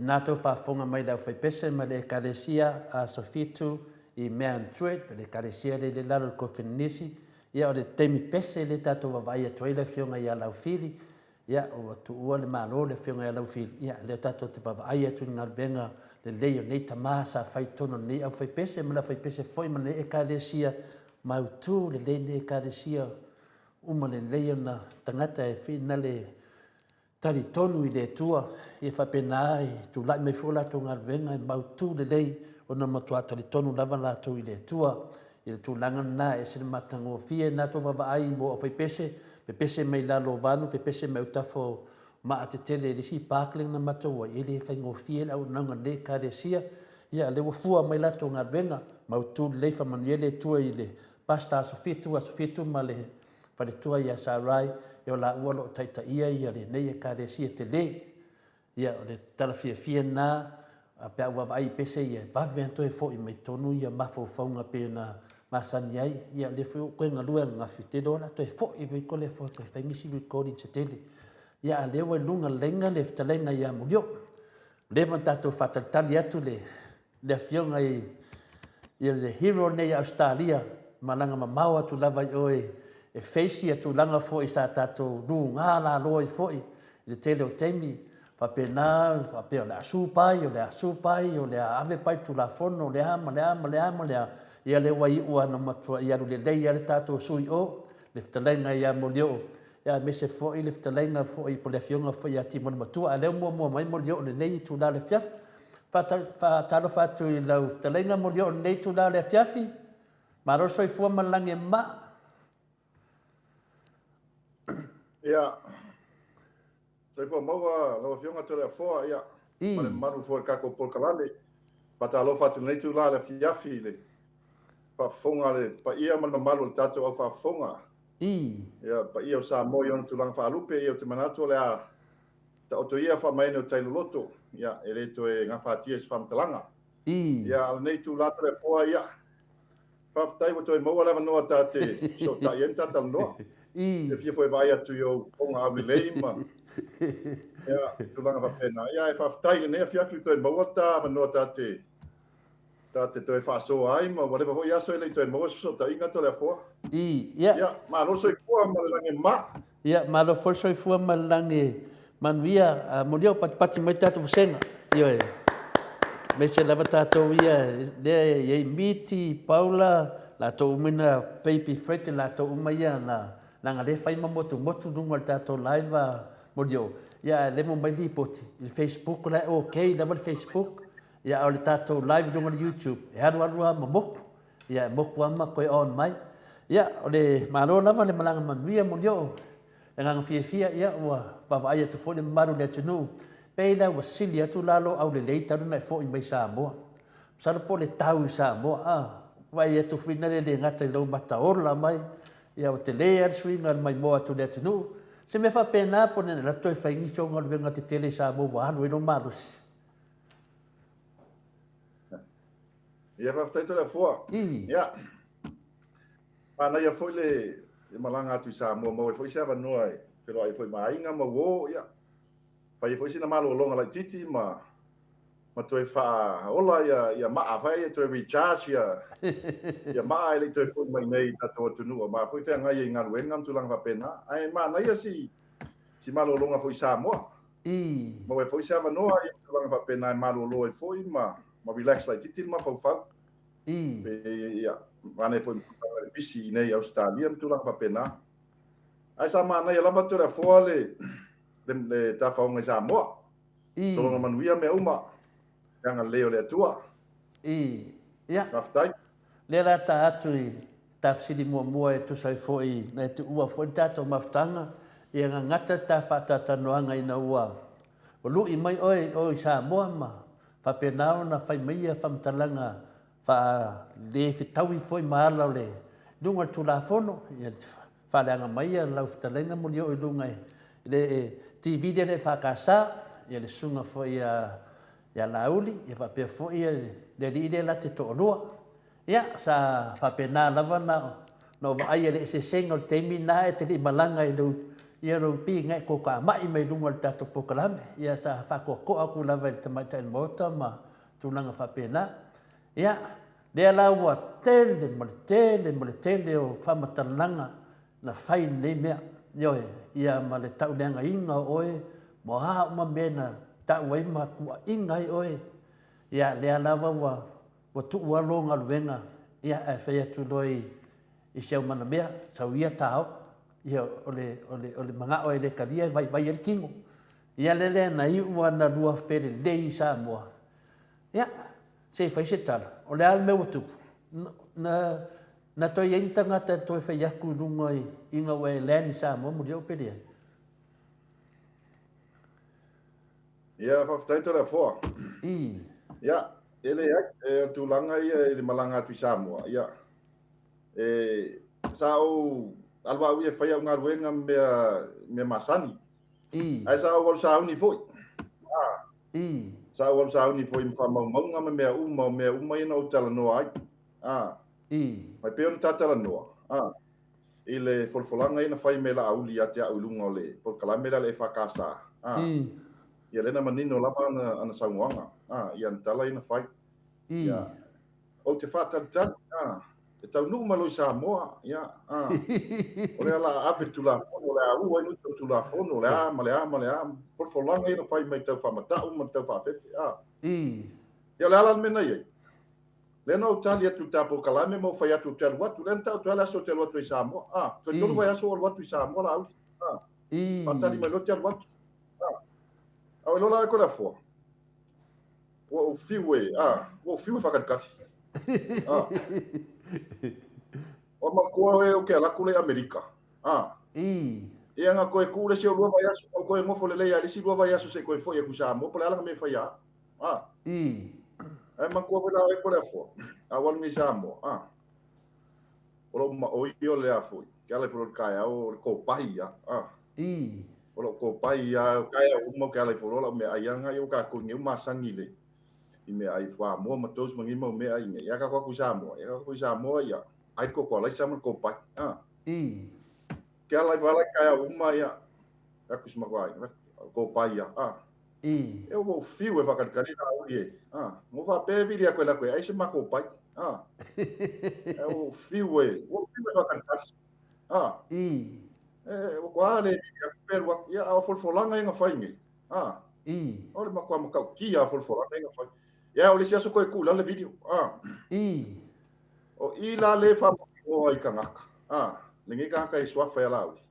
Tēnā tou faafofoga mai le aufaipese ma le Ekalesia Aso Fitu i Mount Druitt, le Ekalesia lea i le lalo i le Kofenisi. Ia o le taimi pese lea tatou vaavaai atu ai le Afioga ia Laufili. Ia ua tuua le Malo le Afioga ia Laufili. Ia lea tatou te vaavaai atu i le galuega lelei o nei tama sa fai i totonu o lenei aufaipese ma le aufaipese foi ma lenei Ekalesia mautu lelei lenei Ekalesia uma lelei ona tagata e finale talitonu i le Atua, ia faapena e tulai mai foi o latou galuega e mautu lelei ona matua talitonu lava latou i le Atua. I le tulaga lena, e ese le matagofie na tou vaavaai mo aufaipese, pepese mai lalo o vanu, pepese mai autafa o maa tetele i le isi park lea na matou ai, e le faigofie le auaunaga a lenei Ekalesia. Ia, lea ua fua mai latou galuega, mautu lelei, faamanuia le Atua i le Pastor Aso Fitu, Aso Fitu ma le faletua ia Sarai, ia o laua o lo o taitaia ia lenei Ekalesia tele. Ia, o le tala fiafia lena, pe a ou vaavaai i pese ia, e vave ona toe foi mai totonu ia mafaufauga pei ona masani ai. Ia, o lea foi ua ou toe galue ananafi, ou te iloa o le a toe foi foi Toleafoa e toe fai nisi recording se tele. Ia, a o lea ua i luga laina le fetalaiga ia Molioo. Ua leva ona tatou faatalitali atu le le afioga i le hero nei i Ausetalia, malaga mamao atu lava i o e face ia tulaga foi sa tatou luga lalo ai foi i le tele o taimi, faapena, faapea o le a sue pai, o le a sue pai, o le a ave pai i le Tulafono, o le a ma le a ma le a ma le a, ia lea ua iu lava ina matuai alu lelei lava le tatou sui i o, le fetalaiga ia Molioo, ia aemaise foi le fetalaiga foi po o le afioga foi ia Timone Matua, a o lea ua muamua mai Molioo i lenei itula o le afiafi. Faatalofa atu i lau fetalaiga Molioo i lenei itula o le afiafi. Malo le soifua ma le lagi e mama. Ia, soifua maua lau Afioga Toleafoa, ia, ma le mamalu foi o le tatou polokalame. Faatalofa atu i lenei itula o le afiafi i le faafofoga a le paia ma le mamalu o le tatou au faafofoga. Ia, paia o Samoa i ona tulaga faalupe, ia ou te manatu o le a taoto ia faamaene o tai loloto, ia, e le toe gafatia i se faamatalaga. Ia, a o lenei itula Toleafoa, ia, faafetai ua toe maua le avanoa ta te fesootai ai ma ta talanoa. Fiafia foi e vaai atu i ou fofoga aulelei ma ia, tulaga faapena. Ia, ae faafetai i lenei afiafi ua toe maua ta avanoa ta te ta te toe faasoa ai ma ua leva foi aso e le i toe maua se fesootaiga Toleafoa. Ia. Ia, malo le soifua ma le lagi e mama. Ia, malo foi le soifua ma le lagi manuia. Molioo patipati mai tatou vasega. Ioe. Aemaise lava tatou ia lea e i ai Miti, Paula, latou uma ina Baby Fred, latou uma ia na leaga lea e fai ma motumotu luga o le tatou live a Molioo. Ia ae lemo mai lipoti i le Facebook la e okay lava le Facebook. Ia a o le tatou live i luga o le YouTube, e alu alu lava ma moku. Ia e moku lava ma toe on mai. Ia, o le malo lava le malaga manuia Molioo. Le agaga fiafia, ia ua vaavaai atu foi le mamalu o le atunuu, pei la ua sili atu la lou aulelei talu ona e foi mai Samoa. Masalo po o le tau i Samoa, a, vaai atu foi na le le gata i lou mataola mai, ia ua tele lava le suiga o le maimoa atu i le atunuu. Se mea faapena po o le alu atu toe fai nisi o galuega tetele i Samoa ua alu ai lou malosi. Ia faafetai Toleafoa. Ia manaia foi le malaga atu i Samoa maua ai foi se avanoa e feiloai ai foi ma aiga ma uo, ia fai ai foi sina malologa laitiiti ma ma toe faaola ia ia maa fai ia toe recharge ia ia maa e le i toe foi mai nei i tatou atunuu ma foi feagai ai i galuega ma tulaga faapena. Ae manaia si si malologa foi i Samoa. Maua ai foi se avanoa i tulaga faapena e malolo ai foi ma ma relax laitiiti le mafaufau. Ia, manaia foi ma tulaga le pisi i nei i Ausetalia ma tulaga faapena. Ae sa manaia lava Toleafoa le le, le tafaoga i Samoa. Sologa manuia mea uma. Le agalelei o le Atua. Ia. Faafetai. Lea la ta atu i ta fesili muamua e tusa ai foi na e tuua foi le tatou mafutaga, ia gagata le ta faataatanoaga ina ua lu'i mai oe i o i Samoa ma faapena ona fai mai ia faamatalaga faa le fetaui foi ma ala o le luga o le Tulafono, ia faaleaga mai ia lau fetalaiga Molioo i luga i le TV lea le EFKS, ia le susuga foi ia Laauli, ia faapea foi le alii lea la te toalua. Ia, sa faapena lava ona ou vaai i le eseesega o le taimi lena ae te le i malaga i lou ia lou pigae kokamai mai luga o le tatou polokalame. Ia sa faatoatoa atu lava i le tamaitai o le Maota ma tulaga faapena. Ia, lea la ua tele ma le tele ma le tele o faamatalaga na fai i lenei mea. Ioe, ia ma le tauleagaina o oe, ma a uma mea na tau ai ma tuuaiina ai oe. Ia, lea lava ua ua tuu lava lou galuega, ia, ae fai atu loa i, i si au manamea, sau ia ta o. Ia, o le, o le, o le manao e le talia e vaivai ai le tino. Ia, lea lea na iu lava na lua felelei i Samoa. Ia, se i fai se tala, o le a le mea ua tupu? Na, na, na toe i ai ni tagata e toe fai atu i luga i, ina ua e land i Samoa muliau pe leai? Ia, faafetai Toleafoa. I. Ia, e leai, e o tulaga ia i le malaga atu i Samoa, ia, e, sa ou alu au ia e fai au galuega ma mea, mea masani. I. Ae sa ou alu sauni foi. Ah. I. Sa ou alu sauni foi ma faamaumauga ma mea uma, o mea uma ia na ou talanoa ai. Ah. I. Mai pei ona ta talanoa. Ah. I le folafolaga ia na fai mai e Laauli ia te au i luga o le polokalame lea a le EFKS, a, ia lea na manino lava ana, ana saunoaga, a, i ana tala ia na fai. Ia, ou te faatalitali, a, e taunuu mai loa i Samoa, ia, a, o lea la a ave le Tulafono, o le a ua ai nuti o le Tulafono, o le a ma le a ma le a, folafolaga ia na fai mai tau faamatau ma le tau faafefe, a. Ia, o le a la le mea na i ai? Lea na ou tali atu i le ta polokalame ma ou fai atu ou te alu atu. Lea na taoto ai le aso ou te alu atu ai i Samoa. A, toe tolu vaiaso ou alu atu i Samoa Laauli. A, faatali mai loa te alu atu. A, a oi loa la e Toleafoa, ua ou fiu e, a, ua ou fiu e faakalikali. A, o matua e ou te alu atu lea i Amerika. A, ia na toe tu le isi o lua vaiaso, ou toe nofo lelei lava i le isi lua vaiaso se i toe foi atu i Samoa, po o le a lana mea e faia au. A. Ae manatua foi la oe Toleafoa, a ua alu nei i Samoa, a. O lou maoi o le a foi, ke ala ifo loa i le taeao o le kopai ia, a. O lou kopai ia, o taeao uma ke ala ifo loa lau meaai ia lena, ia ua tatou nei ua masani i le i meaai fuamoa ma toast ma nei mau meaai nei. Ia tatou atu i Samoa, ia tatou foi i Samoa ia, ai le koko alaisa ma le kopai, a. Ke ala ifo ala i taeao uma ia, atu i si matou aiga, kopai ia, a. E ua ou fiu e faakalikali Laauli e. A, mo faapea e vili atu e latou e ai se matou pai. A, e ua ou fiu e, ua ou fiu e faakalikali. A, e ua toa le vili atu pe alu atu. Ia, a o folafolaga ia na fai nei. A, o le matua matautia a folafolaga ia na fai. Ia, o le isi aso toe tuu i lalo le video. A, o i la le faamautinoa i tagata. A, lenei tagata e suafa ia Laauli.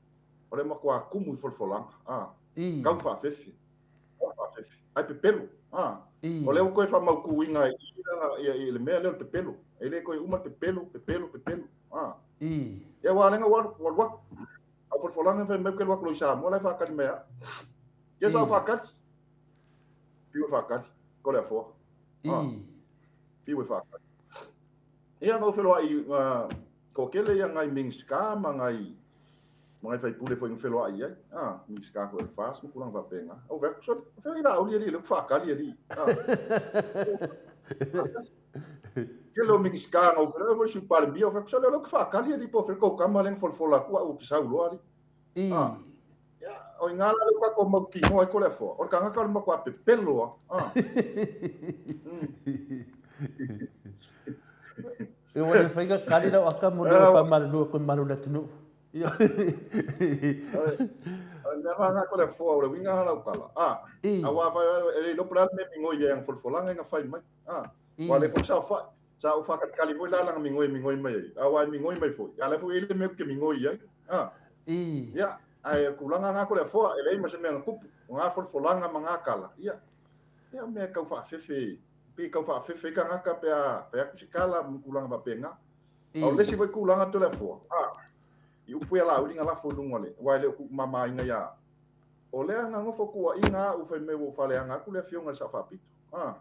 O le matua tumu i folafolaga. A, tau faafefe. Faafefe. Ae pepelo. A. O lea ua toe faamautuina i i, i, i le mea lea o le pepelo. E le toe uma le pepelo, pepelo, pepelo. A. Ia aua lea ua alu, ua alu atu. A o folafolaga fai mai ou te alu atu loa i Samoa la e faatali mai au. Ia sa faatali. Fiu e faatali. Toleafoa. A. Fiu e faatali. Ia na ou feloai na toatele ia nai Minisita ma nai ma nai faipule foi na feloai ai. Ah, Minisita foi o le FAST ma tulaga faapena. Ou fai atu, sole, fai ai Laauli alii, lea ou te faatali alii. Ah. Tele o Minisita na ou feloai foi le Sui Palemia, ou fai atu, sole, o lea ou te faatali alii, po o fea le tou tama lea na folafola atu au ou te sau loa alii. Ah. Ia, o i ngā la lea ua tatou mautinoa ai Toleafoa, o le tagata o le matua pepelo lava. Ah. E ua le fai ka kali lau aka mo le whamalulu ko malu le atunuu. O le mea nga Toleafoa, o le uiga lau tala. Ah. Aua fai e le iloa po o le a le mea migoi ai ana folafolaga ia na fai mai. Ah. Ua le foi saofai. Sa ou faakalikali foi la lana migoi e migoi mai ai. Aua e migoi mai foi. A o lea foi e i ai le mea ou te migoi ai. Ah. Ia, ae o le tulaga lena Toleafoa, e leai ma se mea na tupu. O na folafolaga ma na tala, ia, ia o mea e tau faafefe, pei e tau faafefe ai tagata pe a fai atu se tala ma tulaga faapena. A o le isi foi tulaga Toleafoa, a, i upu ia Laauli na lafo i luga o le, aua e le o tuumamaina ia au. O lea na nofo tuuaiga au fai mai ua ou faaleaga atu le afioga i le Sao Faapito. A.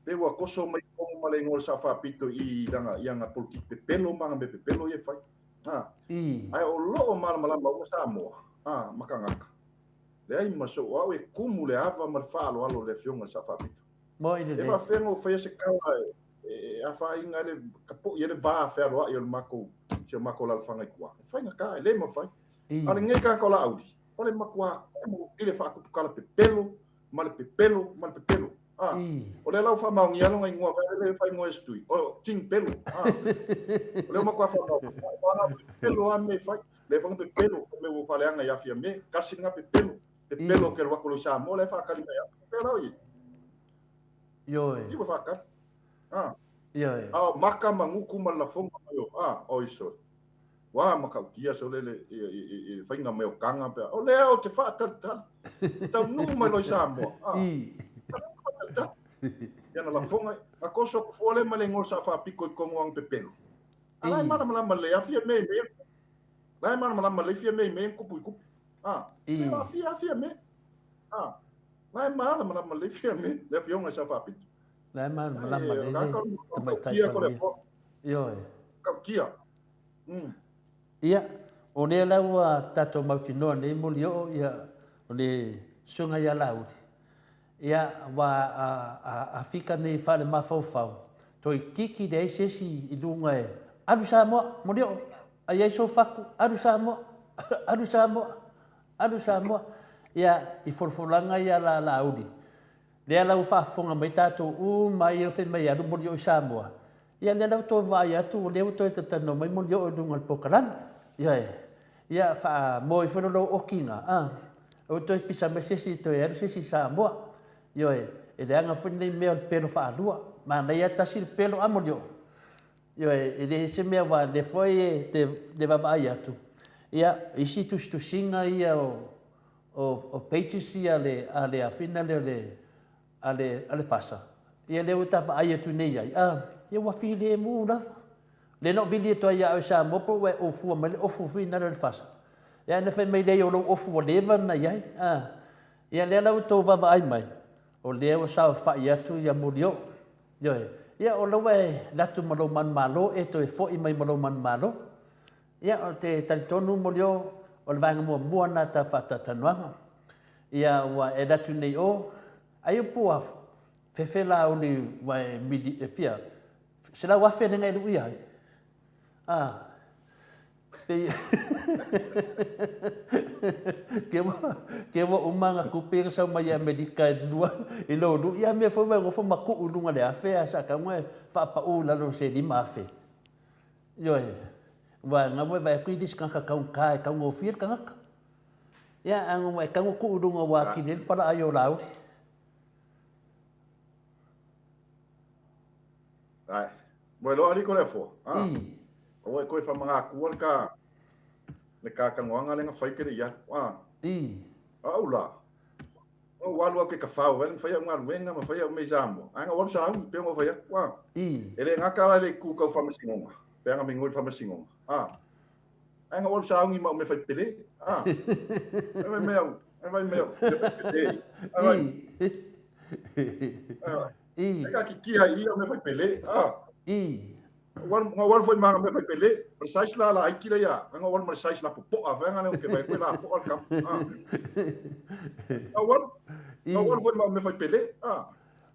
Pe ua toso mai totonu ma le igoa o le Sao Faapito i lana, i ana polokiki pepelo ma ana mea pepelo ia e fai. A. Ae o lo o malamalama uma Samoa, a, ma tagata. Leai ma sou au e kumu le ava ma le faaaloalo i le afioga i le Sao Faapito. E faafefea ona ou faia se tala e afaina ai le, tapo'i ai le va fealoai o le matou, si o matou alaalafaga i tua. E faigata, e le mafai. A o lenei tagata o Laauli, o le matua emo i le faatuputala pepelo ma le pepelo ma le pepelo. A, o lea la ua faamaonia lona igoa foi lea e faaigoa e se tui, o King Pelo. A, o lea ua matua faamaonia, ua pepelo lava mea e fai. Lea foi na pepelo, fai mai ua faaleaga ia Fiame, tasi lena pepelo, pepelo ke alu atu loa i Samoa, la e faatali mai au. Pea la oe. Ioe. I ua faatali. A. Ioe. A o maka ma gutu ma le lafoga mai o, a, oi sole. Ua matautia sole le i le faiga mai o taga pe a, o lea ou te faatalitali, taunuu mai loa i Samoa, a, faatalitali. Ia na lafoga, na toso atu fua lea ma le igoa o le Sao Faapito i totonu o ana pepelo. A la e malamalama lelei a Fiame i mea, la e malamalama lelei Fiame i mea na tupu i Kupe. A, e fia a Fiame. A, la e malamalama lelei Fiame, le afioga i Sao Faapito. La e malamalama lelei le tamaitai Palemia. Ioe. Tautia. Ia, o lea la ua tatou mautinoa nei Molioo, ia, o le susuga ia Laauli, ia, ua a fika nei faalemafaufau, toeitiiti leai se isi i luga e alu Samoa, Molioo, a i ai sou fatu, alu Samoa, alu Samoa, alu Samoa. Ia, i folafolaga ia a Laauli, lea la ua faafofoga mai tatou uma ia fai mai e alu Molioo i Samoa, Ia lea la ua toe vaai atu o lea ua toe talatalanoa mai Molioo i luga o le polokalame. Ioe. Ia faamoa ifo lou okiga, a. Ua toe pisa mai se isi, toe alu se isi i Samoa. Ioe. E leaga foi lenei mea o le pelo faalua. Manaia tasi le pelo a Molioo. Ioe, e leai se mea aua o lea foi e te le vaavaai atu, ia, isi tusitusiga ia o, o pages ia a le, a le afina lea o le a le, a le FASA, ia lea ua ta vaai atu nei ai, a, ia ua filemu lava. Lea na ou vili atu ai ia oe Samoa po ua e ofua mai le ofu foi lena o le FASA. Ia na fai mai leai o lou ofu ua leva ona i ai. A, ia lea la ua outou vaavaai mai, o lea ua saofai atu ia Molioo. Ioe. Ia o la ua e alu atu ma lou manumalo, e toe foi mai ma lou manumalo. Ia, ou te talitonu Molioo, o le vaega muamua lena ta faatalatalanoaga. Ia, ua e alu atu nei o, ai o pua fefe la uli ua e mili, e fia, 100,000 lenga e luʻi ai. Ah, pei, ke ua, ke ua uma nga kupe nga sau mai Amerika e lua, i lou luʻi, a mea foi ua e gofo ma kuʻu i luga le afe, a sa taunga e faapau i lalo se 5,000. Ioe, aua e gau e vaai atu i le isi tagata taugata e taugofie le tagata. Ia, a ua e tago tuu i luga ua atili ai le palaai o Laauli. Ai, mo e loa aliko le afoa. Ah. I. Aua e koe whamanga le ka le ka tangoanga le nga whai kere ia. Ah. I. Au la. Ua alu au ke kawhao, wale whai au galuega ma whai au mea i Samoa. Ai nga walu sa pe nga whai aku. Ah. I. E le ngaka la le ku kau whamasingonga. Pe anga mingoi whamasingonga. Ah. Ai nga walu sa ma me whai pele. Ah. Ai mai mea, ai mai mea, me whai pele. Ai mai. I. Ai ka ki ki hai ia me whai pele. Ah. I. Nga walu foi ma me fai pele, ma le size la la aiki la ia, nga walu ma le size la popoa, fai nga le ke vai koe la poa le kam. Ah. Nga walu, nga walu foi ma me fai pele. Ah.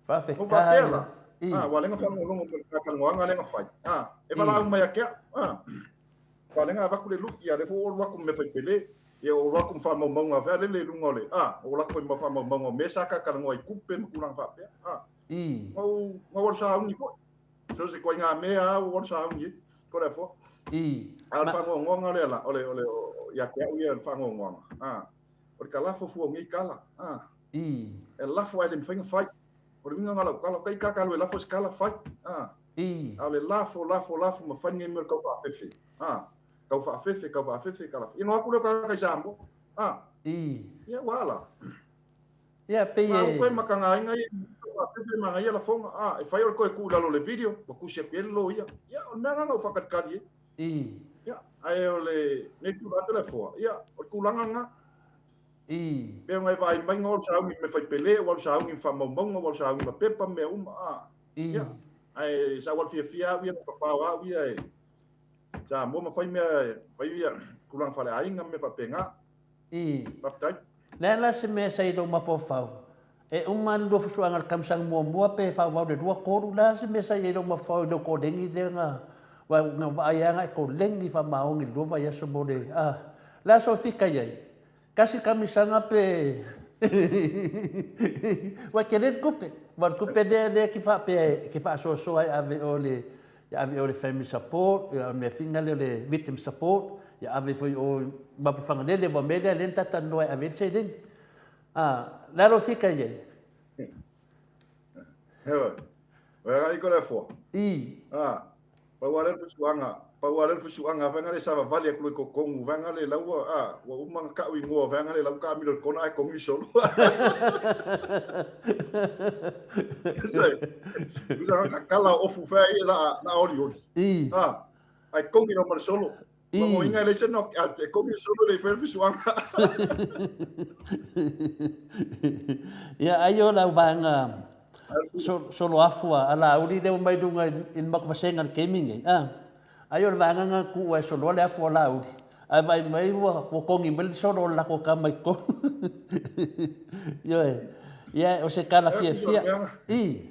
Faafetai. La. Ah, wa lenga fa ngolongo ka ka ngoanga lenga fai. Ah, e vala au mai akea. Ah. Wa lenga avaku le lu ia le fo o aku me fai pele. Ia o aku fa mau maunga fa le le lunga le. Ah, o la foi ma fa mau maunga me sa ka ka ngoa i kupe ma kulanga fa pe. Ah. I. Ngau ngau walu sa ungi foi. So se koe ngā mea au o sa ungi, ko le fo. I. A o le whangongonga le la, o le, o le, ia te au ia le whangongonga. A, o le ka lafo fua ngi kala. A. I. E lafo ai le mwhainga whai. O le winga ngala kala, kai kaka le lafo se kala whai. A. I. A o le lafo, lafo, lafo, ma whai ngi mea kau whaafefe. A. Kau whaafefe, kau whaafefe, kala. Ino aku leo kaka i Samoa. A. I. Ia wala. Ia, pei e... koe ma ka ngāinga ia, whaafefe ma ngaia lafonga, a, e whai o le koe ku lalo le video, wa kusi aku ele lo ia. Ia, o le mea nganga o whakatikari e. I. Ia, ae o le, nei tū rā te le foa. Ia, o le kūlanga ngā. I. Pea ngai vai mai ngā o saungi me whai pele, o saungi me whamaumaunga, o saungi ma pepa, mea uma, a. I. Ia, ae sa wal fia fia au ia, ka whao au ia e. Sa mua ma whai mea, whai ia, kūlanga whale ainga me whapenga. I. Faafetai. Le a la se mea sa i lou mafaufau? E uma le lua fusuaga i le tausaga muamua pe faaauau le lua tolu, le a se mea sa i ai lou mafaufau i lou kolegi lea na, aua na vaai lava na e kolegi faamaoni i le lua vaiaso mo le, a, Le a sou fika i ai? Kasi kamisaga pe Ua tele le tupe. Ua le tupe lea lea ke faapea ke faasoasoa e ave o le ia ave o le family support, ia o le mea fina lea o le victim support, ia ave foi o mapu Fagalele, ua mea lea lea na talanoa e ave ai le seleni. Ah, le a lou fika i ai? Heoi. Ua agai ko le afoa. I. Ah, pau lava lea o le fusuaga, pau lava lea o le fusuaga vaega le savavali atu loa i totonu vaega le lau ua, ah, ua uma ona tau igoa vaega le lau taamilo i le kona ae kogi solo. Sai, usa na kala o ofu fea ia la la oli oli. I. Ah, ae kogi loa ma le solo. I. Logoina e leai se knock out, e kogi le solo e le i faia le fusuaga. Ia, ai o lau vaega solo afu a Laauli lea ua mai luga i le matou vasega i le taimi lenei, a. Ai o le vaega lena na tuu ai e soloa le afu a Laauli, ae vaai mai ua kogi mai le solo o le latou tama i totonu. Ioe. Ia, o se tala fiafia. I.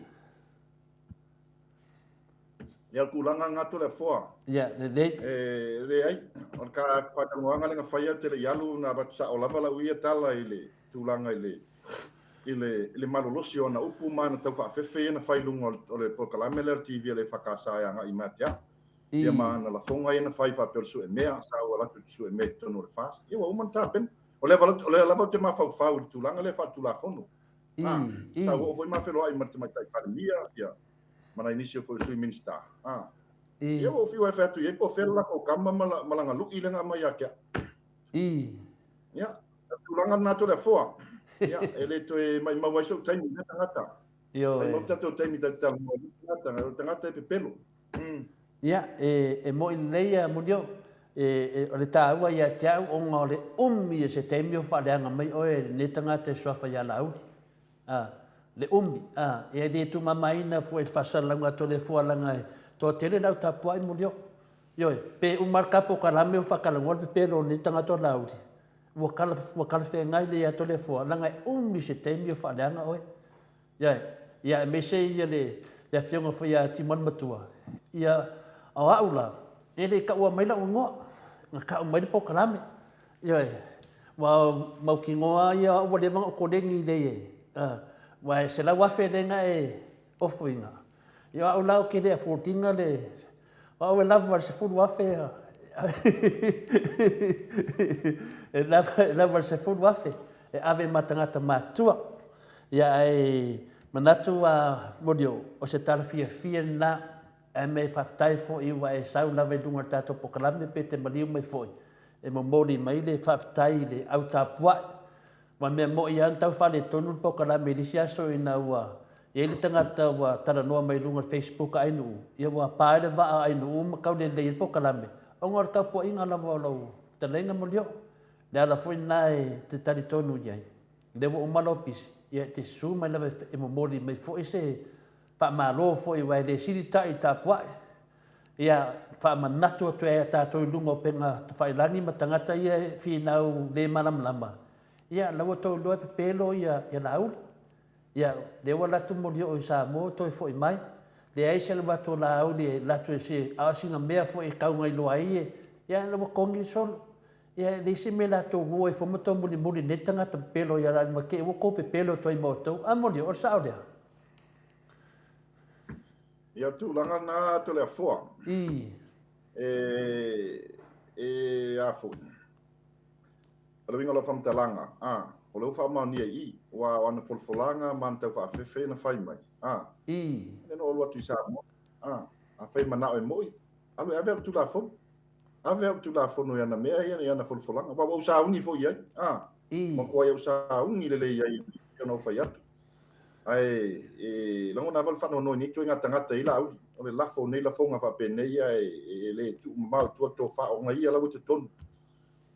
Ia, o le tulaga lena Toleafoa. Ia, lelei. E leai, o le faatalanoaga lea na faia ou te le i alu, na avatu sao lava lau ia tala i le tulaga i le, i le, i le malolosi o ana upu ma ana taufaafefe ia na fai i luga o le polokalame lea o le TV a le EFKS e agai mai ia te au. Ia ma ana lafoga ia na fai faapea o le suemea, sa ou alu atu i le suemea i totonu o le FAST. Ia ua uma ona tapena. O lea, o lea lava ou te mafaufau i le tulaga lea faaletulafono. Sa ou oo foi ma feloai ma le Tamaitai Palemia, ia, ma nai nisi o foi o Sui Minisita. Ia ua ou fiu e fai atu i ai po o fea le latou tama ma, la, ma lana lu'i lea na aumai ia te au. Ia, o le tulaga lena Toleafoa. Ia, e le toe maimau ai sou taimi i lea tagata. Ioe. Maimau tatou taimi tatou te talanoa i lea tagata, o le tagata e pepelo. Ia, e, e mo'i lelei ia Munio, e, e, o le taua ia te au ona o le umi o se taimi o faaleaga mai oe e lenei tagata e suafa ia Laauli. A, le umi, a, e le tumamaina foi i le faasalalauga a Toleafoa leaga e toatele le au tapuai Munio. Ioe, pe uma le tapo kalame o faatalanoa le pepelo o lenei tagata o Laauli, ua kala, ua talafeagai lelei ia Toleafoa leaga e umi se taimi o faaleaga oe. Ia, ia aemaise ia le, le afioga foi ia Timoni Matua, ia, o au la, e le i taua mai lau igoa, na tau mai le polokalame. Ioe, ua mautinoa ia au ua leva ona ou koleni i nei e, aua e $100,000 lea na e offer ina. Ia o au la ou te le afford ina le, o au e lava i le $10,000 e lava, e lava i le $10,000 e ave ma tagata matutua. Ia ae manatu a Muriel, o se tala fiafia lena, ae me faafetai foi ua e sau lava i luga o le tatou polokalame pe te maliu mai foi e momoli mai le faafetai i le au tapuai. Aua mea moi lava na tau faaletonu le polokalame i le isi aso ina ua i ai le tagata ua talanoa mai i luga o le Facebook a Ainuu, ia ua pa ai le vaa a Ainuu ma tau lelei ai le polokalame, ona o le tapuaiga lava o lau fetalaiga Muriel. Le ala foi lena e te talitonu i ai. Lea ua uma lau pisi, ia e te susu mai lava e momoli mai foi se faamalo foi aua e le sili ta'i i le tapuai. Ia faamanatu atu ai a tatou i luga o upega tafailagi ma tagata ia e finau le malamalama, ia la ua tou iloa e pepelo ia Laauli. Ia lea ua alu atu Molioo i Samoa toe foi mai, leai se alu atu o Laauli e alu atu e se, a o sina mea foi e tau na iloa ai e, ia la ua togi le solo. Ia e leai se mea la tou ua ifo ma tou mulimuli nei tagata pepelo ia la ma te ua tou pepelo atu ai ma outou. A moli, o le sao lea. Ia tulaga na Toleafoa. I. E, e a foi. O le uiga o lau faamatalaga, a, o lea ua faamaonia i i, aua o ana folafolaga ma ana taufaafefe na fai mai, a. I. Lea na ou alu atu i Samoa, a, afai e manao e moi, alu e ave au Tulafono. Ave au Tulafono i ana mea ia, i ana folafolaga. Aua ua ou sauni foi i ai, a, matuai ou sauni lelei i ai e ona ou fai atu. Ae e lagona lava le faanoanoa i nei ituaiga tagata i Laauli, o le lafo o nei lafoga faapenei ae e le tuumamao i tua le tofa ona ia la ua i totonu,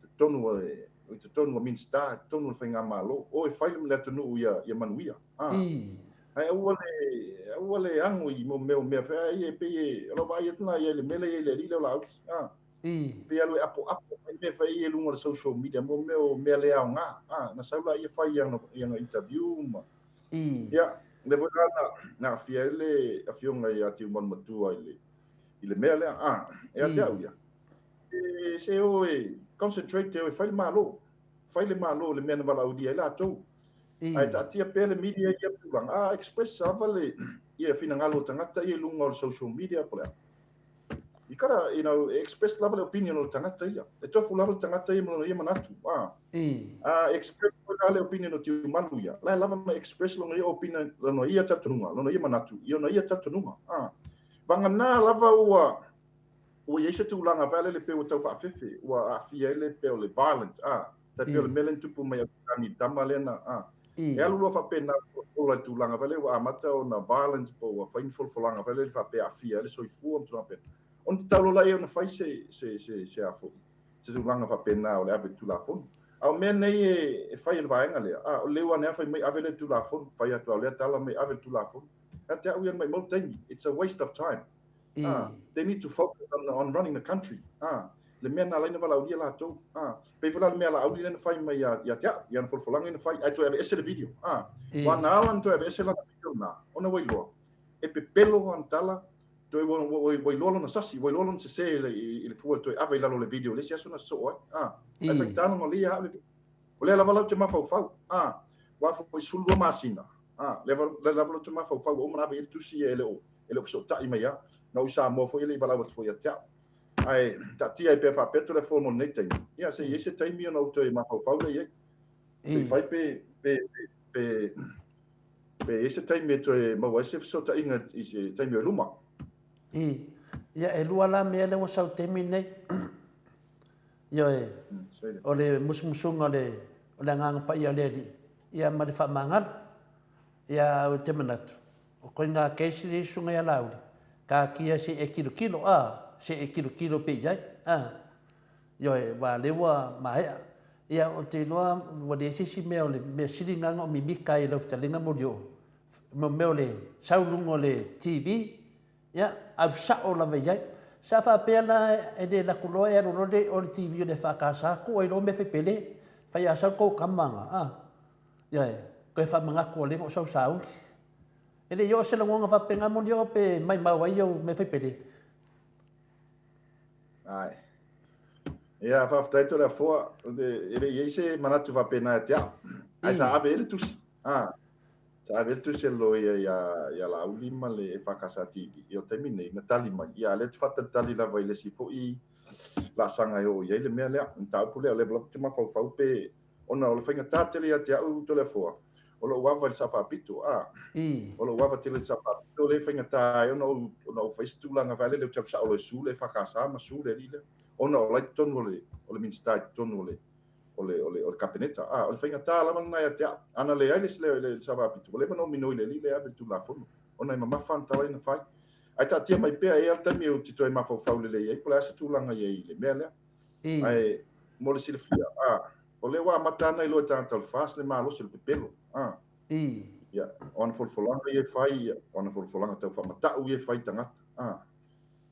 totonu o i totonu o Minisita, i totonu o le Faigamalo. O e fai le atunuu ia, ia manuia. A. Ae aua le, aua le ago i mea o mea fea ia e pei e, o lau vaai atu lena i ai i le mea lea e i ai le alii lea o Laauli. A. Pei alu e apoapo mai mea fai ia i luga o le social media, mo mea o mea le aoga. A, na sau laia fai i ana, i ana interview ma. Ia, lea foi la na, na aafia ai le afioga ia Tiumalu Matua i le, i le mea lea. A, ia te au ia. E se o e concentrate e o e fai le Malo. Fai le Malo i le mea na valaaulia ai latou. Ae taatia pea le media i ia tulaga. A express lava le ia finagalo o tagata ia i luga o le social media po o le a. You gotta, you know, express lava le opinion o le tagata ia. E tofu lava le tagata ia ma lona ia manatu. A, a express foi la le opinion o Tiumalu ia. La e lava na express lona ia opinion, lona ia talitonuga, lona ia manatu, i ona ia talitonuga. A, vagana lava ua ua i ai se tulaga foi lele pei ua tau faafefe, ua aafia ai le pei o le violent, a, tai pei o le mea lea na tupu mai Ausitani i le tama lea na, a, e alu loa faapena folafola i le tulaga foi lea ua amata ona violent po ua fai ni folafolaga foi lele faapea e aafia ai le soifua ma tulaga faapena. Ona tatau loa lea ona fai se, se, se, se a foi, se tulaga faapena o le ave i le Tulafono. A o mea nei e, e fai e le vaega lea, a, o le ua ane lava fai mai ave lea i le Tulafono, fai atu lava o lea tala mai ave i le Tulafono. Ia te au ia maimau le taimi, it's a waste of time. Ah, they need to focus on, on running the country. Ah, le mea na ala ai ona valaaulia latou. Ah, pei foi la le mea a Laauli lea na fai mai ia, ia te au, i ana folafolaga ia na fai, ae toe aveese le video. Ah, ua na ala ona toe aveese lana video lena, ona ua iloa, e pepelo ana tala, toe ua, ua, ua, ua iloa lona sasi, ua iloa lona sese i le, i le fua e toe ave i lalo o le video i le isi aso na sosoo ai. Ah, ae faigata ona malie lava le video. O lea lava lau te mafaufau, ah, ua foi 12 masina, ah, lea lava lau te mafaufau, ua uma ona ave i ai le tusi e le o, e le o fesootai mai lava. Na ou i Samoa foi e le i valaau atu foi ia te au. Ae taatia ai pea faapea Tulafono i lenei taimi, ia se i i ai se taimi ona ou toe mafaufau lea i ai. Se i fai pe, pe, pe, pe i ai se taimi e toe maua ai se fesootaiga i se taimi o i luma. I, ia e lua la mea lea ua sau i le taimi lenei. Ioe, o le musumusuga o le, o le Agaga Paia o le Alii, ia ma le faamagalo. Ia, au e te manatu, O koe ngā case i susuga i a Laauli, taatia se i e tilotilo, a, se i e tilotilo pea i ai, a. Ioe, wa lea ua maea. Ia, ou te iloa ua leai se isi mea o le mea sili lena na ou mimita ai i lau fetalaiga Molioo, mo mea o le sau i luga o le TV, ia, alu sao lava i ai. Sa faapea la e le alu atu loa e alu loa le o le TV o le EFKS, tuu ai loa mea fai pele, fai a sau le tou tama na, a. Ioe, toe faamanatu ua leva o sau sauli. E le i oo se lagona faapena Molioo pe maimau ai au mea fai pele? Ae. Ia, faafetai Toleafoa. E le i i ai se manatu faapena ia te au. Ae sa ave i ai le tusi. Ah, sa ave i ai le tusi a le loia ia, ia Laauli ma le EFKS TV. Ia o le taimi nei, na tali mai. Ia, a lea ou te faatalitali lava i le isi foi laasaga e oo i ai le mea lea, le mataupu lea. O lea lava ou te mafaufau pe Ona o le faigata tele ia te au Toleafoa, o lou ava i le Sao Faapito, a. O lou ava tele i le Sao Faapito lea e faigata ai ona ou, ona ou fai se tulaga foi lele ou te alu sao loa e sue le EFKS ma sue le alii lea, ona o la e i totonu o le, o le Minisita i totonu o le, o le, o le, o le Kapeneta. A, o le faigata lava lena ia te au. A na leai le, le, le Sao Faapito, ua leva ona ou minoi i le alii lea e ave le Tulafono, ona e mamafa ana tala ia na fai. Ae taatia mai pea, e i ai lava le taimi ou te toe mafaufau lelei ai po o le a se tulaga i ai i le mea lea. Ae mo le silafia, a, o lea ua amata ana iloa e tagata o le FAST le malosi o le pepelo. A, ia, o ana folafolaga ia e fai, ia, o ana folafolaga tau faamatau ia e fai i tagata. A,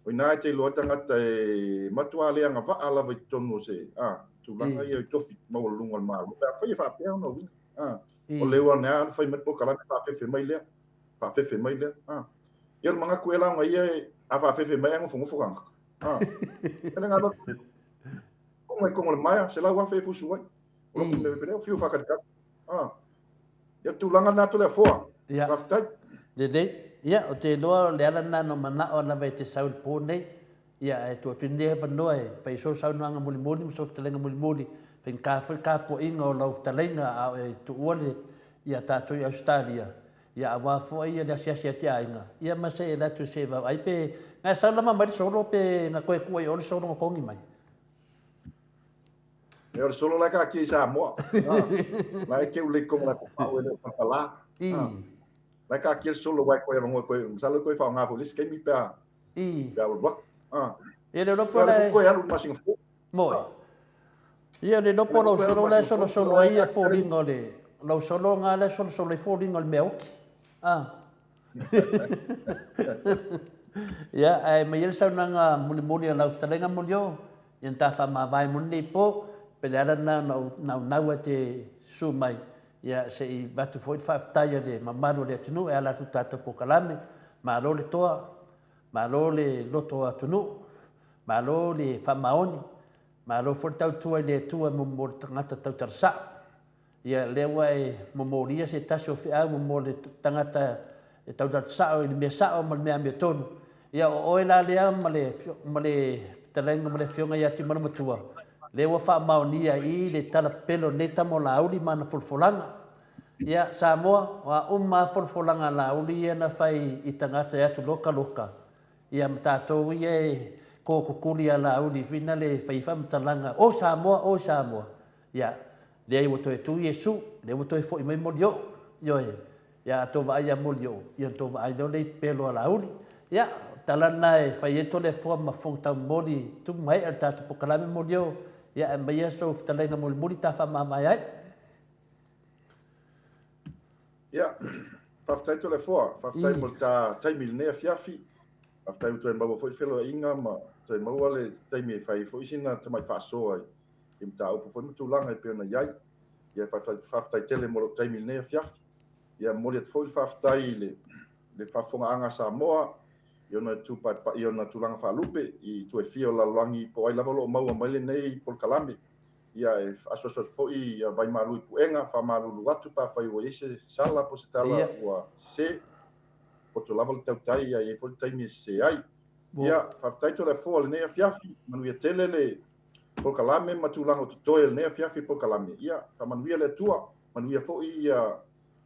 o ina e te iloa ai tagata e matua le agavaa lava i totonu o se, a, tulaga ia i tofi maualuluga o le Malo, pe afai e faapea ona uiga. A, o lea ua ane lava fai mai le polokalame faafefe mai lea, faafefe mai lea. A, ia o le manatu ea la ona ia e, a faafefe mai ae nofonofo tagata. Ah. Ene ngā lotu. Konga i kongo le maea, se lau afe e fusu ai. O lotu me pere, o fiu whakatikati. Ah. Ia tūlanga nā tole a foa. Ia. Faafetai. Lelei. Ia, o te iloa o le ala lena na manao lava e te sau i le pō nei. Ia, ae tuu atu nei avanoa e fai ai sou saunoaga mulimuli ma sou fetalaiga mulimuli, faigata foi le tapuaiga o lau fetalaiga a o e tuua le, ia tatou i Ausetalia. Ia aua foi ia le asiasi atu i aiga, ia ma se i alu atu se i vaavaai pe na e sau lava mai le solo pe na toe tuu ai i o le solo na togi mai. Ia o le solo la e taatia i Samoa. La e keu lei kongo la ko e le o palapala. I. La e taatia le solo aua e koe avanoa koe, masalo e koe faaaoga foi i le isi taimi pe a I. pe a alu atu. Ia le iloa po o le Koe alu i le masina fou. Moi. Ia le iloa po o lau solo la e solosolo ai ia foliga o le, lau solo na la e solosolo ai foliga o le mea oki. A. Ia, ae mai ia le saunoaga mulimuli a lau fetalaiga Molioo, ia na ta faamavae mo lenei po, pe le ala lena na ou naunau ai te susu mai, ia se i avatu foi le faafetai a le mamalu o le atunuu e ala atu i le tatou polokalame. Malo le toa, malo le loto atunuu. Malo le faamaoni, malo foi le tautua i le Atua mo le tagata tautala sao. Ia, lea ua e momolia se tasi o feau mo le tagata e tautala sao i le mea sao ma le mea amiotonu. Ia, o oe la lea ma le, ma le fetalaiga ma le afioga ia Timalomatua, lea ua faamaonia i le tala pepelo o lenei tama o Laauli ma ana folafolaga. Ia, Samoa, o a uma lava folafolaga a Laauli ia na fai i tagata e atu loka loka, ia ma tatou ia e kōkukuli a Laauli whina le fai ai faamatalaga, O Samoa, o Samoa, ia, leai ua toe tu Iesu, lea ua toe foi mai Molioo, ioe, ia a tou vaai ia Molioo, ia ona tou vaai loa lea i pepelo a Laauli. Ia, o le tala lena e fai ai Toleafoa ma Fofoga Taumomoli tupu ma ee o le tatou polokalame Molioo, ia aumaia sou fetalaiga mulimuli ta faamavae ai. Ia, faafetai Toleafoa, faafetai mo le ta taimi i lenei afiafi. Faafetai ua toe maua foi le feloaiga ma toe maua le taimi e fai ai foi sina tamai faasoa i mataupu foi ma tulaga e pei ona i ai. Ia, faafetai tele mo lou taimi i lenei afiafi. Ia, momoli atu foi le faafetai i le le faafofogaaga a Samoa i ona i ona tulaga faalupe i itu e fia o le lalolagi po o ai lava o lo o maua mai lenei polokalame. Ia, e asuasu atu foi ia vaimalu i puega, faamalulu atu pe afai ua i ai se sala po o se tala ua sese. Poto lava le tautai, ia e i ai foi le taimi e sese ai. Ia, faafetai Toleafoa i lenei afiafi, manuia tele le polokalame ma tulaga o totoe o lenei afiafi polokalame. Ia, faamanuia le Atua, manuia foi ia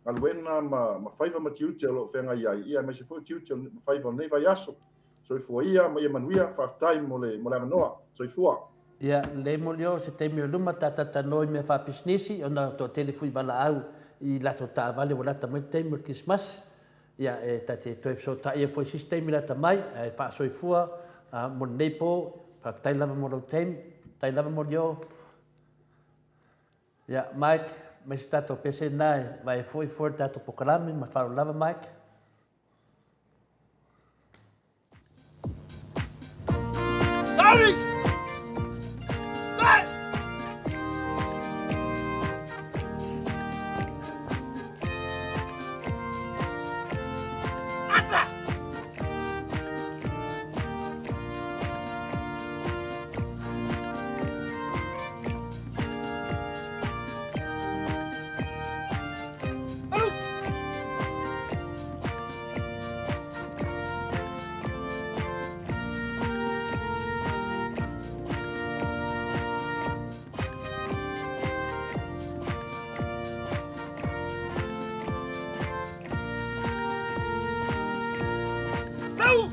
galuega ma, ma faiva ma tiute o lo o feagai ai, ia, aemaise foi o tiute ma faiva o lenei vaiaso. Soifua ia ma ia manuia, faafetai mo le, mo le avanoa. Soifua. Ia, lelei Molioo, se taimi o luma ta talatalanoa i mea faapisinisi ona toatele fui valaau i latou taavale ua lata mai le taimi o le Kerisimasi. Ia, e ta te toe fesootai ai foi i se isi taimi lata mai, ae faasoifua mo lenei po. Faafetai lava mo lou taimi. Faafetai lava Molioo. Ia, Mike, mai se tatou pese lena e vae foi foi le tatou polokalame ma le faaaloalo lava Mike. Sauni! Hey! Ata! Alu! Sau!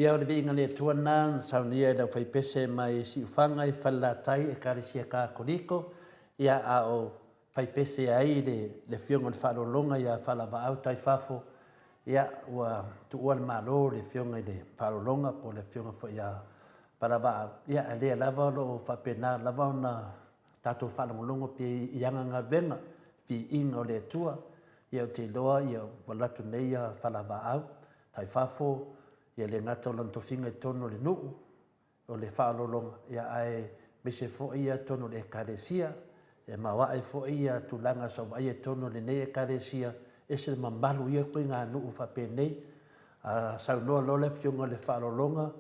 Ia, o le viiga le Atua lena na saunia e le aufaipese mai Siufaga i Falelatai, Ekalesia Katoliko, ia, a o faipese ai le le Afioga o le Faaaloaloga ia Faalavaau Taifafo, ia, ua tuua le Malo i le Afioga i le Faaaloaloga po o le Afioga foi ia Faalavaau, ia, a o lea lava o lo o faapena lava ona tatou faalogologo pea i ana galuega, viiga o le Atua, ia, ou te iloa ia ua alu atu nei ia Faalavaau Taifafo, ia le gata o lona tofiga i totonu o le nuu, o le faaoloologa, ia aemaise foi ia totonu o le Ekalesia, e maoae foi ia tulaga saovaaia i totonu o lenei Ekalesia, ese le mamalu o ia ituaiga nuu faapenei. A saunoa loa le Afioga i le Faaoloologa,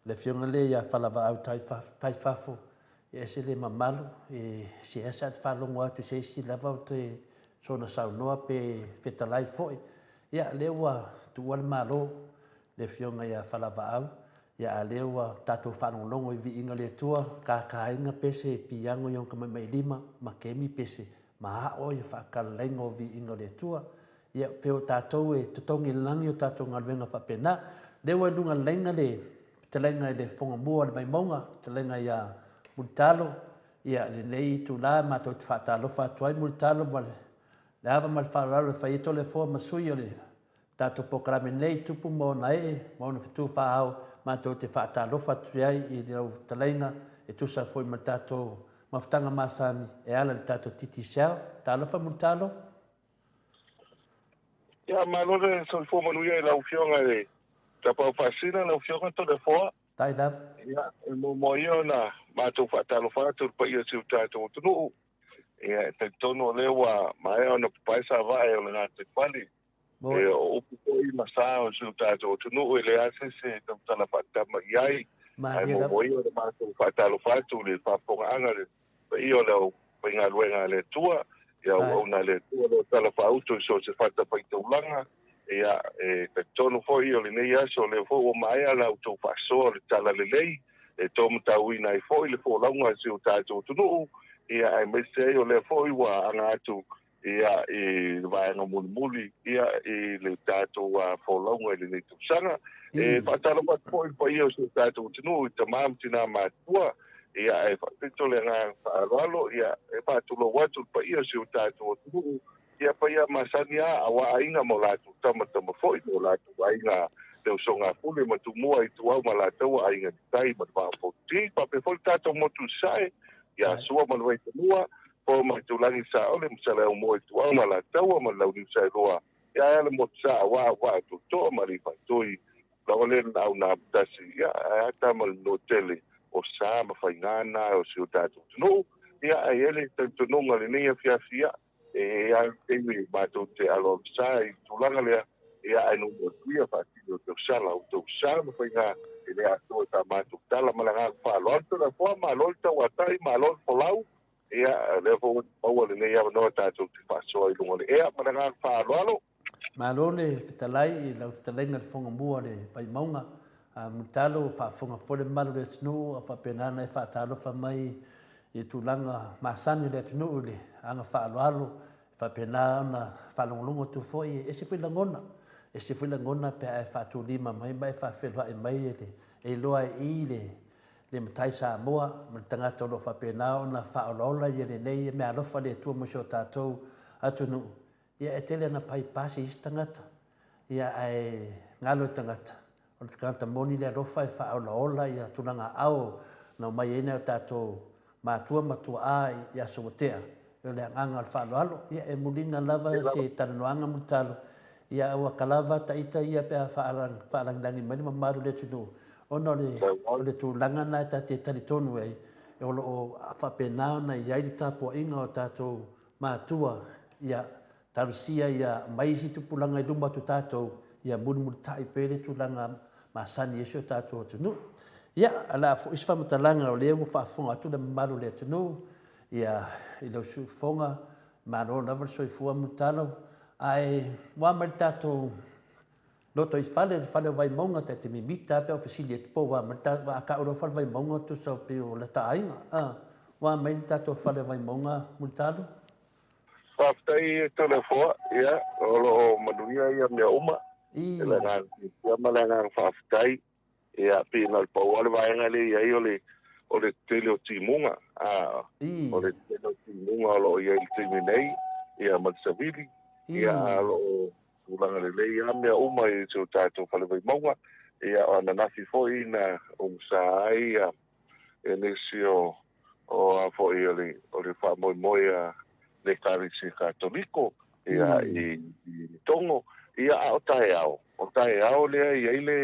le Afioga lea ia Falavaau Taifafo, e ese le mamalu, e seasea te faalogo atu i se isi lava o toe soona saunoa pe fetalai foi. Ia, lea ua tuua le Malo le Afioga ia Falavaau, ia a lea ua tatou faalogologo i viiga o le Atua, kakāina pese e piiago i ona tamatamailima ma kemi pese ma aʻo ia faakalaiga o viiga o le Atua. Ia, pe o tatou e totogi i le lagi o tatou galuega faapena. Lea ua i luga laina le fetalaiga i le Fofoga Mua o le Vaimauga, fetalaiga ia Mulitalo, ia lenei itula matou te faatalofa atu ai Mulitalo ma le ava ma le faaaloalo e fai ai Toleafoa ma sui o le tatou polokalame nei, Tupu ma ona ee ma ona fetu faa-ao, matou te faatalofa atu ai i lau fetalaiga e tusa foi ma le tatou mafutaga masani e ala i le tatou Digicel. Talofa Mulitalo. Ia, malo le soifua manuia i lau Afioga i le Tapaau Faasina, lau Afioga Toleafoa. Tai lava. Ia, e muamua ia ona matou faatalofa atu i le paia o si o tatou atunuu. Ia, e talitonu o lea ua maea ona papae savae o le gataifale. E, o upu foi ma sa o si o tatou atunuu e leai lava se isi e tautala faatama i ai. Ae muamua ia ona matou faatalofa atu i le faafofogaaga a le paia o le aufaigaluega a le Atua, ia auauna a le Atua o lo o talafaauto i so o se fatafaitaulaga. Ia, e talitonu foi o lenei aso o lea foi ua maea la outou faasoa o le Talalelei e taumatauina ai foi le folauga a si o tatou atunuu, ia, aemaise ai o lea foi ua aga atu ia, i le vaega mulimuli ia, i le tatou folauga i lenei tausaga. E faatalofa atu foi i le paia o si o tatou atunuu i tama ma tina matutua, ia, ae faapito le agaga faaaloalo, ia, e faatulou atu i le paia o si o tatou atunuu, ia, paia masani lava aua aiga ma o latou tama, tama foi ma o latou aiga, le usoga a Pule ma Tumua, Ituau ma Alataua, Aiga i le Tai ma le Vaa o Fonoti, faapea foi le tatou motu i Sasae, ia Sua ma le Vaifanua, Foe ma Itulagi, Saole ma Saleaaumua, Ituau ma Alataua ma le Launiu Saelua, ia ae a le motu sa aua vaa totoa ma alii faatoi, lava lea le laau na apatasi, ia ae a tama le Nuatele o sa ma faiga na o si o tatou atunuu, ia ae i ai le talitonuga i lenei afiafi, ia e i ai lava le taimi matou te aloalosa i le tulaga lea, ia ae nonofo atu ia faatino o tausala o tausa ma faiga e le atoa i sa matou tala ma le agaga faaaloalo. Toleafoa, malo le tauatai, malo le folau, ia o lea foi ua maua lenei avanoa tatou te faasoa i luga o le ea ma le agaga faaaloalo. Malo le fetalai i lau fetalaiga i le Fofoga Mua o le Vaimauga. Mulitalo, faafofoga foi le mamalu o le atunuu a faapena ona e faatalofa mai i tulaga masani o le atunuu i le aga faaaloalo e faapena ona faalogologo atu foi, e ese foi lagona, ese foi lagona pe a e faatulima mai ma e faafeiloai mai e iloa e i le le matai Samoa ma le tagata o lo o faapena ona faaolaola ia lenei meaalofa a le Atua mo si o tatou atunuu. Ia e tele ana pai pasi isi tagata, ia ae galo i tagata, o le tagata moni le alofa e faaolaola ia tulaga aao na omai ai nai o tatou matua ma tuaa i aso ua tea, o le agaga o le faaaloalo. Ia e muliga lava se talanoaga mulitalo, ia aua ka lava ta ita ia pe a faalagilagi mai le mamalu o le atunuu, ona o le tulaga lena e ta te talitonu ai, o lo o faapena ona i ai le tapuaiga o tatou matua, ia talosia ia aumai isi tupulaga i luma atu o tatou, ia mulimulitai pea le tulaga masani ai si o tatou atunuu. Ia, o le a foi se faamatalaga o lea ua faafofoga atu le mamalu o le atunuu, ia, i lau siufofoga, malo lava le soifua Mulitalo, ae ua mai le tatou loto i fale, le fale o Vaimauga, ta te mimita lava pe a ou fesili atu po ua mai le tatou, a tau loa fale Vaimauga tusa pei o lata aiga, a, ua mai le tatou fale Vaimauga Mulitalo? Faafetai Toleafoa, ia, o lo o manuia ia mea uma, i le agaga fiafia ma le agaga faafetai. Ia, pei na o le pau lava le vaega lea e i ai o le, o le tele o timuga, a, o le tele o timuga o lo o i ai i le taimi nei, ia, ma le savili, ia, a o lo o tulaga lelei lava mea uma i si o tatou fale Vaimauga. Ia, o ananafi foi na umusa ai ia e nisi o, o a foi o le, o le faamoemoe a le Ekalesia Katoliko, ia, i, i Togo, ia, a o taeao, o taeao lea e i ai le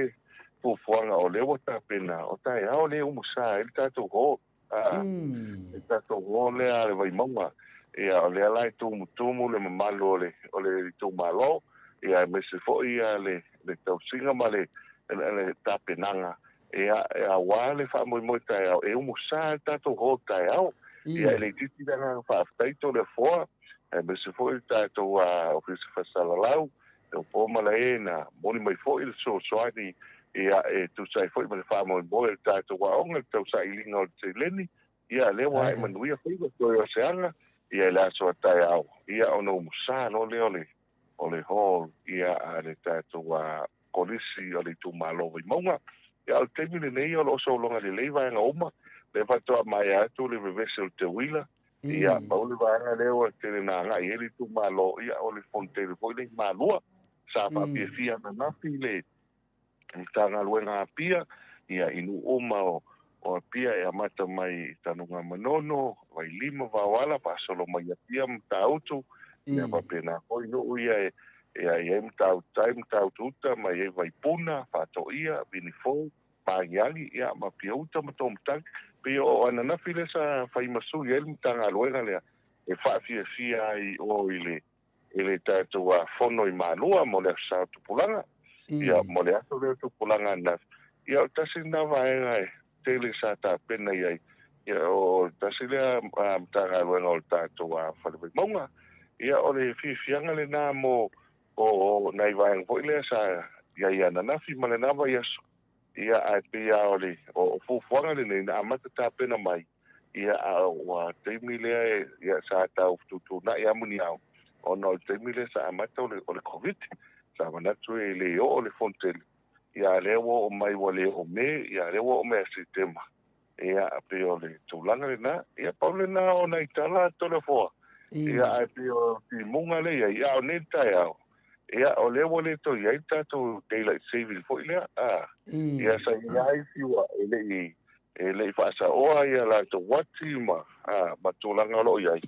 fuafuaga o lea ua tapena, o taeao lea e umusa ai le tatou hall, a, le tatou hall lea a le Vaimauga, ia, o lea la e tumutumu le mamalu o le, o le itumalo, ia, aemaise foi ia le, le tausiga ma le, le tapenaga Ia, aua le faamoemoe taeao, e umusa le tatou hall taeao. Ia, e le itiiti le agaga faafetai Toleafoa, aemaise foi le tatou Ofisa Faasalalau, o po ma lae na momoli mai foi le fesoasoani, ia, e tusa ai foi ma le faamoemoe o le tatou aoga i le tausailiga o le seleni. Ia, lea ua ae manuia faiva toe o se aga, ia, i le aso a taeao, ia, ona umusa loa lea o le o le hall ia a le tatou Kolisi o le itumalo o Vaimauga. Ia, o le taimi lenei o lo o sologa lelei vaega uma, lea faatoa maea atu le vevesi o le teuila, ia, pau le vaega lea ua tele na agai i ai le itumalo, ia, o le fonotele foi lea i Malua. Sa faafiafia ananafi le Matagaluega a Apia, ia, i nuu uma o Apia e amata mai i Tanugamanono, Vailima, Vaoala, faasolo mai i Apia ma Matautu, ia, faapena foi nuu ia e i ai Matautu Tai, Matautu Uta, ma i ai Vaipuna, Faatoia, Vinifou, Maagiagi, ia, ma Apia Uta ma Tomatagi. Pei o ananafi lea sa fai ma sui ai le Matagaluega lea e faafiafia ai i o i le i le tatou fono i Malua mo le Aso Sa o Tupulaga, ia, mo le aso lea o Tupulaga ananafi, ia, o le tasi lena vaega e tele sa tapena i ai, ia, o le tasi lea Matagaluega o le tatou Fale Vaimauga. Ia, o le fiafiaga lena mo o nai vaega foi lea sa i ai ananafi ma lena vaiaso, ia, ae pei lava o le o fuafuaga lenei na amata tapena mai, Ia, a ua taimi lea e, ia, sa tau fetuutuunai lava muniao, ona o le taimi lea sa amata o le, o le Koviti. Sa manatu e le oo le Fonotele, ia, a lea ua oo mai ua le oo Me, ia, a lea ua oo mai ia Setema. Ia, pei o le tulaga lena. Ia, pau lena o nai tala a Toleafoa. Ia, ae pei o timuga lea i ai, a o nei le taeao, ia, o lea ua le toe i ai le tatou daylight saving foi lea, a. Ia, sa i ai isi ua e le i E le i faasaoa ia latou uati ma, a, ma tulaga o lo o i ai.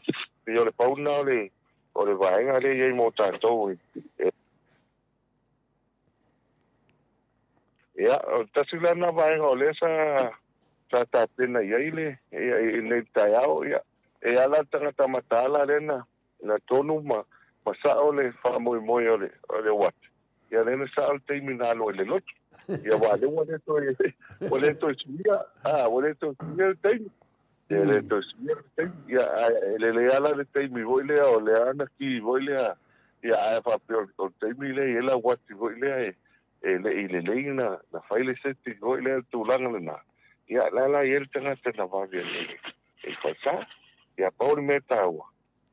Pei o le pau lena o le, o le vaega lea e i ai mo tatou e, e. Ia, o le tasi la lena vaega o lea sa, sa tapena i ai le, ia, i lenei taeao, ia, e ala le tagata mataala lea na, Na tonu ma ma sao le faamoemoe o le o le uati, ia lea na sao le taimi na alu ai i le lotu. Ia aua lea ua le toe ua le toe suia, a ua le toe suia le taimi. E le toe suia le taimi. Ia ae e lelei lava la le taimi foi lea o lea na ki foi lea ia ae faapea o le taimi lea e i ai lau uati foi lea e e le i lelei na na fai le setting foi lea le tulaga lena. Ia la la e i ai le tagata na vave ane i falesa. Ia pau le mea taua,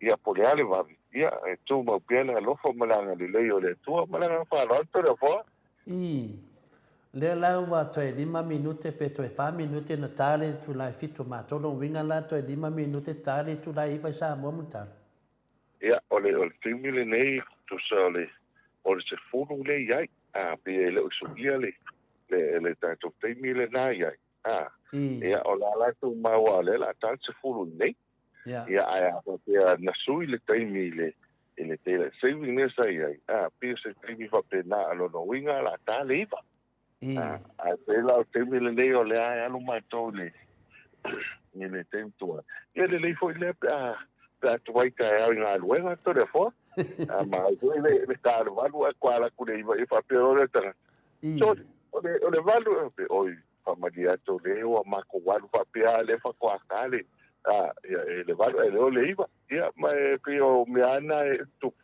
Ia, po o le a le vave, ia, e tumau pea le alofa ma le agalelei o le Atua ma le agaga faaaloalo Toleafoa. Ii, Lea la ua toe lima minute pe toe fa minute ona ta le itula e fitu matou lona uiga la toe lima minute ta le itula e iva i Samoa Mulitalo. Ia, o le, o le taimi lenei, tusa o le, o le sefulu lea i ai, a, pei e le o suia le, le, le tatou taimi lena i ai, a, ia, o le a la tumau a o lea o le a ta le sefulu i nei. Ia, ae a faapea na sui le taimi i le, i le daylight saving lea sa i ai, a, pei o se taimi faapena, a lona uiga o le a ta le iva. A, ae pei la o le taimi lenei o lea e alu matou i le, i le taimi tuai. Ia lelei foi lea pe a, pe a tuai taeao i galuega, Toleafoa. A ma ai foi le, le ta o le valu ae ua alu atu i le iva, ia faapea loa lea tagata, Sorry, o le, o le valu, oi, Faamalie atu o lea ua matou alu faapea a lea faatoa ta le a ia e le valu e le o le iva ia ma e pei o mea ana e tupu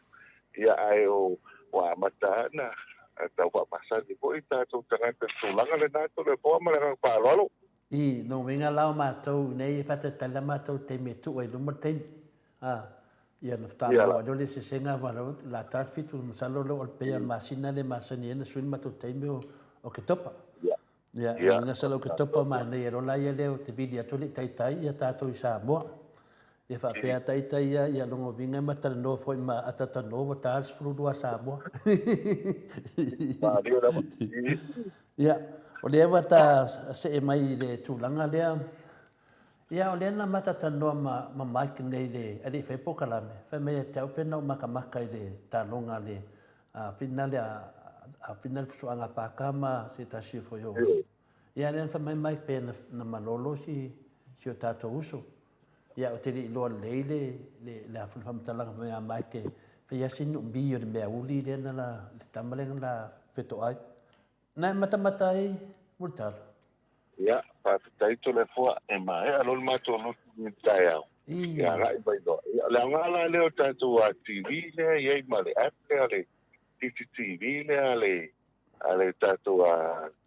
ia ae o ua amata ana tau faamasani foi tatou tagata i le tulaga lena Toleafoa ma le agaga faaaloalo. I, no uiga la o matou nei e faatalitali la matou taimi e tuu ai luma le taimi. A, ia na faatoa maua ai loa le eseesega la ta le fitu masalo o le pei o le masina lea e masani ai ona sui le matou taimi o Oketopa. Ia, Ia. o le Oketopa manaia loa la ia lea ou te vili atu le i taitai ia tatou i Samoa. Ia faapea ita ia, ia logoviga ma talanoa foi ma atatanoa ua ta le 12 a Samoa. Malie lava. Ia, o lea ua ta see mai i le tulaga lea. Ia, o lea na matatanoa ma, ma Mike nei i le, a le i fai polokalame, fai mai ia te au pe na ou makamaka i le taaloga a le a whina le a whina le fusuaga a Pākā ma se tasi foi o ia lea na fai mai Mike pe na, na malolo si si o tātou uso. Ia o te le iloa lelei le le le a faamatalaga mai a Mike e fai asi nu'umi o le mea uli lea na la le tama lea na la fetoai. Na e matamata ai Mulitalo. Ia, faafetai Toleafoa, e maea loa le matou lotu i le taeao, ia agai mai loa. Ia, o le aoga la lea o tatou TV lea e i ai ma le app lea le Digi TV lea a le a le tatou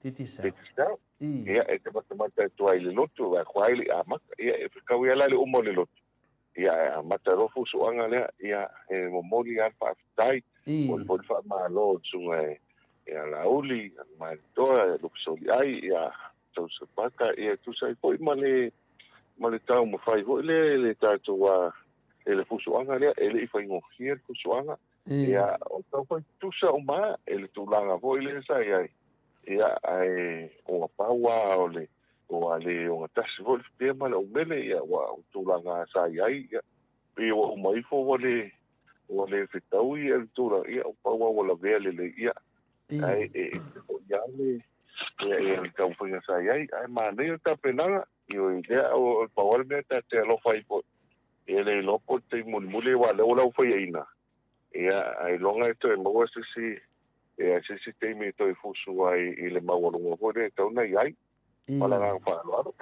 Digicel. Digicel. Ia, e te matamata atu ai i le lotu, aua e ai le amata. Ia, e fetaui lava la le uma o le lotu. Ia, e amata loa fusuaga lea, ia, e momoli lava le faafetai, momoli foi le faamalo i le susuga ia Laauli, ia Malietoa, ia Lupesoliai, ia Joseph Paka, ia e tusa ai foi ma le, ma le taumafai foi lea i le tatou, i le fusuaga lea, e le i faigofie le fusuaga, ia, o taumafai tutusa uma lava i le tulaga foi lea sa i ai, ia, ae ua pau lava o le, Ua le ogatasi foi le fipea ma le umele, ia, ua o tulaga sa i ai, ia, pei ua uma ifo ua le, ua le fetaui ia le tulaga, ia, ua pau lava ua lavea lelei, ia, ae e ese foi lava le, ia, ia le taumafaiga sa i ai, ae manaia le tapenaga, ioe, lea, o, pau lava le mea ta te alofa ai foi, e le iloa po o le taimi mulimuli, aua o lea ua laufaiaina, Ia, ailoga e toe maua se isi, ia, se isi taimi e toe fusu ai i le maualuga foi lea e tatau ona i ai. Ma le agaga faaaloalo.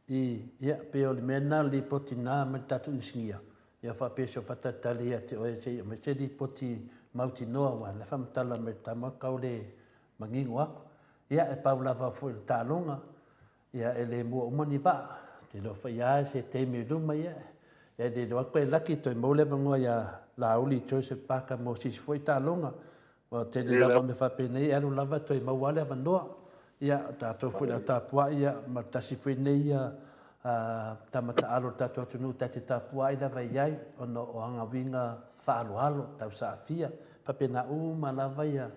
I, ia, pei o le mea lena o le lipoti na ma le tatou inisinia, ia faapea se faatalitali ia te oe se i aumai se lipoti mautinoa aua o la e faamatala mai le tama kau le manino aku. Ia, e pau lava foi o le taaloga, Ia, e le mua uma ni vaa. Te iloa foi lava se taimi i luma, ia, e le iloa atu e laki toe maua le avanoa ia Laauli Joseph Parker mo sisi foi taaloga. Ua tele lava mea faapenei, e alu lava toe maua lava le avanoa. Ia, o tatou foi le au tapuai, ia, ma le tasi foi nei ia tama taalo o le tatou atunuu ta te tapuai lava i ai ona o ana uiga faaaloalo, tausaafia, faapena uma lava ia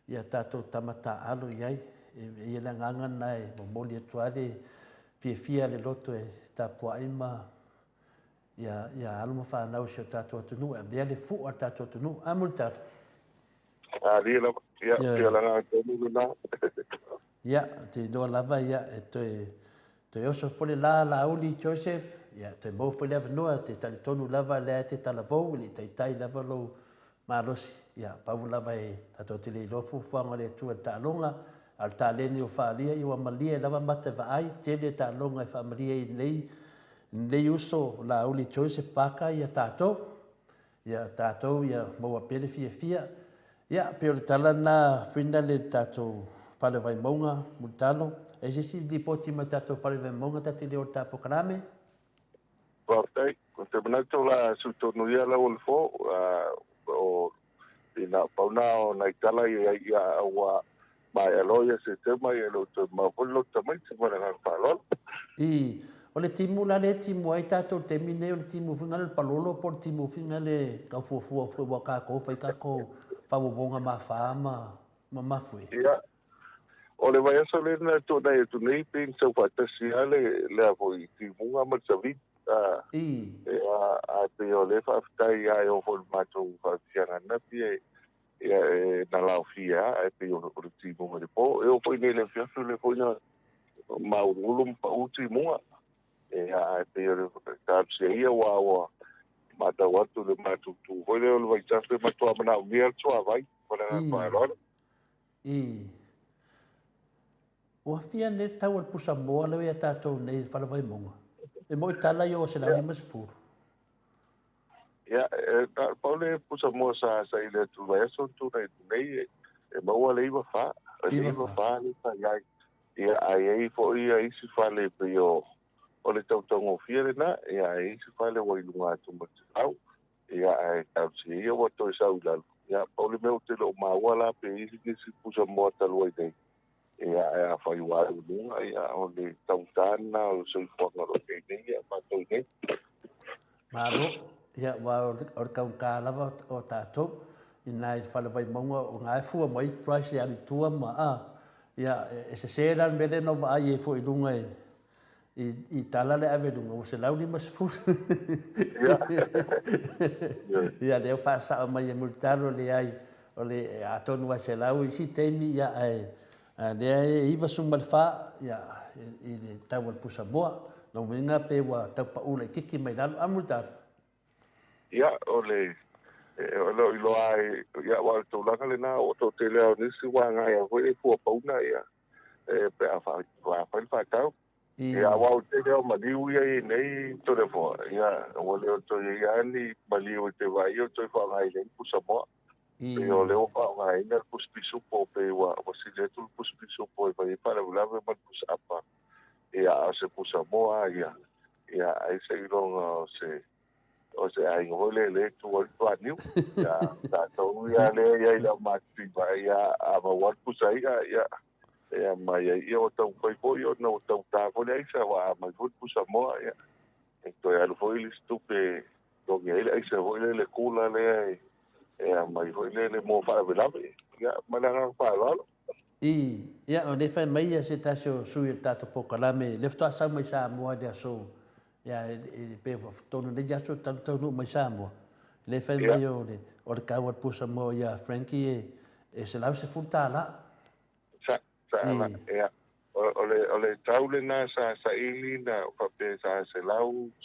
Ia tatou tama taaalo i ai. E i ai le agaga lena e momoli atu ai le fiafia le loto e tapuai ma ia, ia alo ma fanau i si o tatou atunuu e avea le fua o le tatou atunuu. A Mulitalo? Alia lava. Ia, pei o le agaga tonu lena. Ia, ou te iloa lava ia e toe toe oso foi le la Laauli Joseph, ia toe maua foi le avanoa, te talitonu lava lea e te talavou e le i taitai lava lou malosi. Ia, pau lava e tatou te le iloa fuafuaga o le Atua i le taaloga, a o le taleni ua faaalia, ia ua malie lava mata e vaai, tele taaloga e faamalie ai i lenei, lenei uso o Laauli Joseph Parker ia tatou. Ia tatou ia maua pea le fiafia. Ia, pei o le tala lena Frina le tatou Fale Vaimauga, Mulitalo. E se isi lipoti mai tatou Fale Vaimauga ta te le o le ta polokalame? Faafetai. Ou te manatu o le a sui tonu ia lau o le fo, o ina pau na o nai tala ia ia ua maea loa ia Setema ia e le o toe mamao foi le lotu tamaiti ma le agaga faaaloalo. I, o le timu la lea e timu ai tatou i le taimi lenei o le timu foi lea o le palolo po o le timu foi lea e tau fuafua foi aua o tatou fai tatou faauauga ma fa ma ma mafuie. Ia, o le vaiaso lea na tuanai atu nei pei na sau faatasi lava le lea foi timuga ma le savili. A, I. Ia, ae pei o lea faafetai lava e oo foi i le matou faafiafiaga ananafi e Ia, e na laofia lava, ae pei o le timuga i le po. E oo foi nei i le afiafi, o lea foi na māuluulu ma pau timuga. Ia, ae pei o le talosia ia, aua ua matau atu i le matutu foi lea o le vaitafe, e matua manaomia le suavai. Ma le agaga faaaloalo. I. Ua fia nei le tau o le pusa moa lea ua ia tatou nei i le fale Vaimauga? E moi tala i o 150. Ia, e, na o le pau le pusa moa sa saili atu i le vaiaso na tulai atu nei, e maua le 94, le 94 lea sa i ai. Ia, ae i ai foi ia isi fale e pei o, o le tautaugofie lena, ia, ae i ai isi fale ua i luga atu ma le 100, ia, ae talosia ia ua toe sau i lalo. Ia, pau le mea ou te le o maua la pe i ai nisi pusa moa talu ai nei. Ia, ae afai ua alu i luga, ia, o le taugata lena o le soifuaga o lo o i ai nei, ia, matou nei. Malo, ia, aua o le taugata lava o tatou, ina i le fale Vaimauga, o na e fua mai price e alu i tua ma, a, ia, e sese la le mea lea na ou vaai ai foi i luga i, i tala lea ave i luga, ua 150. Ia, lea ua faasao mai e Mulitalo, leai, o le, atonu ua 100 i isi taimi, ia, ae lea e 94, ia, i le tau o le pusa moa. Lona uiga pe ua tau pau laitiiti mai lalo. A Mulitalo? Ia, o le, e le o iloa ai, ia, aua o le tulaga lena, ua toatele lava o nisi ua agai lava foi i fua pauna, ia, e, pe a fai le faatau. Ia, aua o le tele o maliu ia i nei Toleafoa, ia, ua le o toe i ai lava ni maliu e te vaai o toe faaaogaina ai le pusa moa. Pei o lea ua faaaogaina le pusa pisupo, pei ua sili atu le pusa pisupo e fai ai faalavelave ma le pusa apa. Ia, a o se pusa moa lava ia, ia, ai seiloga o se o se aiga foi lea lea e tu ai le tuaniu. Ia, tatou ia lea e i ai le aumatutua, ia, a maua le pusa i'a, ia, ia mai ai, ia ua taumafai foi ona ua taugata foi le aisa, ua a mai foi le pusa moa, ia, e toe alu foi le isi tupe e totogi ai le aisa foi lea le kula lea e, e aumai foi lea le mo faalavelave. Ia, ma le agaga faaaloalo. I, ia, o lea e fai mai ia se tasi o sui o le tatou polokalame, lea faatoa sau mai Samoa i le aso, ia, pe tonu nei aso talu taunuu mai Samoa, lea e fai mai o le, o le tau o le pusa moa ia Frankie e, e $110. Sa, sa, ia, o le, o le tau lena sa saili na faapea sa 110,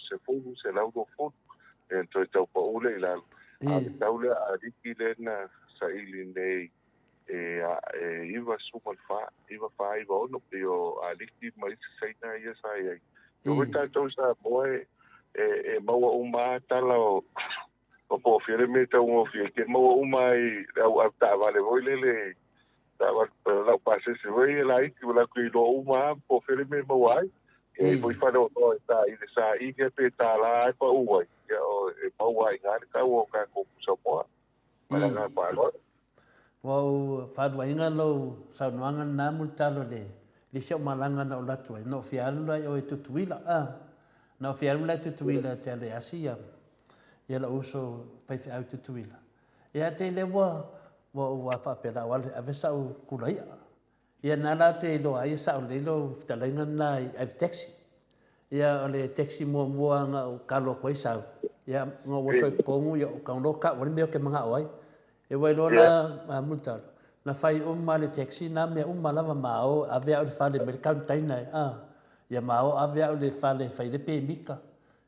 120, ia toe tau pau lea i lalo. A o le tau lea a Riki lea na saili nei, e, e 94, 94, 96, pei o Aliki ma isi Saina ia sa i ai. E foi tatou i Samoa e, e, e maua uma lava tala o, o po o fea le mea e taugofie ai, te maua uma ai le au au taavale foi lele, taavale, lau pasese foi ia laiti, ua latou iloa uma lava po o fea le mea e maua ai. E i ai foi faleoloa e ta i le saili pe $1 lava e pau ai, ia o, e maua ai i ina le tau o tatou pusamoa. Ma le agaga faaaloalo. Ua ou faaluaina lou saunoaga lena Mulitalo i le isi au malaga na ou alu atu ai, na ou fia alu la i o i Tutuila, a. Na ou fia alu la i Tutuila e te alu e asi ia, ia lou uso faifeau i Tutuila. Ia te i lea ua, ua ou faapea la, ua alu e ave sau kula i'a. Ia na la te iloa ai e sao lelei lou fetalaiga lena i ave taxi. Ia o le taxi muamua na ou kalo atu ai sau, ia na ou oso i totonu ia ou tago loa tau ai le mea ou te manao ai. Ia ua iloa la a Mulitalo, na fai uma le taxi na mea uma lava ma o ave au i le fale mai le container a, ia ma o ave au i le fale e fai ai le pemita,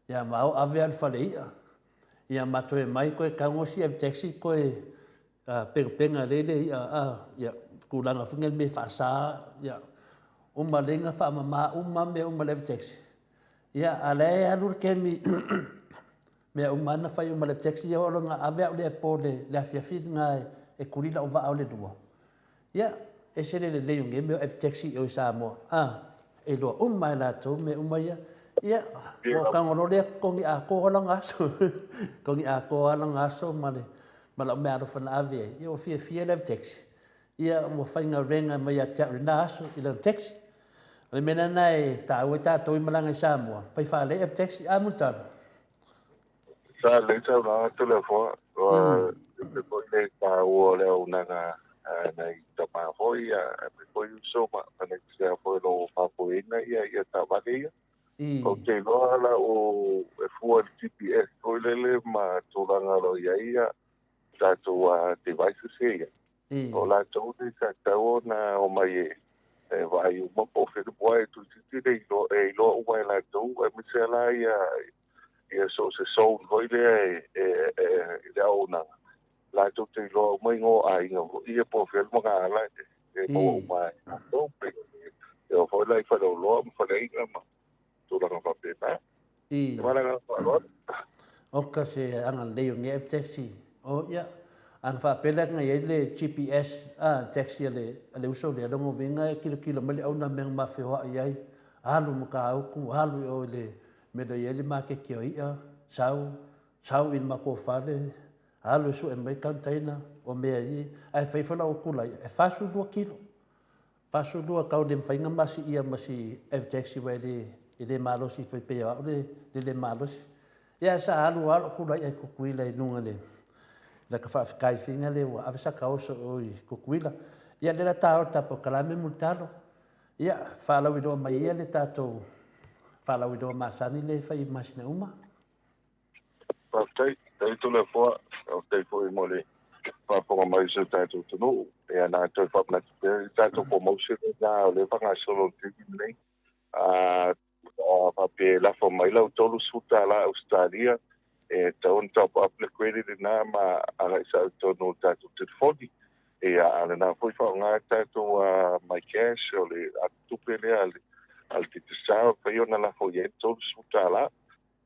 ia ma o ave au i le fale i'a, ia ma toe mai toe tago isi ave taxi toe penapena lea le i'a a, ia, tulaga foi nei mea faasa, ia, uma lea na faamama uma mea uma le ave taxi. Ia, a la e alu le kemi mea uma na fai uma le ave taxi, ia oo loa ina ave au i le airport i le afiafi lena e kuli lau vaa o le 2. Ia, ese le lelei o nei mea o ave taxi i o i Samoa, a, e iloa uma e latou mea uma ia. Ia, ua ou tago loa lea totogi atoa lana aso, totogi atoa lana aso ma le ma lau meaalofa na ave ai, ia ua fiafia le ave taxi, ia ua faigaluega mai ia te au i lena aso i lana taxi. O le mea lena e taua ai tatou i malaga i Samoa, fai faalelei ave taxi, a Mulitalo? Sa lelei saunoaga atu le Afoa, ua ese foi le taua o le auaunaga a nai tama foi, aemaise foi uso ma nai tina foi o lo o faafoeina ia taavale ia. Ou te iloa la o e fua i le GPS foi lele ma tulaga o lo o i ai ia tatou devices ia. O latou nei sa tatau ona omai e vaai uma po o fea aua e toeitiiti le iloa, e iloa uma e latou aemaise lava la ia ia so o se zone foi lea e i le auaunaga latou te iloa uma igoa o aiga foi ia po o fea le magaala e maua uma ai e latou. E oo foi la i faleoloa ma faleaiga ma tulaga faapena. Ma le agaga faaaloalo. Oka se agalelei o nei app taxi. O ia, ana faapea lea na i ai le GPS a taxi a le, a le uso lea, lona uiga e kilokilo mai le auna mea na ma feoai ai, alu i Matautu, alu i o i le mea o lo o i ai le maketi o i'a, sau, sau i le matou fale, alu e sue mai container o mea ia, ae fai foi lau kula ia, e 42 kilo. 42 kau le mafai ona ma siia ma si F-Taxi aua e le, e le malosi foi pei o au le, le le malosi. Ia ae sa alu lava lou kula i'a i Tutuila i luga i le laka faafekaifiga lea ua ave saka oso i o i Tutuila. Ia lea la ta o le ta polokalame mulitalo. Ia, faalauiloa mai ia le tatou faalauiloa masani lea e fai i masina uma. Faafetai, faafetai Toleafoa, faafetai foi mo le faafofoga mai o si o tatou atunuu. Ia na toe faamanatu pea i le tatou promotion lena o lea e faagasolo i le taimi lenei. A faapea e lafo mai lau $30 Ausetalia, e tatau ona top up le credit lena ma agai sao i totonu o le tatou telefoni. Ia, a o lena foi faaaoga le tatou MyCash, o le tupe lea a le Digicel, e mafai ona lafo i ai le $30.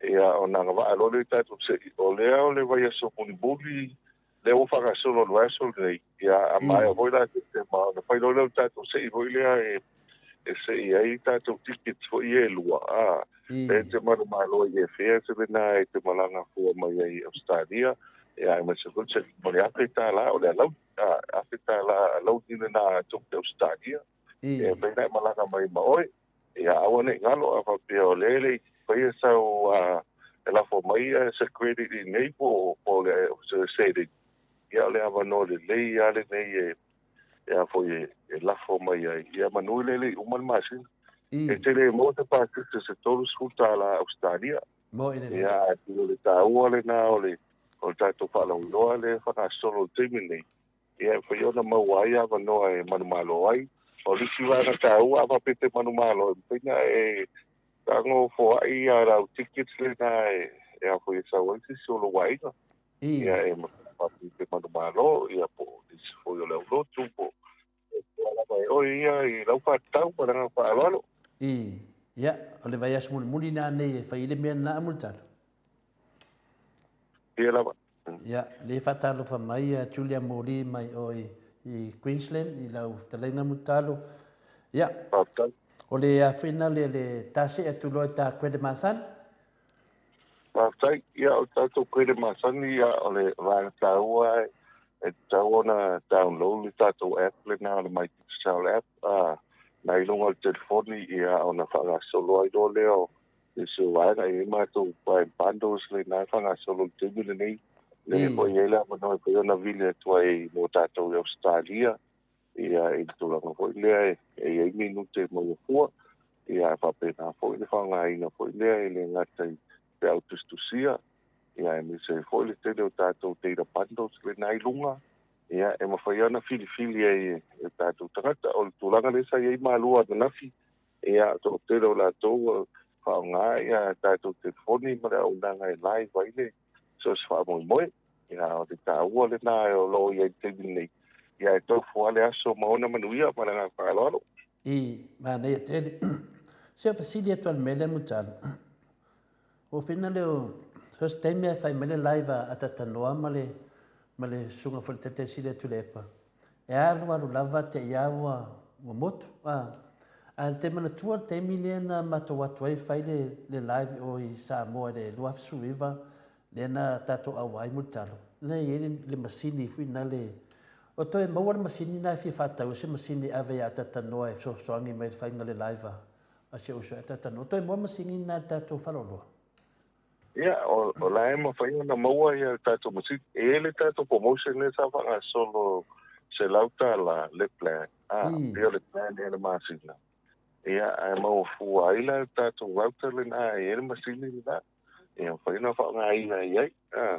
Ia, ona agavaa loa lea i tatou se'i. O lea o le vaiaso mulimuli, lea ua faagasolo i le vaiaso lenei, ia, a maea foi la Setema, ona fai loa lea o le tatou se'i foi lea e se'i ai tatou tickets foi ia e lua, a, e te manumalo ai e fea se mea lena e te malaga fua mai ai i Ausetalia, ia, aemaise foi le se'i mo le $1,000 o le alauni, a, $1,000 alauni lena a tou i Ausetalia, e mafai ona e malaga mai ma oe. Ia aua ne i galo a faapea o lea e le i faia sau e lafo mai se credit i inei po o le se seleni, ia o le avanoa lelei lava lenei e e a foi e lafo mai ai. Ia manu e le i uma le masina. E te le maua se pasese se $30 Ausetalia. Ia ae pei o le taua lena o le o le tatou faalauiloa lea e faagasolo i le taimi lenei. Ia e mafai ona maua ai avanoa e manumalo ai. O le isi vaega taua, a faapea e te manumalo, e mafai ona e tago foai a lau tickets lena e a foi e sau ai se isi o lou aiga. Ia e faapea e te manumalo, ia po o nisi foi o le aulotu, po o fea lava e oe ia i lau faatatau ma le agaga faaaloalo. Ia, o le vaiaso mulimuli lena nei e fai ai le mea lena a Mulitalo. Ia lava. Ia, lea e faatalofa mai ia Julia Moli mai o i, i Queensland i lau fetalaiga Mulitalo. Ia, Faafetai. o le afena le, le ta see atu loa i ta credit masani. Faafetai. Ia, o le tatou credit masani, ia, o le vaega taua e tatau ona download le tatou app lena o le My Digicel app, a, na i luga o le telefoni, ia, ona faagasolo ai loa lea o nisi o vaega. E i ai matou Prime Bundles lena e faagasolo i le taimi lenei, lea foi e i ai le avanoa e mafai ona vili atu ai mo tatou i Ausetalia, ia, i le tulaga foi lea e i ai minute e maua fua, ia, ae faapena foi le faaaogaina foi lea e le gata i peau tusitusia, ia, aemaise ai foi le tele o tatou data bundles lena i luga, ia, e mafai lava ona filifili ai e tatou tagata. O le tulaga lea sa i ai malua ananafi, Ia, toatele o latou ua faaaoga ia tatou telefoni ma le auaunaga e live ai le so o se faamoemoe. Ia, o le taua lena o lo o i ai i le taimi lenei. Ia, e tofu lava le aso ma ona manuia ma le agaga faaaloalo. I manaia tele. Se o fesili atu a le mea lea Mutala. Ua fina lea o so se taimi ae fai mai le live a Atatanoa ma le ma le susuga foi le Taitai Sili a Tuilaepa. E alualu lava te i a ua ua motu. A ae te manatua le taimi lea na matou atu ai fai le le live o i Samoa i le 2019 lea na tatou auai Mulitalo. Na i ai le, le masini foi na le o toe maua le masini na e fia faatau se masini e ave ia Atatanoa e fesoasoani mai i le faiga le live a A si ou uso e Atatanoa, toe maua masini na i le tatou faleoloa. Ia, o, o la e mafai ona maua ia le tatou masini. E i ai le tatou promotion lea sa faagasolo $100 le plan, a, pei o le plan ea le masina. Ia, ae maua fua ai la le tatou router lena e i ai le masini lena. Ia, mafai ona faaaogaina i ai. A,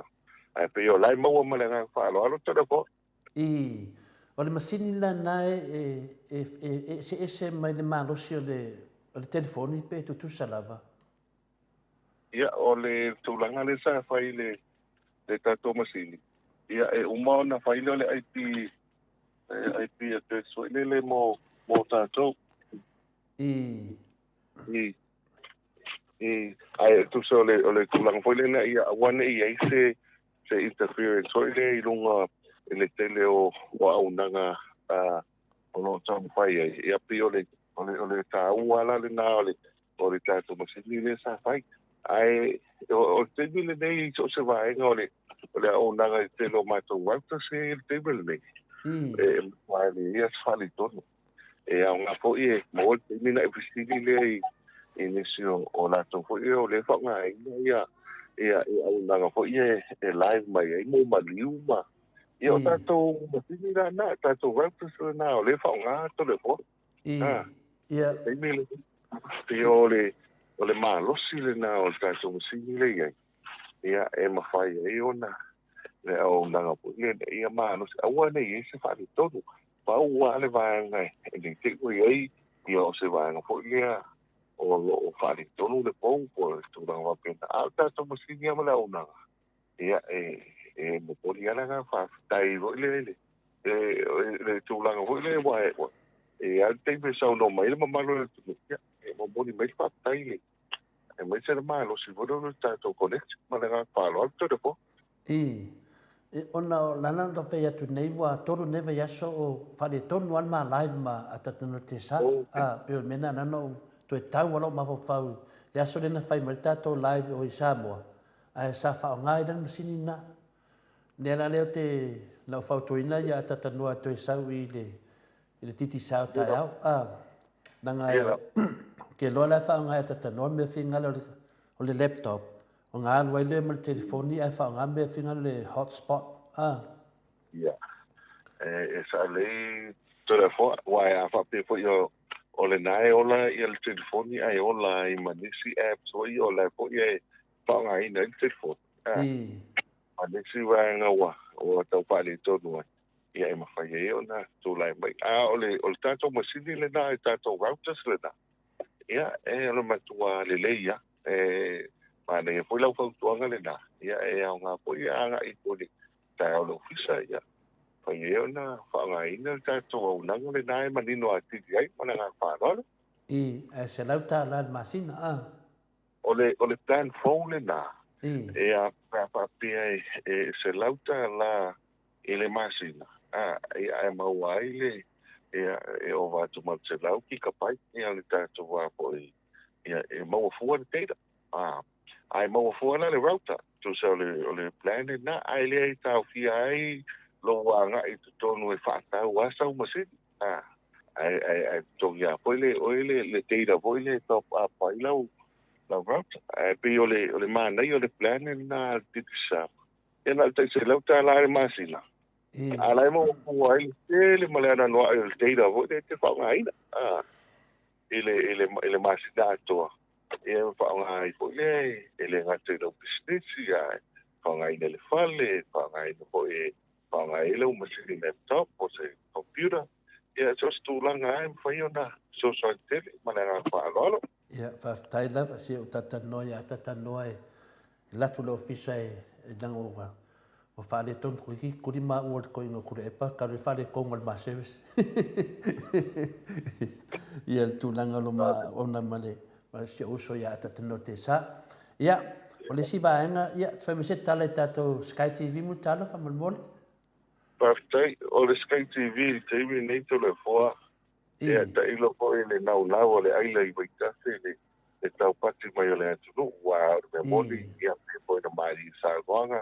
ae pei o la e maua ma le agaga faaaloalo Toleafoa. I, o le masini lena e, e, e, e eseese mai le malosi o le, o le telefoni pe tutusa lava. Ia, o le tulaga lea sa fai i le, le tatou masini, ia, e uma ona fai lea o le IP, IP address foi lele mo, mo tatou. I. I, i, ae tusa o le, o le tulaga foi lea ina ia aua ne i i ai se, se interference foi lea i luga i le tele o auaunaga o lo o taumafai ai. Ia pei o le, o le, o le taua la lena o le, o le tatou masini lea sa fai. Ae o le taimi lenei i so o se vaega o le, o le auaunaga i le tele o matou routers e i ai i le taimi lenei, e matua leai lava se faaletonu. E aoga foi e maua le taimi ona e fesili lea i i nisi o, o latou foi ia o lea e faaaogaina ia ia ia auaunaga foi ia e live mai ai mo maliu ma ia o tatou masini la na, tatou routers lena o lea e faaaoga Toleafoa. I, ia. Taimi le pei o le o le malosi lena o le tatou masini lea i ai. Ia, e mafai ai ona le auaunaga foi lea ina ia malosi, aua ne i i ai se faaletonu. Pau lava le vaega e ne i te i ua i ai, ia o se vaega foi lea o lo o faaletonu le pou po o le tulaga faapena. A o le tatou masini lava ma le auaunaga, ia, e, e momoli lava le agaga faafetai foi lea i le, le tulaga foi lea aua e i ai lava le taimi e saunoa mai ai le mamalu o le atunuu, ia, e momoli mai le faafetai i le aemaise le malosi foi lea o le tatou connection ma le agaga faaaloalo Toleafoa. I, ona o lana na fai atu nei ua tolu nei vaiaso o faaletonu lava le ma live ma a tatou te sa, a, pei o le mea lena na ou toe tau a lou mafaufau i le aso lea na fai mai le tatou live o i Samoa, ae sa faaaoga ai la le masini lena. Lea la lea ou te, na ou fautuaina ia Atatanoa e toe sau i le I le titi sao taeao, a, leaga e, ou te iloa la e faaaoga e Atatanoa le mea figale o le laptop, ona alu ai lea ma le telefoni ae faaaoga le mea figale o le hotspot, a. Ia, e sao lelei Toleafoa, aua a faapea foi o lena e ola le telefoni ae ola ai ma nisi apps foi o la e foi e faaaogaina ai le telefoni, a, ma nisi vaega ua tau faaletonu ai. Ia e mafai ai ona tulai mai. A o le, o le tatou masini lena, le tatou routers lena, ia, e o le matua lelei lava. E manaia foi lau fautuaga lena, ia e aoga foi e agai i le taeao o le ofisa, ia mafai ai ona faaaogaina le tatou auaunaga lena e manino atili ai ma le agaga faaaloalo. I, ae $100 i le masina, a. O le, o le plan fou lena, e a, pe a faapea e $100 i le masina, a, ia, ae maua ai le, ia, e ova atu ma le 100 gigabyte, ia, le tatou a foi, ia, e maua fua le data, a, ae maua fua la le router, tusa o le, o le plan lena, ae le taofia ai lou agai i totonu e faatau lava sau masini, a, ae, ae, ae totogi lava foi le, oe le, le data foi lea e top up ai lau, lau router. Ae pei o le, o le manaia o le plan lena a le Digicel, Ia na o le tai $100 i le masina. A la e maua fua ai le tele ma le anoanoai o le data foi lea e te faaaogaina i le, i le, i le masina atoa. Ia e faaaoga ai foi lea e le gata i lau pisinisi, ae faaaogaina i le fale, faaaogaina foi e faaaoga ai lau masini laptop po o se computer. Ia so o se tulaga lava e mafai ona fesoasoani tele ma le agaga faaaloalo. Ia, faafetai lava, se ua talatalanoa ia talatalanoa e alu atu le ofisa e leaga ua ua faaletonu toeitiiti kuli maua le toeaina o Tuilaepa talu ai faaletonu o le ma service. Ia le tulaga o lo ma ona ma le ma si ou uso ia Atatanoa Tesa. Ia, o le isi vaega, ia, fai mai se tala i tatou Sky TV Mulitalo faamolemole. Faafetai. O le Sky TV i le taimi lenei Toleafoa, Ia tailo foi i le naunau o le aila i Vaitafe i le taupati mai o le atunuu, aua o le mea moni, ia pei foi ona malie i saunoaga,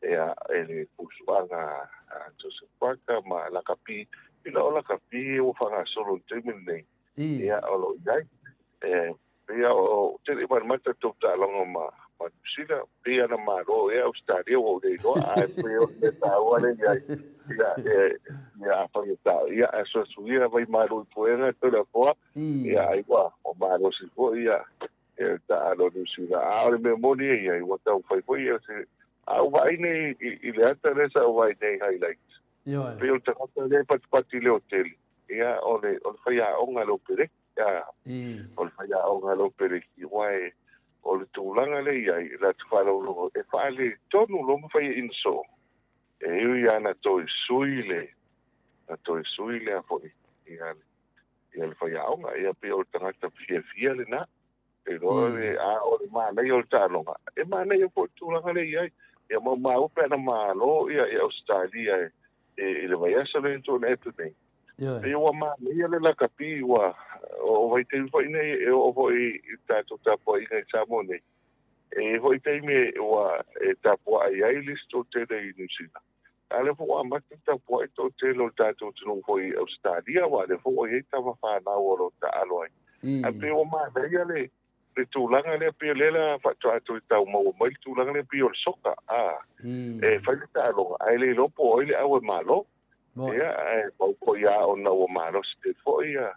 ia, i le fuafuaga a Joseph Parker ma Lakapi, ina o Lakapi ua faagasolo i le taimi lenei, ia, o lo o i ai. E Pei a o tele matamata tou taaloga ma ma Niu Sila, pei a na malo ea Ausetalia ua ou le iloa, ae pei o le mea taua lea i ai, ia, e, ia afai e ta, ia asuasu ia vai malo i puega Toleafoa, ia ai ua, ua malosi foi ia, ia le taalo Niu Sila. A o le mea moni e i ai, ua taumafai foi ia se, a ou vaai nei i, i le ata lea sa ou vaai nei i highlights, pei o le tagata lea e patipati i le hoteli, ia, o le, o le faiaoga i le opereki. Ia, o le faiaoga a lou peleki, aua e, o le tulaga lea i ai, la te faalogologo, e faaletonu loa ma fai e insoo, e ui lava na toe sui le, na toe sui le a foi, ia, ia le faiaoga. Ia pei o le tagata fiafia lena, e iloa le, a o le manaia o le taaloga, e manaia foi le tulaga lea i ai. Ia maumau pe ana malo ia, ia Ausetalia e, e, i le vaiaso lea na tuanai atu nei. Pei ua manaia le lakapi ua o vaitaimi foi nei e oo foi i tatou tapuaiga i Samoa nei. E i ai foi taimi ua e tapuai ai le isi toatele i Niu Sila. A o lea foi ua amata ona tapuai le toatele o le tatou atunuu foi i Ausetalia, aua o lea foi ua i ai tama fanau o lo o taaalo ai. Ae pei ua manaia le le tulaga lea, pei o lea la faatoa toe tau maua mai le tulaga lea pei o le soka, a, e fai le taaloga ae le iloa po o ai le au e malo. Ia, ae pau foi lava ona ua malosi tele foi ia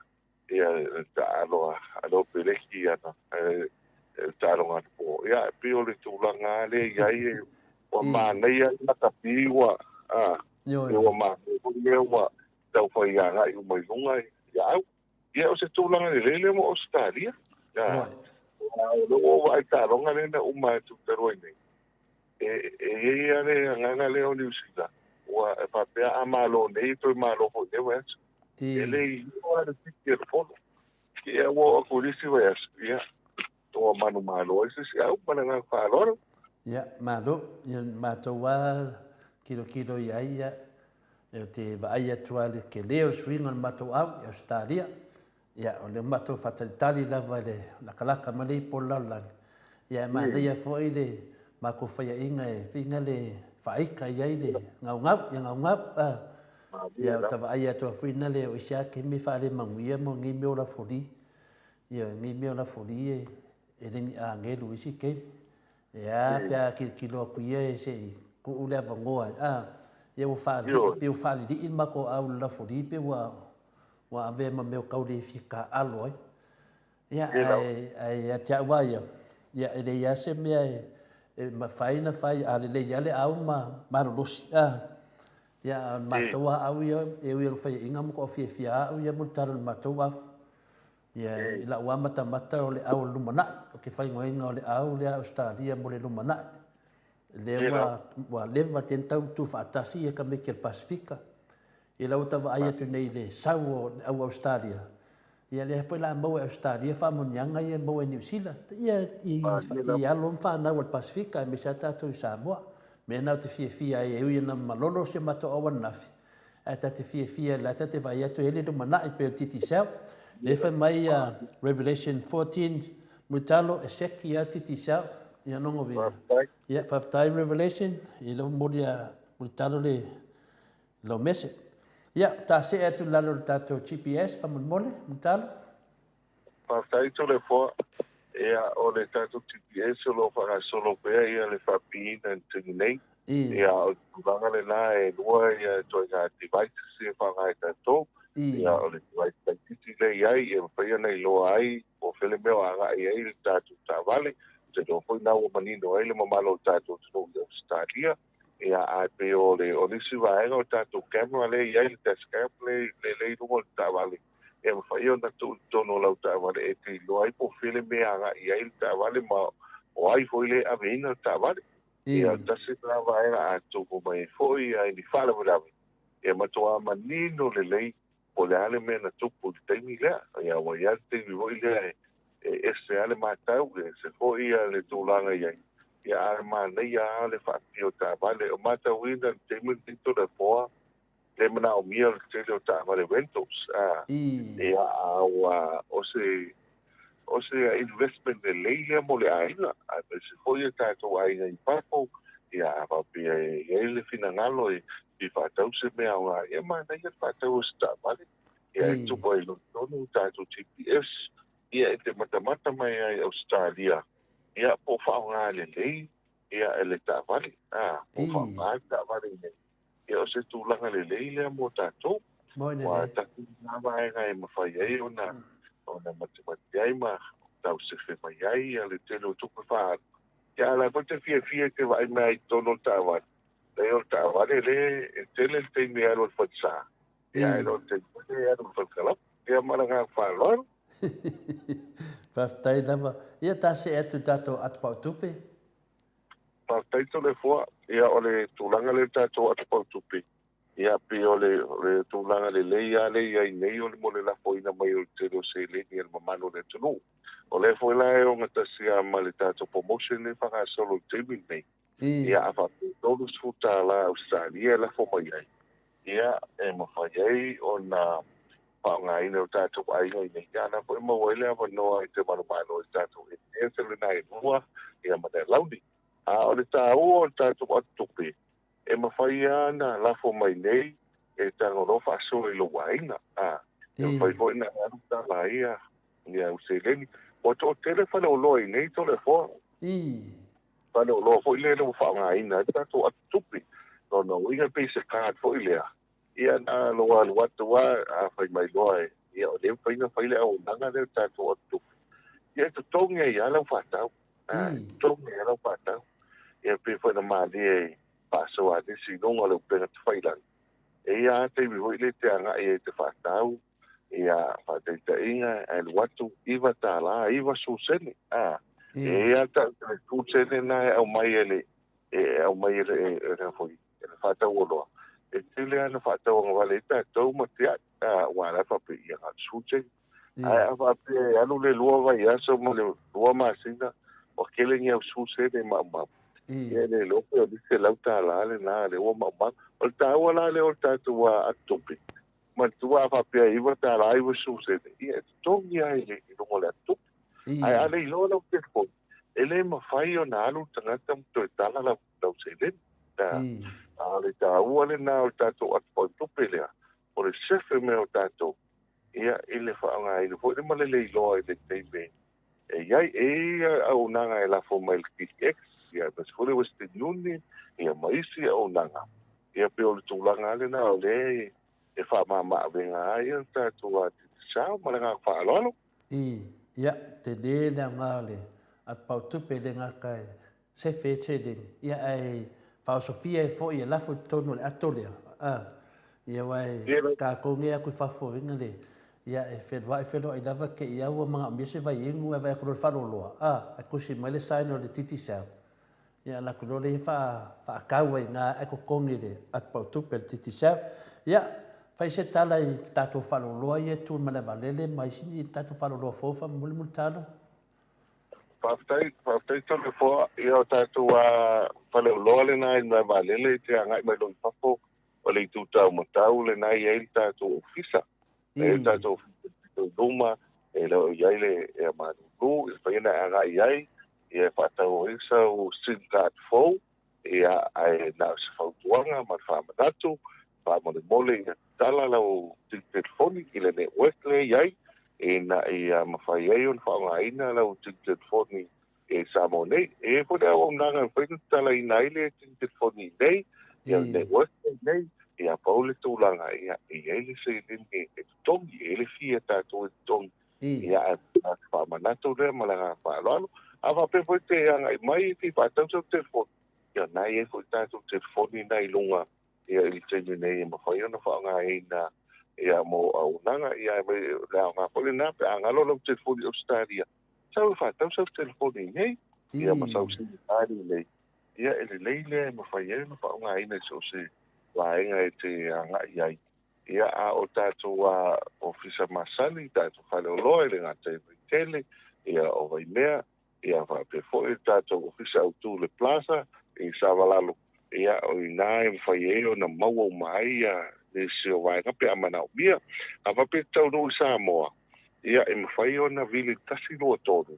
ia le taaalo a le Peleki ana le taaloga anapo. Ia, e pei o le tulaga lava lea e i ai, ua manaia le lakapi ua, a, ua manaia foi lea ua tau fai agai uma i luga ia au. Ia, o se tulaga lelei lea mo Ausetalia. A, o lea ua ou vaai i le taaloga lea na uma atu talu ai nei, e i ai lava le agaga lea o Niu Sila, ua e faapea a malo nei, e toe malo foi i lea vaiaso. E le i iloa le piki a le Fono. Ia, ua oo atu i le isi vaiaso, ia, ua manumalo ai se isi au ma le agaga faaaloalo. Ia, malo. Ia, matou lava tilotilo i ai, ia, ou te vaai atu lava i le tele o le suiga o le matou au i Ausetalia. Ia, o lea ua matou faatalitali lava i le latalata mai le ipu o le lalolagi. Ia, e manaia foi le matou faiaina e fina le faaita i ai le gaugau, ia gaugau. A, ia, o ta vaai atu lava foi lea o isi lava taimi e faalemanuia mo nei mea o lafoli. Ia, nei mea o lafoli e le ni agelu i isi taimi. E a pe a tilotilo atu ia se i tuu le avanoa, a, ia ua faalii, pei ua faalilii le matou au i le lafoli pe ua ua avea ma mea o tau le fia taaalo ai. Ia, ae, ae ia te au lava ia, ia e leai lava se mea e, e mafai ona fai, a lelei lava le au ma malolosi, a, ia, a o le matou lava au ia, e ui lava ina faiaina matuai fiafia lava au ia mo le tala o le matou au. Ia, i lau lava matamata o le au o le lumanai, ou te faaigoaina o le au lea a Ausetalia mo le lumanai. Lea ua, ua leva tele tau tuufaatasi ia tamaiti a le Pasefika. Ia la ua ta vaai atu nei i le sau o le au Ausetalia, ia lea foi la a maua e Ausetalia faamanuiaga ia e maua e Niu Sila, ia i, i alo ma fanau a le Pasefika aemaise lava tatou i Samoa. Mea na ou te fiafia ai e ui ina malolo si o matou au ananafi, ae ta te fiafia la ta te vaai atu e le lumanai pei o le Digicel. Lea fai mai ia Revelation 14, Mulitalo e seki ia Digicel, ia longa uiga. Ia faafetai Revelation i lou momoli a Mulitalo le lau mese. Ia, ta see atu i lalo o le tatou GPS faamolemole, Mulitalo. Faafetai Toleafoa. Ia, o le tatou GPS o lo o faagasolo pea ia le faapiina i le taimi nei. Ia, o le tulaga lena e lua ia ituaiga devices ia e faaaoga e tatou. Ia, o le device laitiiti lea e i ai e mafai ona iloa ai po o fea le mea o agai ai le tatou taavale. Ou te iloa foi lena ua manino ai le mamalu o le tatou atunuu i Ausetalia. Ia, ae pei o le, o le isi vaega o le tatou camera lea e i ai, le dash cam lea e i luga o le taavale, e mafai ona tuu i totonu o lau taavale e te iloa ai po o fea le mea e agai i ai le taavale ma o ai foi lea e aveina le taavale. Ia, tasi lena vaega a tupu mai ai foi ni faalavelave, e matuā manino lelei po o le a le mea na tupu i le taimi lea. Ia, ua i ai le taimi foi lea e ese lava le matau, e ese foi le tulaga i ai. Ia, ae manaia lava le faapio o taavale. O matauina i le taimi lenei Toleafoa, le manaomia o le tele o taavale rentals. A, ia, a ua, o se, o se investment lelei lea mo le aiga, aemaise foi o tatou aiga i fafo, ia, a faapea e i ai le finagalo e fia faatau se mea aoga, ia manaia le faatau o se taavale, ia e tupu ai loa i totonu tatou GPS, ia e te matamata mai ai i Ausetalia, ia po o faaaoga lelei ia e le taavale, a, po o faaaoga le taavale i inei. Ia o se tulaga lelei lea mo tatou. Ua tasi lena vaega e mafai ai ona ona matimati ai ma tausefe mai ai ia le tele o tupe faaalu. Ia a o la foi te fiafia i te vaai mai ai i totonu o le taavale. Leai o le taavale lea e tele le taimi e alu ai i le falesa. Ia ae le o le taimi foi lea e alu i le falekalama. Ia ma le agaga faaaloalo. Faafetai lava. Ia ta see atu i le tatou atupau tupe. Faafetai Toleafoa. Ia o le tulaga lea i le tatou atupau tupe, ia pei o le o le tulaga lelei lava lea e i ai nei o le mo le lafoina mai o le tele o seleni a le mamalu o le atunuu. O lea foi la e ogatasi lava ma le tatou promotion lea e faagasolo i le taimi lenei. Ia a faapea e $30 Ausetalia e lafo mai ai, ia e mafai ai ona faaaogaina e o tatou aiga i nei ana foi maua ai le avanoa i te manumalo i tatou NPS le na e lua ia ma le alauni. A o le tāua o le tatou atu tupe, E mafai lava ona lafo mai nei e tago loa faasoa i lou aiga. A, e mafai foi ona e alu tala ai ia ni au seleni. Ua toatele faleoloa i nei Toleafoa. Faleoloa foi lea ua faaaogaina ai le tatou ata tupe. Lona uiga e pei se card foi lea, ia na lou alu atu lava, a fai mai loa e, ia o lea e mafai ona fai le auaunaga lea i le tatou ata tupe. Ia e totogi ai lava lau faatau. A, e totogi ai lava lau faatau. Ia pei foi ona malie i faasoa a nisi i luga o le upega tafailagi, e i ai lava taimi foi lea e te agai ai e te faatau, ia, faataitaiga, e alu atu $9, 90 sene, a, e i ai lava le 10 sene lena e aumai e le, e aumai e le, e le foi, e le faatauoloa, e tele lava ina faatauagavale ai tatou ma tiai, a, aua o la e faapea, ia, na o le 10 sene. Ae a faapea e alu le lua vaiaso ma le lua masina, ua tele ni au 10 sene e maumau. Ia e le iloa pe o le $100 lena lea ua maumau. O le taua la lea o le tatou atutupe, manatua a faapea e $9 90 sene, ia e totogi lava i luga o le atutupe. Ae a le iloa lau telefoni, e le mafai ona alu le tagata ma toe tala lau seleni. A o le taua lena o le tatou atu-pautupe lea, o le sefe mea o tatou, ia, i le faaaogaina foi lea ma le le iloa i le taimi e i ai. E i ai auaunaga e lafo mai i le KDX, ia, aemaise foi le Western Union, ia, ma isi auaunaga. Ia, pei o le tulaga lava lena o lea e faamama-avega ai le tatou Digicel ma le agaga faaaloalo. I, ia, tele le aoga o le atupautupe le gata e sefe e seleni, ia ae faaosofia ai foi e lafo i totonu o le ato lea, a, ia aua e tatou nei atu i fafo ina le, ia e feloai feloai lava te i au ua manaomia se vaiinu ae vaai atu loa i le faaloloa, a, ae tusi mai le sign o le Digicel, ia alu atu loa lea faatau ai i ina ae totogi i le atupautupe a le Digicel. Ia, fai se tala i tatou faaloloa ia e tu i Malaevalele ma isi ni tatou faaloloa fou faamolemole Mulitalo. Faafetai, faafetai Toleafoa. Ia o tatou faleoloa lena i Malaevaalele e te agai mai loa i fafo o le itu taumatau lena e i ai le tatou ofisa. E i ai le tatou ofisa i luma e le o i ai le ea malulu e mafai ona e agai i ai ia e faatau ai sau sim card fou ia ae na o se fautuaga ma le faamanatu faamolemole ia tatala lau telefoni i le network lea e i ai ina ia mafai ai ona faaaogaina lau telefoni i Samoa nei. E i ai foi le auaunaga e mafai ona tatalaina ai le telefoni i inei, ia le network i inei, ia pau le tulaga, ia e i ai le seleni e totogi, e i ai le fee a tatou e totogi, ia ae faamanatu lea ma le agaga faaaloalo. A faapea foi te agai mai e fia faatau sau telefoni, ia na e i ai foi tatou telefoni na i luga ia i le taimi nei e mafai ona faaaogaina ia mo auaunaga, ia le aoga foi lena pe a galo lau telefoni i Ausetalia, sau e faatau sau telefoni i nei, ia ma sau SIM card i nei, ia e lelei lea e mafai ai ona faaaogaina i so o se vaega e te agai i ai. Ia, a o tatou ofisa masani, tatou faleoloa e le gata i Vaitele, ia o Vaimea, Ia faapea foi le tatou Ofisa Autu i le Plaza i Savalalo, ia o i ina e mafai ai ona maua uma ai ia nisi o vaega pe a manaomia. A faapea e taunuu i Samoa, ia e mafai ona vili 123,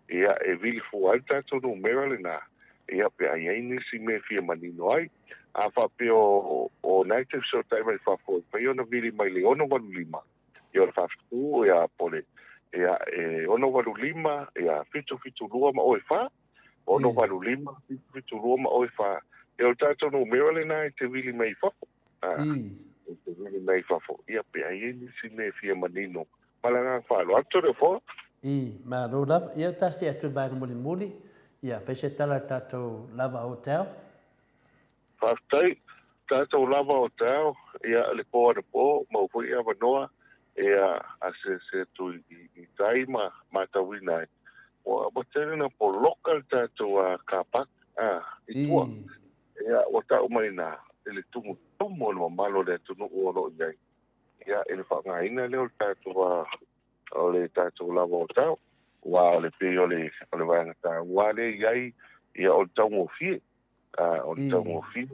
ia e vili fua ai le tatou numera lena, ia pe a i ai nisi mea e fia manino ai. A faapea o o na e te fesootai mai fafo, e mafai ona vili mai le 685, Ia o le faafetu ia po le ia e 685 ia 772 ma oe 4 685 772 ma oe 4 ia o le tatou numera lena e te vili mai i fafo a e te vili mai i fafo ia pe a i ai nisi mea e fia manino ma le agaga faaaloalo atu le foa. I, malo lava. Ia tasi atu i le vaega mulimuli, ia fai se tala i le tatou Lava Hotel. Faafetai, tatou lava o taeao, ia, le po anapo, maua foi avanoa, ia, asiasi atu i tai ma matauina ai. Ua, ua tele na poloka le tatou car park, a, i tua. Ia, ua tau mai na, i le tumutumu o le mamalu o le atunuu o lo o i ai, ia, i le faaaogaina lea o le tatou, o le tatou lava o taeao, aua o le pei o le, o le vaega taua lea e i ai, ia, o le taugofie. o le taugofie,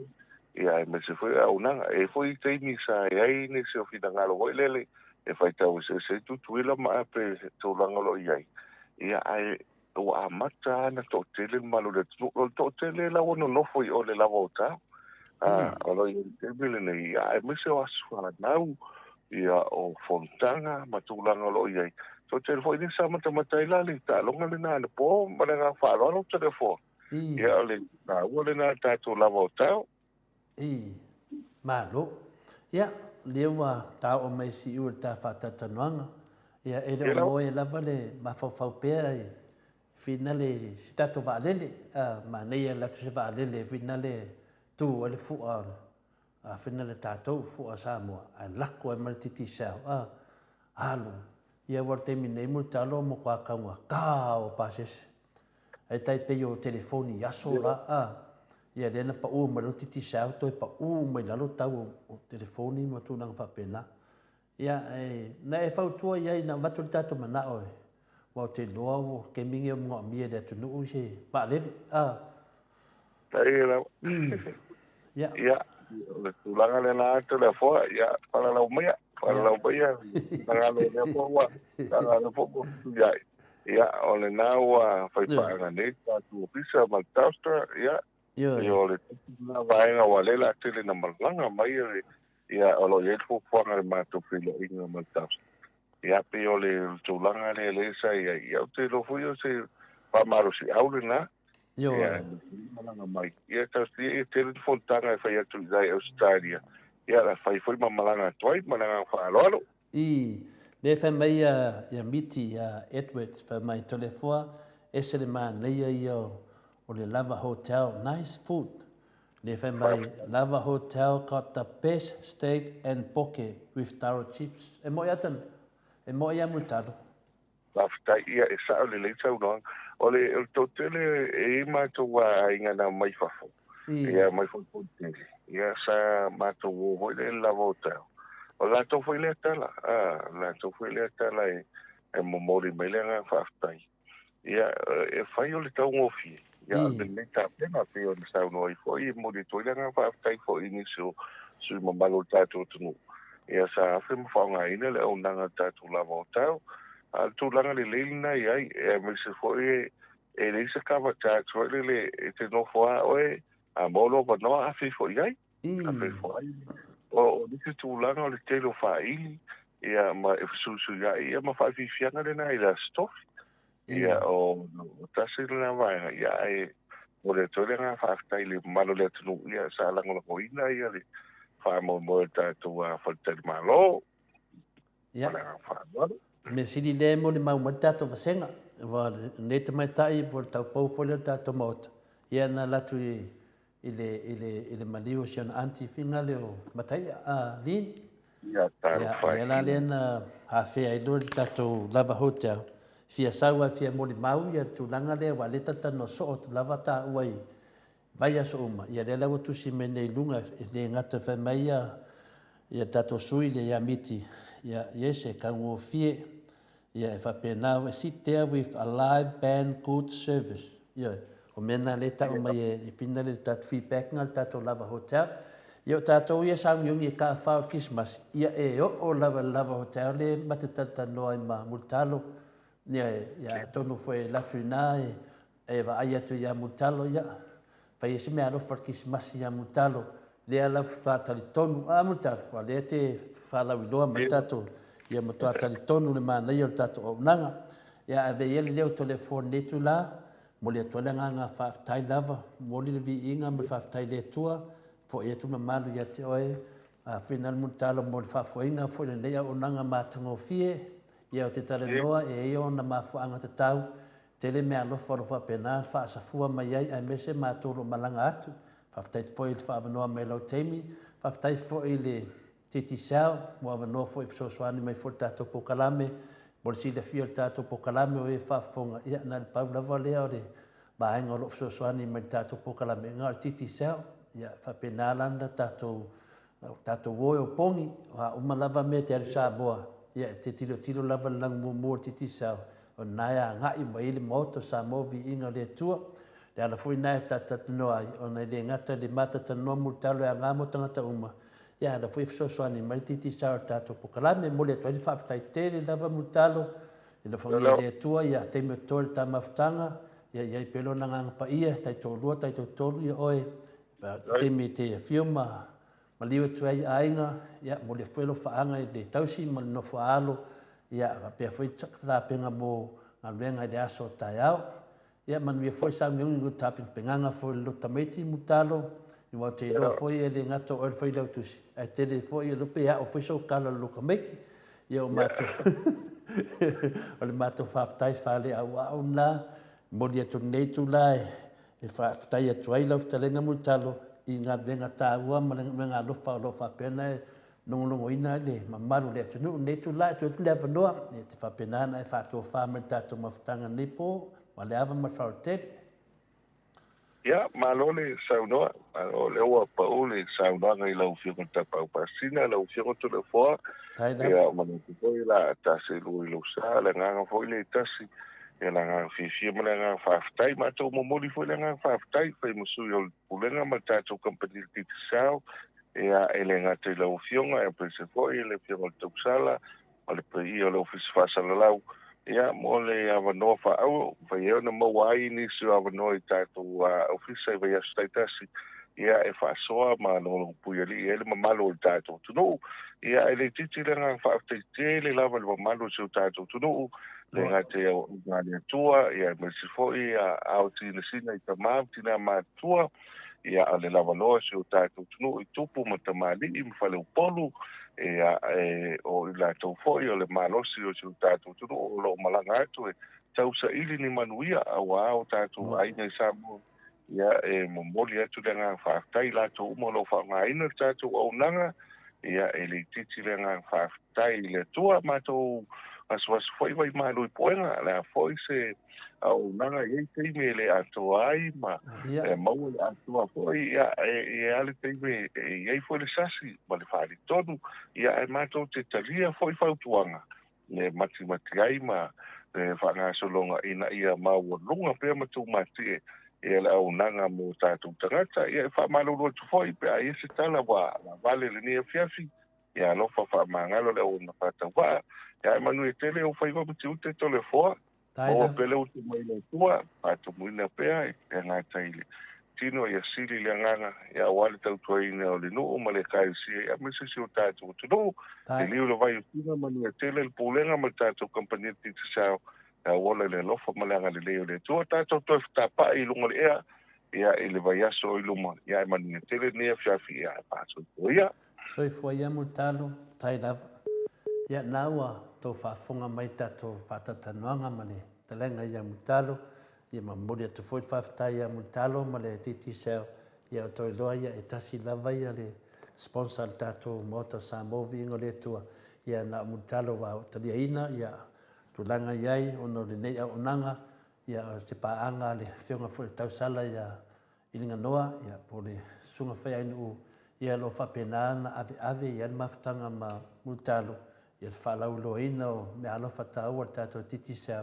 ia aemaise foi o auaunaga. E i ai foi taimi sa i ai nisi o finagalo foi lele e faitau eseese ai Tutuila ma Ape i le tulaga o lo o i ai, ia ae ua amata lava ona toatele le mamalu o le atunuu. O le toatele la ua nonofo i o i le lava o tao. O lo o i ai i le taimi lenei, ia, aemaise o aso fanau, ia, o fonotaga ma tulaga o lo o i ai. Toatele foi lea sa matamata ai la le taaloga lena anapo ma le agaga faaaloalo ou te le foa. Ia, o le taua lena o tatou lava o tao. I, malo. Ia, lea ua taoo mai siu i le ta faatalatalanoaga. Ia, e le o moe lava le mafaufau pea i finale i si tatou vaalele. A, manaia e alu atu se vaalele finale tu ai le fua a finale tatou, fua Samoa, ae lako ai ma le Digicel. A, alu. Ia, aua o le taimi nei Mulitalo matua taugata o pasese. Ae tai pei o telefoni i aso la, a, ia lea na pau mai loa Digicel toe pau mai lalo tau o telefoni ma tulaga faapena. Ia, e, na e fautua i ai, na avatu le tatou manao e, aua ou te iloa ua taimi lenei o manaomia e le atunuu i se vaalele, a. Taia lava. Ia. Ia, o le tulaga lena Toleafoa, ia, falalau maia, falalau maia, tagalo lea foi ua, tagalo foi ua fesuiai. Ia, o lena ua faipaaga nei le tatou ofisa ma le Telstra, ia, ia o le tasi lena vaega ua lea la tele na malaga mai le, ia, o lo o i ai le fuafuaga i le matou feiloaiga ma le Telstra. Ia, pei o le tulaga lea lea sa i ai, ia, ou te iloa foi o se faamalosiau lena. Ia, malaga mai. Ia, tausia ia tele ni fonotaga e fai atu i i Ausetalia. Ia, la fai foi ma malaga atu ai ma le agaga faaaloalo. I lea fai mai ia, ia Miti, ia Edward, fai mai, Toleafoa, ese le manaia ia o le Lava Hotel, nice food. Lea fai mai, Lava Hotel got the best steak and poke with taro chips. E moe ata, e moe ia Mulitalo. Faafetai, ia e sao lelei saunoaga. O le o le toatele e i ai matou aiga na mai fafo, ia mai foi tele, ia sa matou o foi lea i le lava o taeao. O le latou foi lea tala, a, o le latou foi lea tala e e momoli mai le agaga faafetai. Ia e fai o le taugofie, ia a o le lelei tapena e pei ona saunoa ai foi, e momoli atu ai le agaga faafetai foi i nisi o sui usufono mamalu o le tatou atunuu, ia sa afe ma faaaogaina le auaunaga a le tatou lava o tau. A o le tulaga lelei lena e i ai, aemaise foi e leai se cover charge foi lele e te nofo lava oe, a maua lou avanoa afe ifo i ai. Afe ifo ai. O nisi tulaga o le tele o faaili, ia ma e fesuisuiai ia ma faafiafiaga lena i le Aso Tofi. Ia, o, o tasi lena vaega, ia, ae momoli atu ai le agaga faafetai i le mamalu o le atunuu, ia, sa lagolagoina ia le faamoemoe o le tatou faletalimalo. Ia. Ma le agaga faaaloalo. Mea sili lea e molimau mai le tatou vasega, aua lenei tamaitai po o le taupou foi lea o le tatou Maota, ia na alu atu i, i le, i le, i le maliu o si ana aunty finale o Mataia, a Lynn. Ia, talofa e. Ia, lea la lea na afea ai loa le tatou Lava Hotel. Fia sau ae fia molimau ia le tulaga lea, aua o lea e talatalanoa soo atu lava taua i vaiaso uma, ia lea la ua tusi mai nei i luga, e le gata fai mai ia, ia tatou sui lea ia Miti, ia, yes, e taugofie, ia e faapena, sit there with a live band good service. Ioe, o mea na lea e tau mai e whina le tatou feedback na le tatou Lava Hotel. Ia o tatou ia sauniuni e kaawha o le Kisimasi, ia e oo lava i le Lava Hotel le ma te talatalanoa ai ma Mulitalo. Ia, ia atonu foi e latu ina e, e vaai atu ia Mulitalo, ia, fai ai se mea alofa le Kisimasi ia Mulitalo, lea la faatoa talitonu, a Mulitalo, aua lea te faalauiloa mai tatou, ia matua talitonu le manaia o le tatou auaunaga. Ia ave ia le leo Toleafoa i lenei itula, momoli atu ai le agaga faafetai lava, momoli le viiga ma le faafetai i le Atua, fo'i atu mamalu ia te oe, Afina le Mulitalo mo le faafoeina foi o lenei auaunaga matagofie. Ia ou te talanoa e i ai ona mafuaaga tatau, tele mea alofa o lo o faapena ona faasafua mai ai aemaise matou o lo o malaga atu. Faafetai foi i le faaavanoa mai i lau taimi. Faafetai foi i le Digicel mo avanoa foi e fesoasoani mai foi i le tatou polokalame. Mo le silafia o le tatou polokalame o e faafofoga, ia na o le pau lava lea o le vaega o lo o fesoasoani mai i le tatou polokalame, na o le Digicel. Ia faapena la ona tatou O tatou o e opogi, o a uma lava mea e te alu i Samoa, ia e te tilotilo lava i le lagi muamua o le Digicel, o lena e agai mai ai le Maota o Samoa, viiga o le Atua. O le ala foi lena e talatalanoa ai, ona e le gata i le matalatalanoa mulitalo e aga mo tagata uma, ia a ala foi e fesoasoani mai le Digicel i le tatou polokalame. E momoli atu ai le faafetai tele lava mulitalo i alofagia e le Atua, ia taimi o totoe le ta mafutaga, ia i ai pea Lona Agaga Paia, taitoalua, taitoatolu, ia oe. Te taimi e te afio ma maliu atu ai i aiga, ia, momoli atu foi alofaaga i le tausi ma le nofo a alo, ia, faapea foi tapenga mo galuega i le aso a taeao. Ia manuia foi saumiugi o tapenapenaga foi o le loto tamaiti Mulitalo, aua ou te iloa foi e le gata o oe o le failautusi, ae tele foi e pe ao foi sou tala i le loto tamaiti. Ia o matou o le matou faafetai faaleauau lena, momoli atu i lenei itula e faafetai atu ai lau fetalaiga Mulitalo i galuega taua ma le galuega alofa o lo o faapea ona e logologoina le mamalu o le atunuu i lenei itula. E tuu atu le avanoa e te faapena ona e faatofa mai i le tatou mafutaga i lenei po ma le ava ma le faaaloalo tele. Ia, malo le saunoa. Malo, o lea ua pau le saunoaga i lau Afioga i le Tapaau Pasina, lau Afioga Toleafoa. Ia, manatu foi o le a ta seelua i lou sa, le agaga foi lea e tasi, ia le agaga fiafia ma le agaga faafetai. Matou momoli foi le agaga faafetai, fai ma sui o le Pulega ma le tatou kamupani o le Digicel, ia, e le gata i lau Afioga, aemaise foi le Afioga i le Tausala ma le paia o le Ofisa Faasalalau, ia, mo le avanoa faaauro, mafai ai ona maua ai nisi o avanoa i tatou ofisa i vaiaso taitasi, ia, e faasoa ma logologopuialii ai le mamalu o le tatou atunuu. Ia, e le itiiti le agaga faafetai tele lava i le mamalu o si o tatou atunuu, le gata i auaunaga a le Atua, ia, aemaise foi ao tinasina i tama ma tina matutua, ia, a o le lavaloa o si o tatou atunuu i tupu ma tamalii ma faleupolu, ia, e, o i latou foi o le malosi o si o tatou atunuu o lo o malaga atu e tausaili ni manuia auā o tatou aiga i Samoa. Ia, e momoli atu le agaga faafetai i latou uma o lo o faaaogaina le tatou auaunaga. Ia, e le itiiti le agaga faafetai i le Atua. Matou asuasu foi vaimalu i puega, o le a foi se auaunaga e i ai taimi e le atoa ai ma e maua le atoa foi. Ia, e i ai lava le taimi e i ai foi le sasi ma le faaletonu. Ia, ae matou te talia foi fautuaga e matimati ai ma le faagasologa ina ia maualuga pea ma tumatie ia le auaunaga mo tatou tagata. Ia e faamalulu atu foi pe a i ai se tala ua vale lenei afiafi, ia alofa faamagalo le auauna faatauvaa. Ia ae manuia tele ou faiva ma tiute Toleafoa. Maua pea le utu mai le Atua, faatumuina pea e gata i le tino ia sili le agaga ia aua le tautuaina o le nuu ma le Ekalesia ia aemaise si o tatou atunuu. Le liu le vai o Sina, manuia tele le Pulega ma le tatou kamupani o le Digicel ia ola i le alofa ma le agalelei o le Atua. Tatou toe fetapa'i i luga o le ea ia i le vaiaso o i luma ia ae manuia tele lenei afiafi ia ae faasoifua ia. Soifua ia Mulitalo, tai lava. Ia na ua tou faafofoga mai i le tatou faatalatalanoaga ma le talaga ia Mulitalo, ia ma momoli atu foi le faafetai ia Mulitalo ma le Digicel, ia o tou iloa ia e tasi lava ia le sponsor a le tatou Maota o Samoa Viiga o le Atua, ia na o Mulitalo ua taliaina ia tulaga i ai ona o lenei auaunaga, ia o se paaga a le Afioga foi i le Tausala ia I Liganoa, ia, po o le Susuga Faiainuu, ia o lo o faapena ona aveave i ai le mafutaga ma Mulitalo, ia le faalauiloaina o meaalofa taua a le tatou Digicel,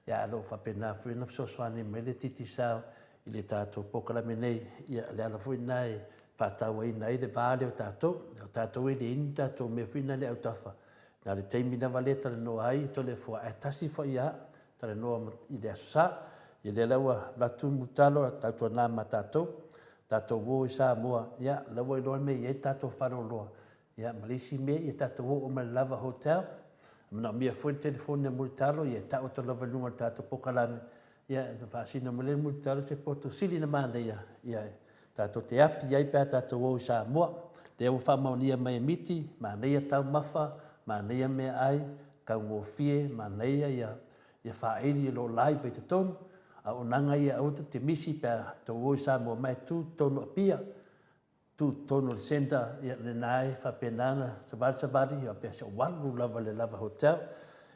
ia ae o lo o faapena foi ona fesoasoani mai le Digicel i le tatou polokalame nei, ia o le ala foi lena e faatauaina ai le va lea o tatou. O tatou e leai ni tatou mea foi na le autafa, na o le taimi lava lea e talanoa ai Toleafoa, ae tasi foi lava talanoa i le Aso Sa. Ia lea la ua avatu Mulitalo tautuana ma tatou, tatou o i Samoa, ia la ua iloa le mea e i ai le tatou faleoloa, ia ma le isi mea ia tatou oo mai i le Lava Hotel. E manaomia foi le telefoni a Mulitalo, ia e tau atu lava i luga o le tatou polokalame, ia ona faasino mai lea e Mulitalo se poto sili ona manaia, ia tatou te api ai pe a tatou o i Samoa. Lea ua faamaonia mai e Miti, manaia taumafa, manaia meaai, taugofie, manaia ia ia faaili o lo o live ai totonu, auaunaga ia aua tou te misi pe a tou o i Samoa mai tu totonu o Apia, tu totonu o le centre, ia lena e faapena ona savali savali ia pe se walu lava le Lava Hotel.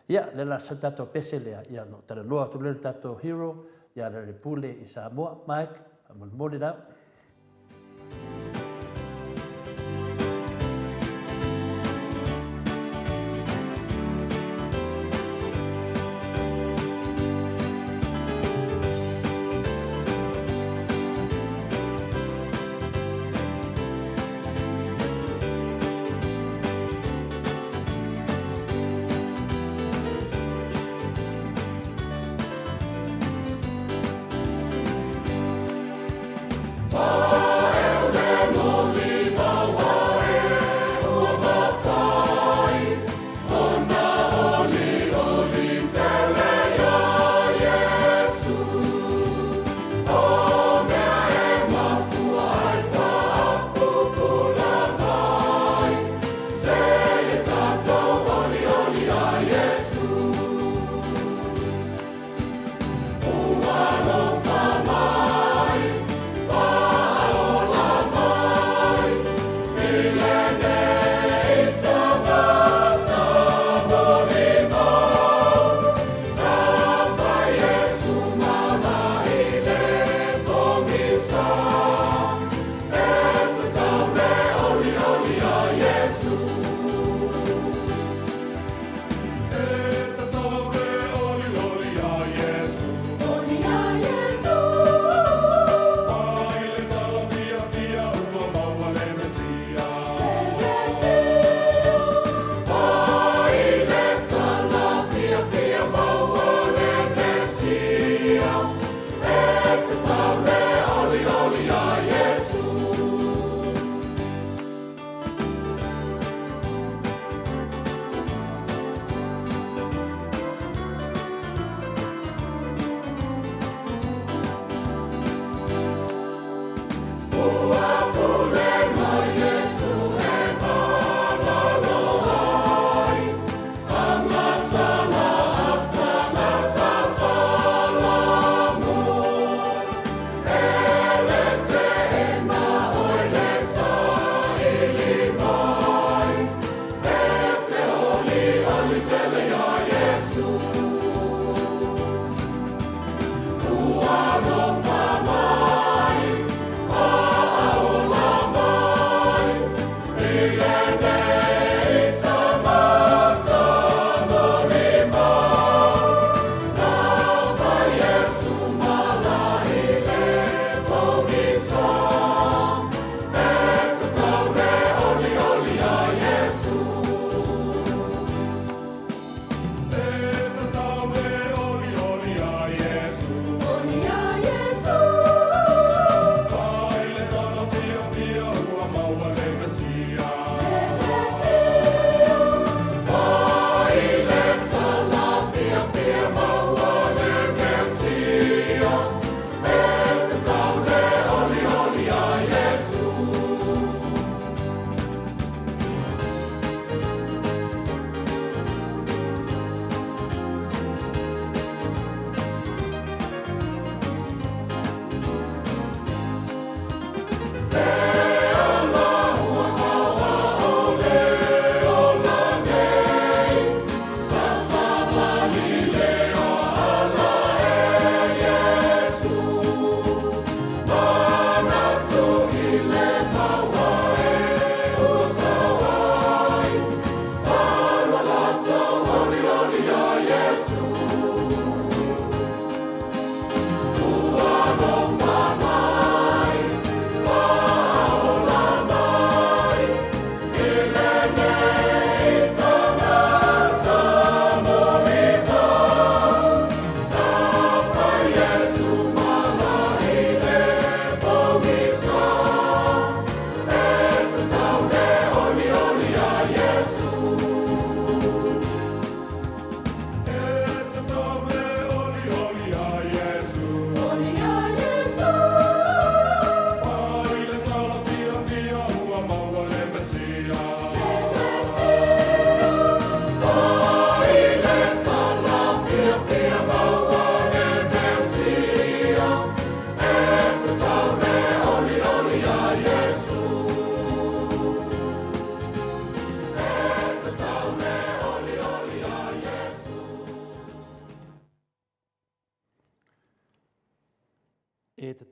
Ia lea la sa tatou pese lea, ia ona ou talanoa atu lea i le tatou hero ia Lealailepule i Samoa. Mike, faamolemole lava.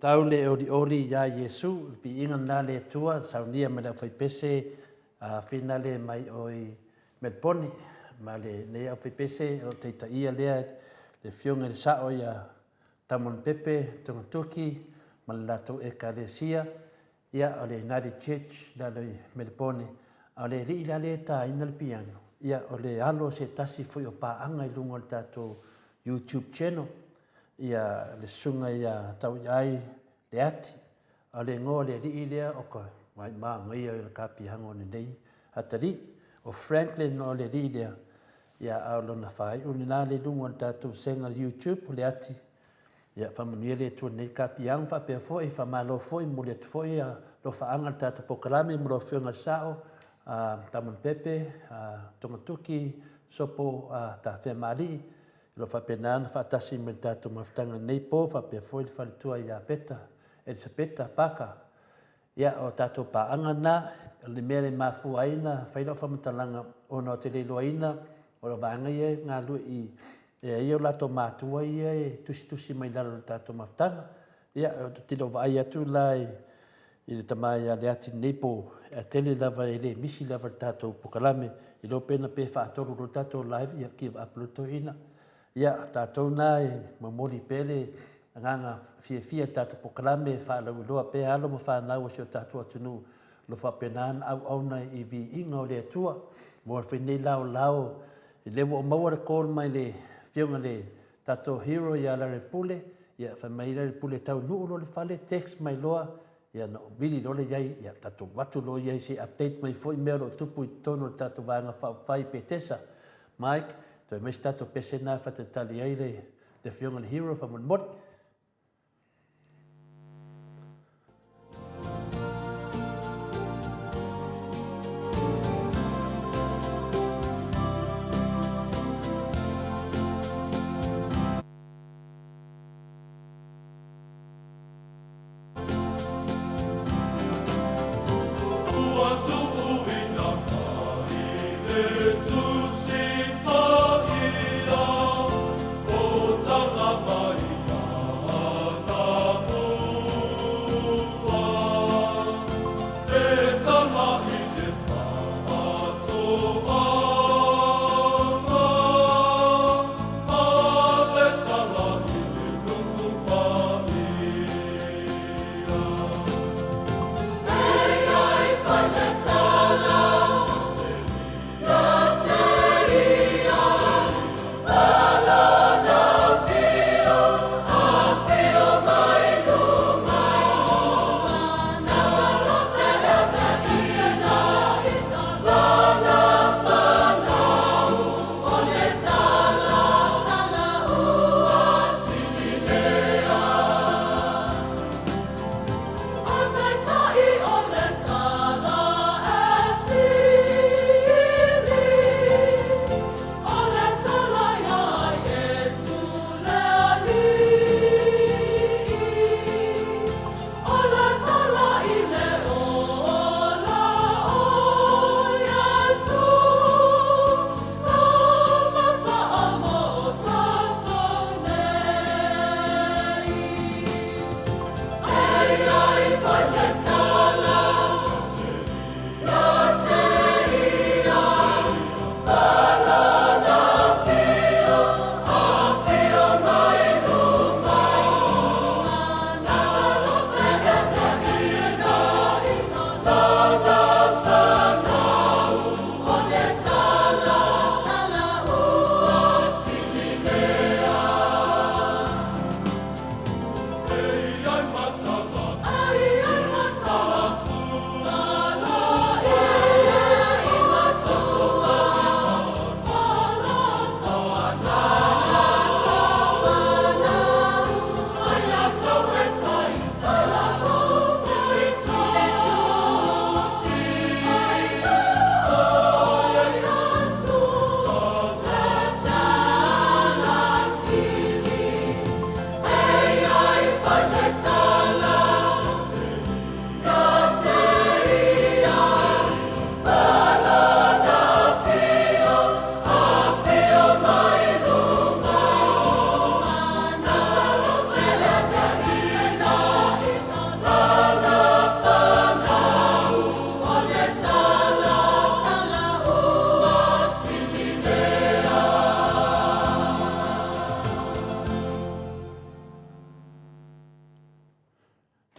Sau le olioli iā Iesu, le viiga lena le Atua, saunia mai le aufaipese a finale mai o i Melpone, ma lenei aufaipese o lo o taitaia lea le Afioga i le Sao ia Tamon Pepe Togatoki ma le latou Ekalesia, ia o le United Church i lalo i Melpone, a o le alii la lea e taina le piano, ia o le alo o se tasi foi o paaga i luga o le tatou YouTube channel, ia le susuga ia Tauiai Leati, a o le igoa o le alii lea o ka manaia o le kapihaga o lenei atalii, o Franklin o le alii lea, ia a o lona faaiu lena le luga o le tatou vasega o le YouTube o Leati, ia faamanuia le Atua i lenei kapihaga faapea foi faamalo foi momoli atu foi alofaaga i le tatou polokalame mo lau Afioga i le Sao a Tamoni Pepe, a Togatoki Sopo a Tafeamalii, O lo o faapena ona faatasi mai le tatou mafutaga i lenei po faapea foi le faletua ia Peta, Elisapeta Parker. Ia, o tatou paaga na, o le mea e mafua ai ona fai lau faamatalaga ona ou te le iloaina o le vaega ia e galulue i e ai o latou matua ia e tusitusi mai lalo o le tatou mafutaga. Ia, ou te le o vaai atu la i i le tama ia Leati i lenei po, ae tele lava e le misi lava i le tatou polokalame, iloa pe na pe faatolu loa le tatou live, ia give up loa le toeaina. Ia, tatou na e momoli pea le agaga fiafia i le tatou polokalame e faalauiloa pea alo ma fanau a si o tatou atunuu o lo o faapena ona auauna i viiga o le Atua. Mo le fai nei laolao, lea ua ou maua le call mai le afioga i le tatou hero ia Larepule, ia fai mai Larepule e taunuu loa le fale, text mai loa, ia ona ou vili loa lea i ai, ia tatou avatu loa i ai se i update mai foi mea o lo o tupu i totonu o le tatou vaega faaupufai i Petesa. Mike, toe aumai se tatou pese lena e faatalitali ai le afioga i le hero faamolemole. Ua tuuina mai le Tusi Paia, O taga mai ia.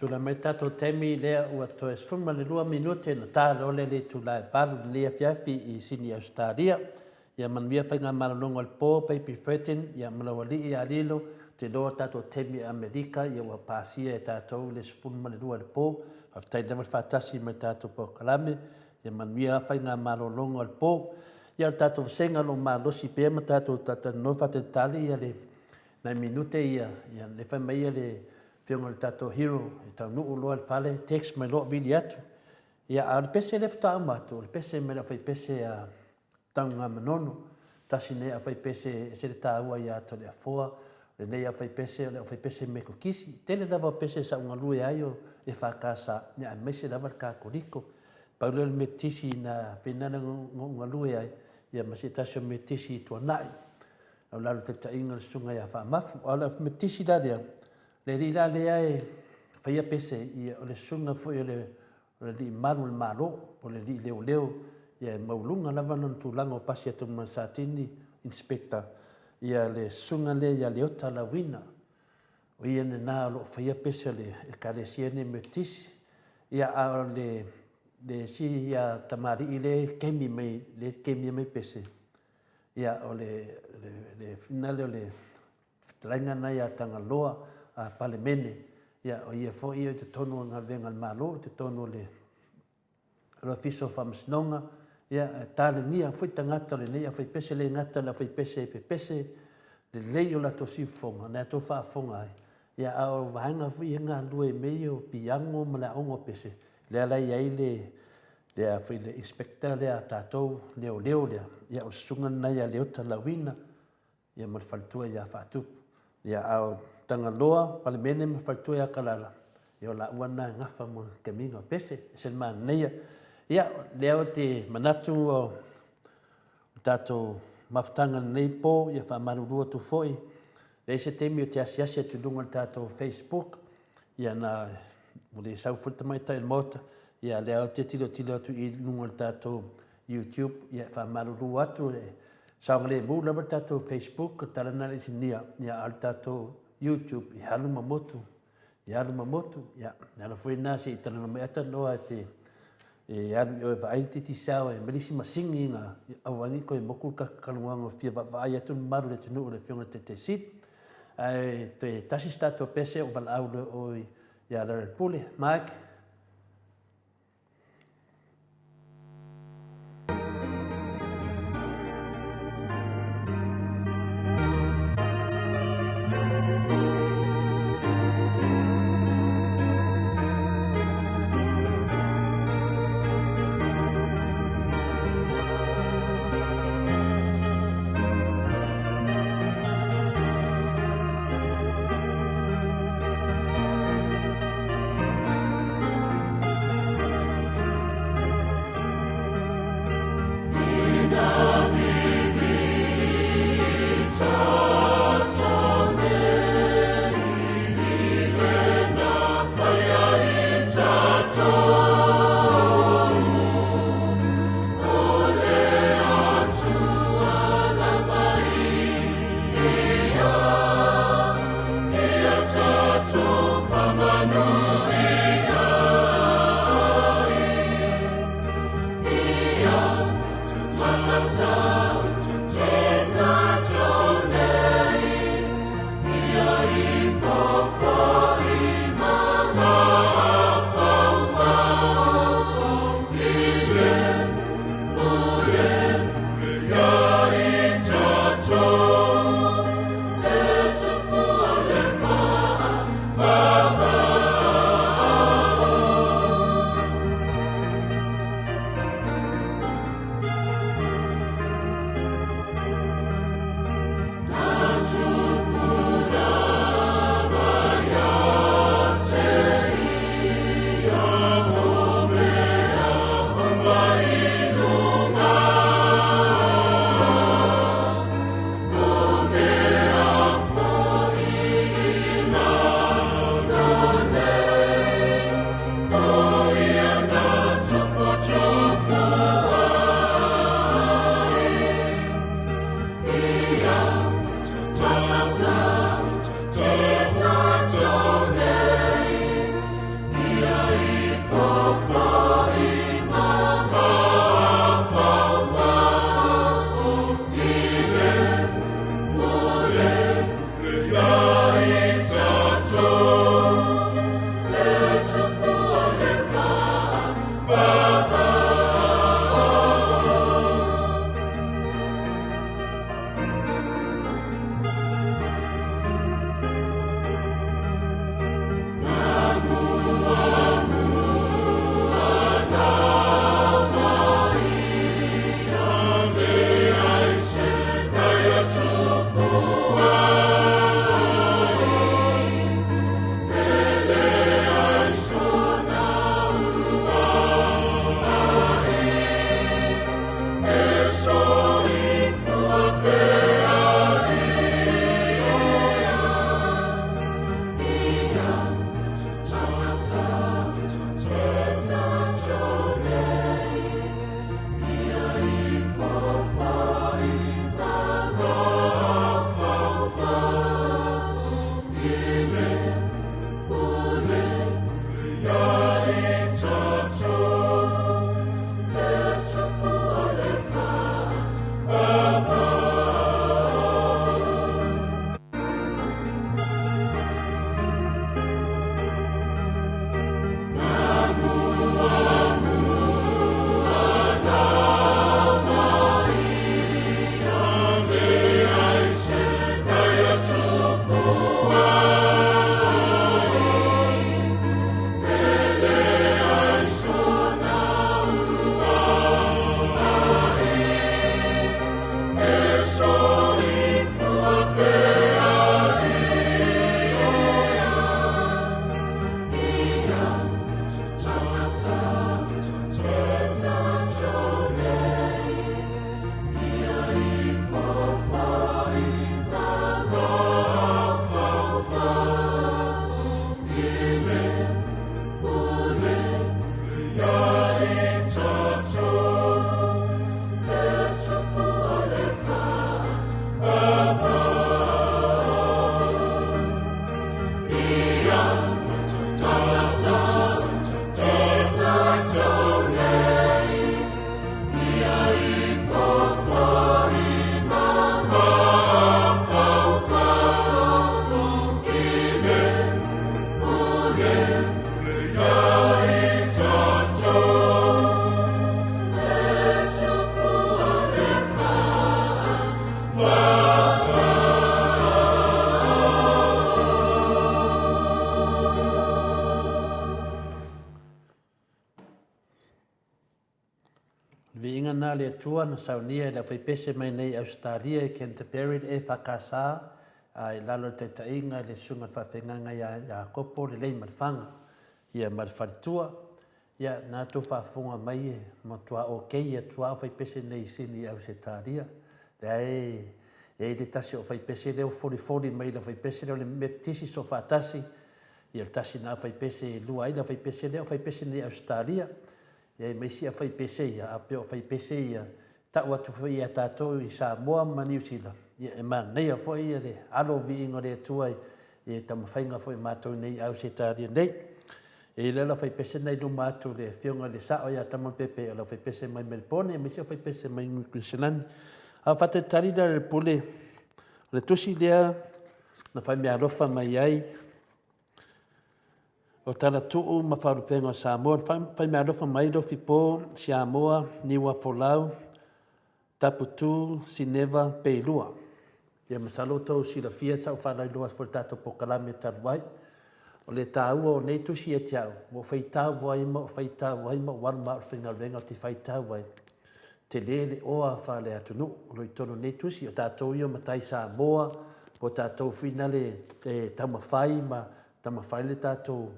Tulai mai tatou taimi lea ua toe 12 minute na ta loa le itula e 8 i lenei afiafi i Sini Ausetalia. Ia manuia faigamalologa o le po, Baby Fredin, ia ma lau alii ia Lilo, ou te iloa o tatou taimi i Amerika ia ua pasia e tatou le 12 i le po. Faafetai lava le faatasi mai tatou polokalame. Ia manuia faigamalologa o le po. Ia o le tatou vasega o lo o malosi pea ma tatou talatalanoa faatalitali ia le nai minute ia, ia le fai mai ia le afioga i le tatou hero e taunuu loa i le fale, text mai loa vili atu. Ia, a o le pese lea faatoa uma atu, o le pese mai le aufaipese a Tanugamanono, tasi lenei aufaipese e ese le taua ia Toleafoa, o lenei aufaipese o le aufaipese Metotisi. Tele lava o pese sa ou galue ai o EFKS, ia aemaise lava le Katoliko. Pau lea o le Metotisi na faapena ona ou galue ai, ia ma se tasi o Metotisi i Tuanai, o lalo o le taitaiga o le Susuga ia Faamafu. A o le Metotisi la lea, le alii la lea e faia pese, ia o le susuga foi o le alii malu o le Malo, po o le alii leoleo, ia e maualuga lava lona tulaga ua pasi atu ma le Satini, Inspector, ia le susuga lea ia Leota Lauina. O ia lena o lo o faia pese o le Ekalesia lenei Metotisi. Ia, a o le isi ia tamalii lea e kemi mai, lea e kemia mai pese, ia o le le finale o le fetalaiga lena ia Tagaloa a Palemene, ia o ia foi ia i totonu o galuega a le Malo, i totonu o le Ofisa o Faamasinoga, ia e talegia foi tagata o lenei aufaipese, le gata o le aufaipese e pepese lelei o latou siufofoga, na outou faafofoga ai, ia a o vaega foi ia e galulue i mea ia o piano ma le aoga o pese, lea la e i ai le le a foi le inspector lea a tatou leoleo lea, ia o le susuga lena ia Leota Lauina, ia ma le faletua ia Faatupu. Ia a o Tagaloa, Palemene ma le faletua ia Kalala, ia o laua na e gafa mo le kemiga o pese, e ese le manaia. Ia, lea ou te manatu o le tatou mafutaga i lenei po, ia faamalulu atu foi, leai se taimi ou te asiasi atu i luga o le tatou Facebook, ia na ua le sau foi le tamaitai o le Maota, ia lea ou te tilotilo atu i luga o le tatou YouTube, ia e faamalulu atu, e saogalemu lava le tatou Facebook, o le tala lena a le inisinia, ia a o le tatou YouTube, e alu ma motu, e alu ma motu, ia, le ala foi lena se i talanoa mai ata noa e te e alu i o e vaai le Digicel e melisi masini na aua ai ne i toe motu le talanoaga o fia vaavaai atu le mamalu o le atunuu i le Afioga i le Taitai Sili. Ae toe tasi se tatou pese o valaau loa oe ia Lealailepule. Mike. Viiga na le Atua na saunia e le aufaipese mai nei Ausetalia i Canterbury le EFKS a i lalo i le taitaiga i le Susuga i le Faafeagaiga ia Iakopo Leleimalefanga ia ma le faletua. Ia na tou faafofoga mai e matua ok atu lava aufaipese nei i Sini i Ausetalia. Lea e i ai le tasi o aufaipese lea ua folifoli mai i le aufaipese lea o le Metotisi Soofaatasi, ia o le tasi lena aufaipese e lua ai le aufaipese lea, o aufaipese nei i Ausetalia. E i ai ma isi aufaipese ia, a pei o aufaipese ia, tau atu foi ia tatou i Samoa ma Niu Sila, ia e manaia foi ia le alo o viiga o le Atua i i taumafaiga foi a matou nei i Ausetalia nei. E i ai le aufaipese na i luma atu o le Afioga i le Sao ia Tamapepe, o le aufaipese mai Melebone, ma isi aufaipese mai Niu Kuiselani. A o faatalitali la i le pule, o le tusi lea na faimeaalofa mai ai O Talatuu ma Faalupega o Samoa, Faimeaalofa mai Lofipo, Siamoa, Niuafolau, Taputu, Sineva, Peilua. Ia masalo tou silafia sa ou faalailoa foi i le tatou polokalame talu ai. O le taua o nei tusi ia te au, ua ou faitau ai ma ou faitau ai ma ou alu ma au i le faigaluega ou te faitau ai. Tele le oa faale-atunuu o lo o i totonu o nei tusi, o tatou ia o matai Samoa, po o tatou foi nale e taumafai ma taumafai le tatou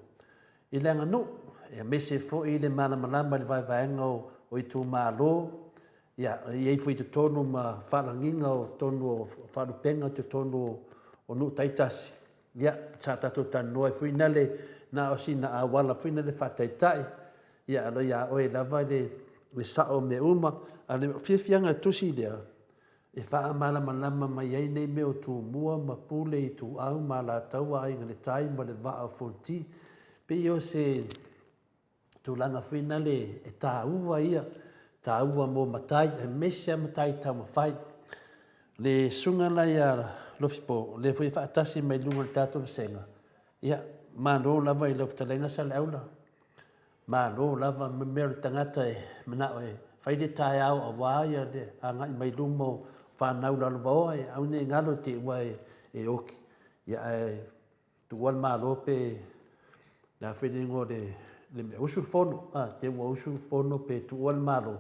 i le aganuu, aemaise foi le malamalama i le vaevaega o itumalo, ia, e i ai foi i totonu ma faalagiga o totonu o faalupega i totonu o nuu taitasi, ia, sa tatou talanoa ai foi nale, na o sina auala foi nale faataitai, ia, a o lo o ia oe lava le sao o mea uma. A o le fiafiaga i le tusi lea, e faamalamalama mai ai nei mea o Tumua ma Pule, Ituau ma Alataua, Aiga i le Tai ma le Vaa o Fonoti. Pei o se tulaga foi nale e taua ia, taua mo matai, aemaise lava matai taumafai. Le susuga la ia Lofipo, o lea foi e faatasi mai luga o le tatou vasega, ia, malo lava i lau fetalaiga Saleaula, Malo lava me mea o le tagata e manao e fai le taeao aua ia le agai mai luma o fanau lalovaoa e aua nei galo te i ua e oki ia ae tuua le malo pe le a foi le igoa o le mea usu le fono a te ua usu le fono pe tuua le malo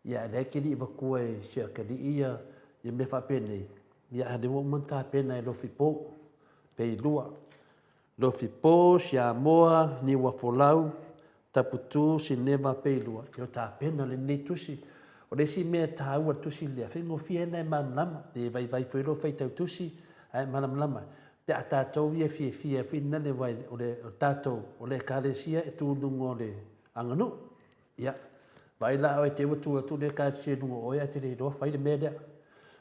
ia ae lea e te le i avatua e si atalii ia ia mea faapenei ia ae lea ua uma ona tapena e Lofipo Peilua Lofipo, Siamoa, Niuafolau, Taputu, Sineva, Peilua, ia tapena lenei tusi. O le isi mea e taua i le tusi lea, faigofie ona e malamalama, pe vaivai foi lou faitau tusi, ae e malamalama. Pe a tatou ia e fiafia foi lale aua o le tatou, o le Ekalesia e tu i luga o le aganuu. Ia, vaai la oe te i ua tu atu le Ekalesia i luga o oe ae te le iloa fai le mea lea.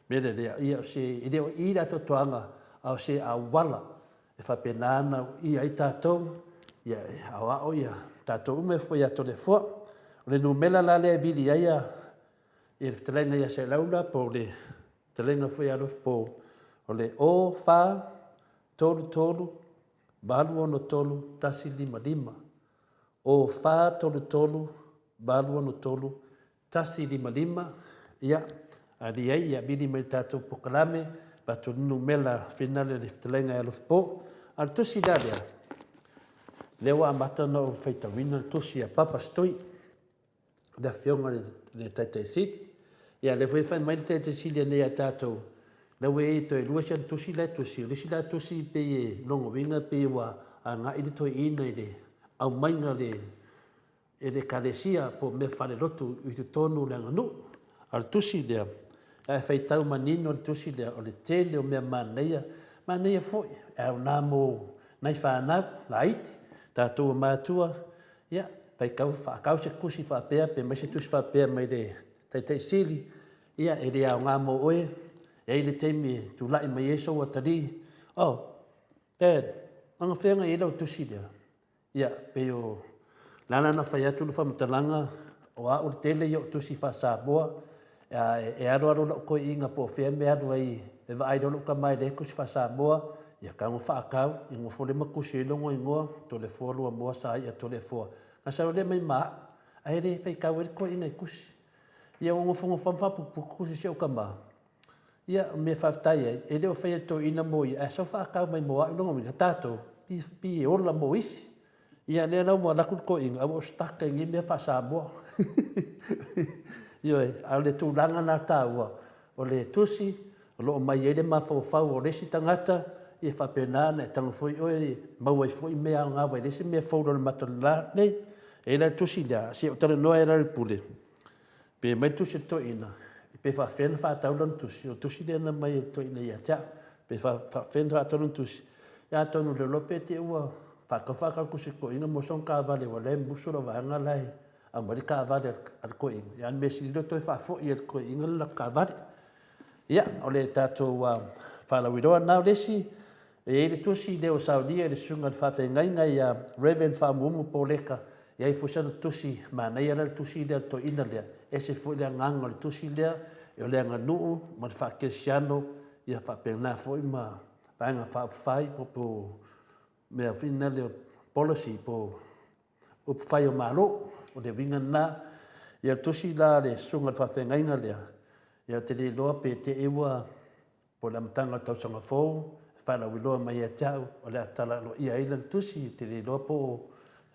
Mea lea, ia o se, e le o i le atoatoaga, a o se auala E faapena ona uia ai tatou, ia e aoao ia tatou uma e fua ia Toleafoa. O le numera la lea e vili ai ia le fetalaiga ia Sailaula po o le fetalaiga foi ia Alofi po o le 0 4 3 3 8 6 3 1 5 5. 0 4 3 3 8 6 3 155, ia, a leai, ia vili mai le tatou polokalame, avatu le numera finale o le fetalaiga ia Alofipo. A o le tusi la lea, lea ua amata ona ou faitauina le tusi a Papa Stui, le afioga i le Taitai Sili. Ia, lea foi e fai mai le Taitai Sili anei ia tatou, lea ua i ai toe lua si ana tusi la e tusi. O le isi la tusi pei e lona uiga pei ua agai le toeaina i le aumaiga o le e le Ekalesia po o mea faalelotu i totonu o le aganuu. A o le tusi lea, a e faitau manino le tusi lea, o le tele o mea manaia, manaia foi, e aoga mo nai fanau laiti, tatou o matua, ia, faitau, faatau se tusi faapea pe aumai se tusi faapea mai le Taitai Sili, ia, e le aoga mo oe, e i ai le taimi e tulai mai ai sou atalii, oh, Dad, anafea na i ai lau tusi lea? Ia, pei o le ala na fai atu le faamatalaga, o au le tele ia o tusi faa-Samoa, e alualu lau toeaiina po o fea mea e alu ai e vaai loa lou tama e leai tusi faa-Samoa, ia tago faatau, ia nofo lea ma tusi ai lona igoa, Toleafoa Luamoa Saia Toleafoa. Na sau lea aumai ma au, ae le faitau ai le toeaina i tusi. Ia ua nofonofo lava ma faaputuputu tusi a si au tama. Ia, o le mea e faafetai ai, e le o faia e le toeaina mo ia, ae sau faatau mai mo au, lona uiga, tatou, pi e ola mo isi. Ia, lea la ua alu atu le toeaina, ae ua ou stuck i nei mea faa-Samoa. Ioe, a o le tulaga lena taua, o le tusi o lo o mai ai le mafaufau o le isi tagata, ia faapena ona e tago foi oe e maua ai foi mea aoga aua e leai se mea fou i lona mata o le la nei. E i ai la le tusi lea, se i ou talanoa ai Lealailepule, pe aumai le tusi a le toeaina, pe faapefea ona faatau lana tusi, o le tusi lea na aumai e le toeaina ia te au, pe faapefea ona faatau lana tusi. Ia atonu o le iloa pe te i ua faatau faatau le tusi a le toeaina maua sona taavale aua o la e musu lau vaega la e aumai le taavale a le toeaina, a o le mea sili o lea toe faafoi e le toeaina le latou taavale. Ia, o le tatou faalauiloa lena. O le isi, e i ai le tusi lea ua saunia e le Susuga i le Faafeagaiga ia Rev. Faumuumu Paul Eka, e i ai foi sana tusi, manaia la le tusi lea a le toeaina lea, e ese foi le agaga o le tusi lea, o le aganuu ma le faakerisiano, ia faapena foi ma Vaega Faaupufai po o mea foi na lea o policy po o upufai o Malo. O le uiga lena. Ia o le tusi la a le Susuga i le Faafeagaiga lea, ia ou te le iloa pe te i ua po o le amataga o le tausaga fou, e faalauiloa mai ia te au, o le a tatala aloaia ai lana tusi, ou te le iloa po o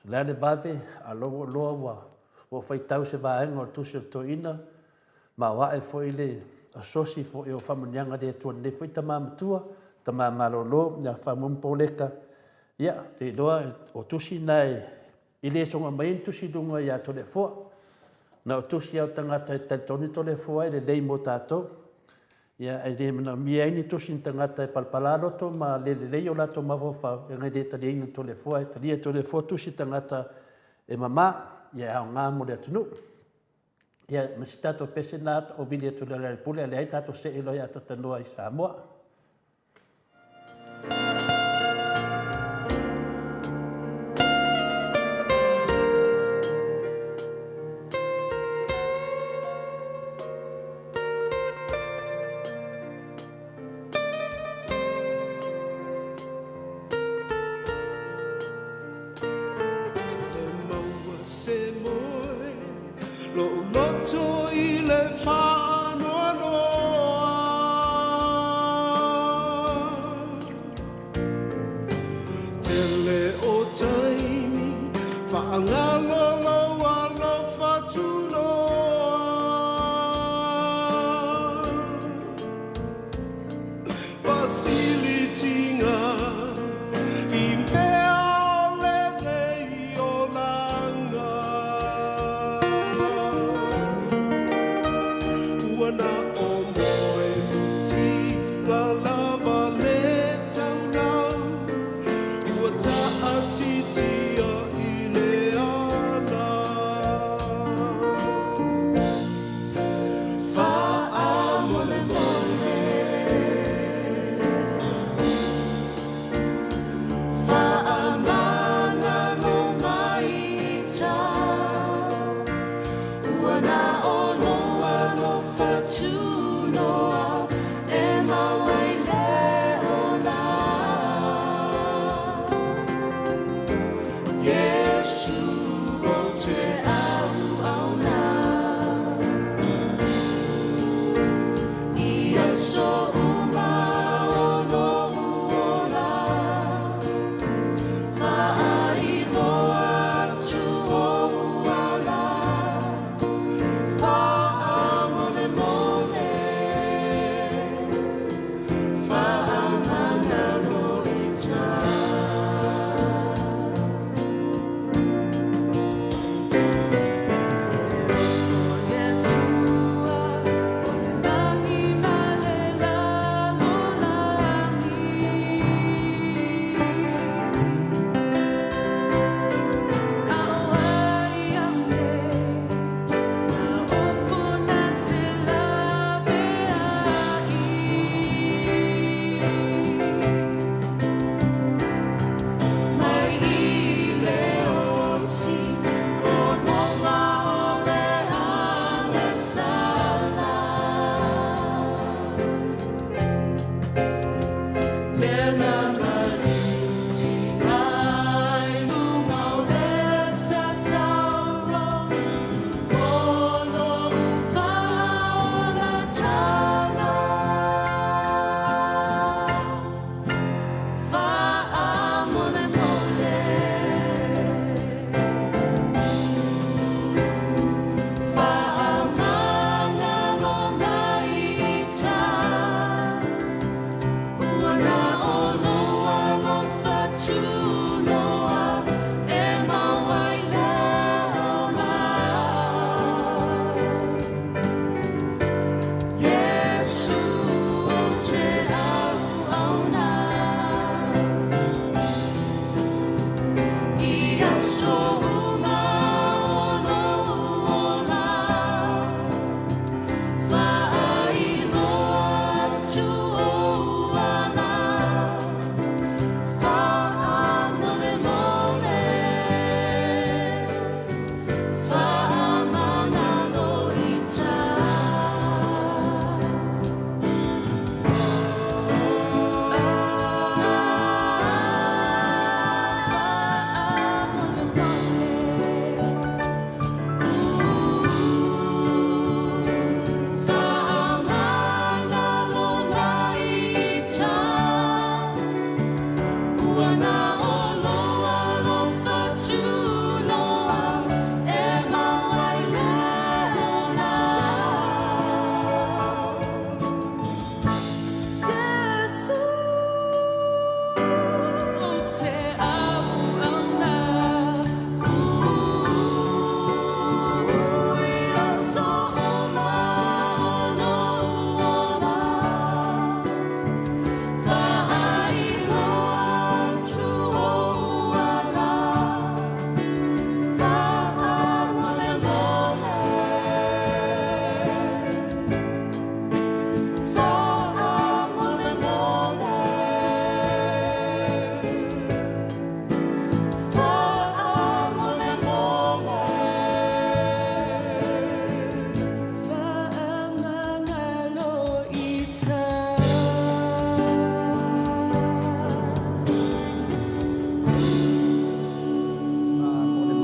le a le vave, a o lea ua ou iloa ua ou faitau i se vaega o le tusi a le toeaina, maoae foi le asosi foi o faamanuiaga a le Atua i lenei foi tama matua, tama malolo ia Faumuumu Paul Eka. Ia, ou te iloa o tusi na e le soona aumaia ni tusi i luga ia Toleafoa. Na o tusi lava o tagata e talitonu Toleafoa e lelei mo tatou. Ia, e le manaomia ai ni tusi ni tagata e palapala loto ma le lelei o latou mafaufau, leaga e le taliaina e Toleafoa. E talia e Toleafoa tusi tagata e mama, ia e aoga mo le atunuu. Ia, ma si tatou pese lena o vili atu i le Lealailepule, a leai tatou see loa ia Tatanoa i Samoa. Lo'u loto i le faanoanoa. Tele o taimi faagalo lou alofa tunoa. Fasilitiga i mea o lenei olaga. Ua na o moe mutiga lava le taulau, ua taatitia i le ala.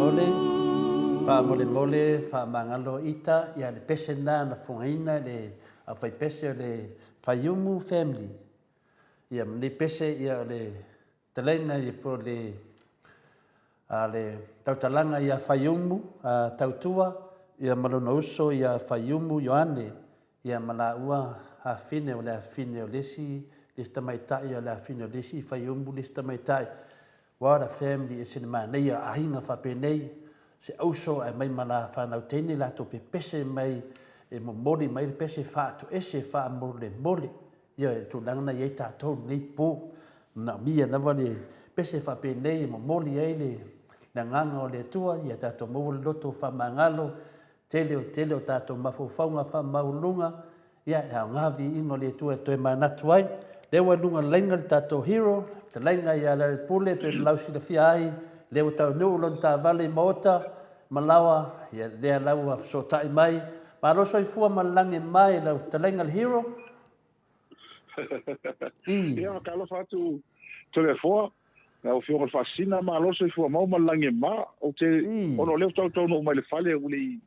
Faamolemole, faamolemole, faamagalo ita ia le pese lena na fogaina e le aufaipese o le Faiumu Family. Ia ma lenei pese ia o le fetalaiga ia po o le a le tautalaga ia Faiumu a Tautua ia ma lona uso ia Faiumu Ioane ia ma laua afine o le afine o le isi le isi tamaitai o le afine o le isi Faiumu le isi tamaitai. What a family, ese le manaia aiga faapenei, se auso ae mai ma la fanau teine latou pepese mai e momoli mai le pese faatoese faamolemole. Ia le tulaga na i ai tatou lenei po, manaomia lava le pese faapenei e momoli ai le agaga o le Atua, ia tatou maua le loto faamagalo, tele o tele o tatou mafaufauga faamaualuluga, ia e aoga viiga o le Atua e toe manatu ai. Lea ua i luga o le laina le tatou hero, fetalaiga ia Lealailepule pei ona lausilafia ai, lea ua taunuu lona taavale i Maota, Malawa, ia lea la ua fesootai mai. Malo soifua ma le lagi e mama i lau fetalaiga le hero. I. Ia, talofa atu Toleafoa, lau Afioga i le Faasisina, malo le soifua mau ma le lagi e mama. Ou te, ona o lea ua tautaunuu mai i le fale, ua le i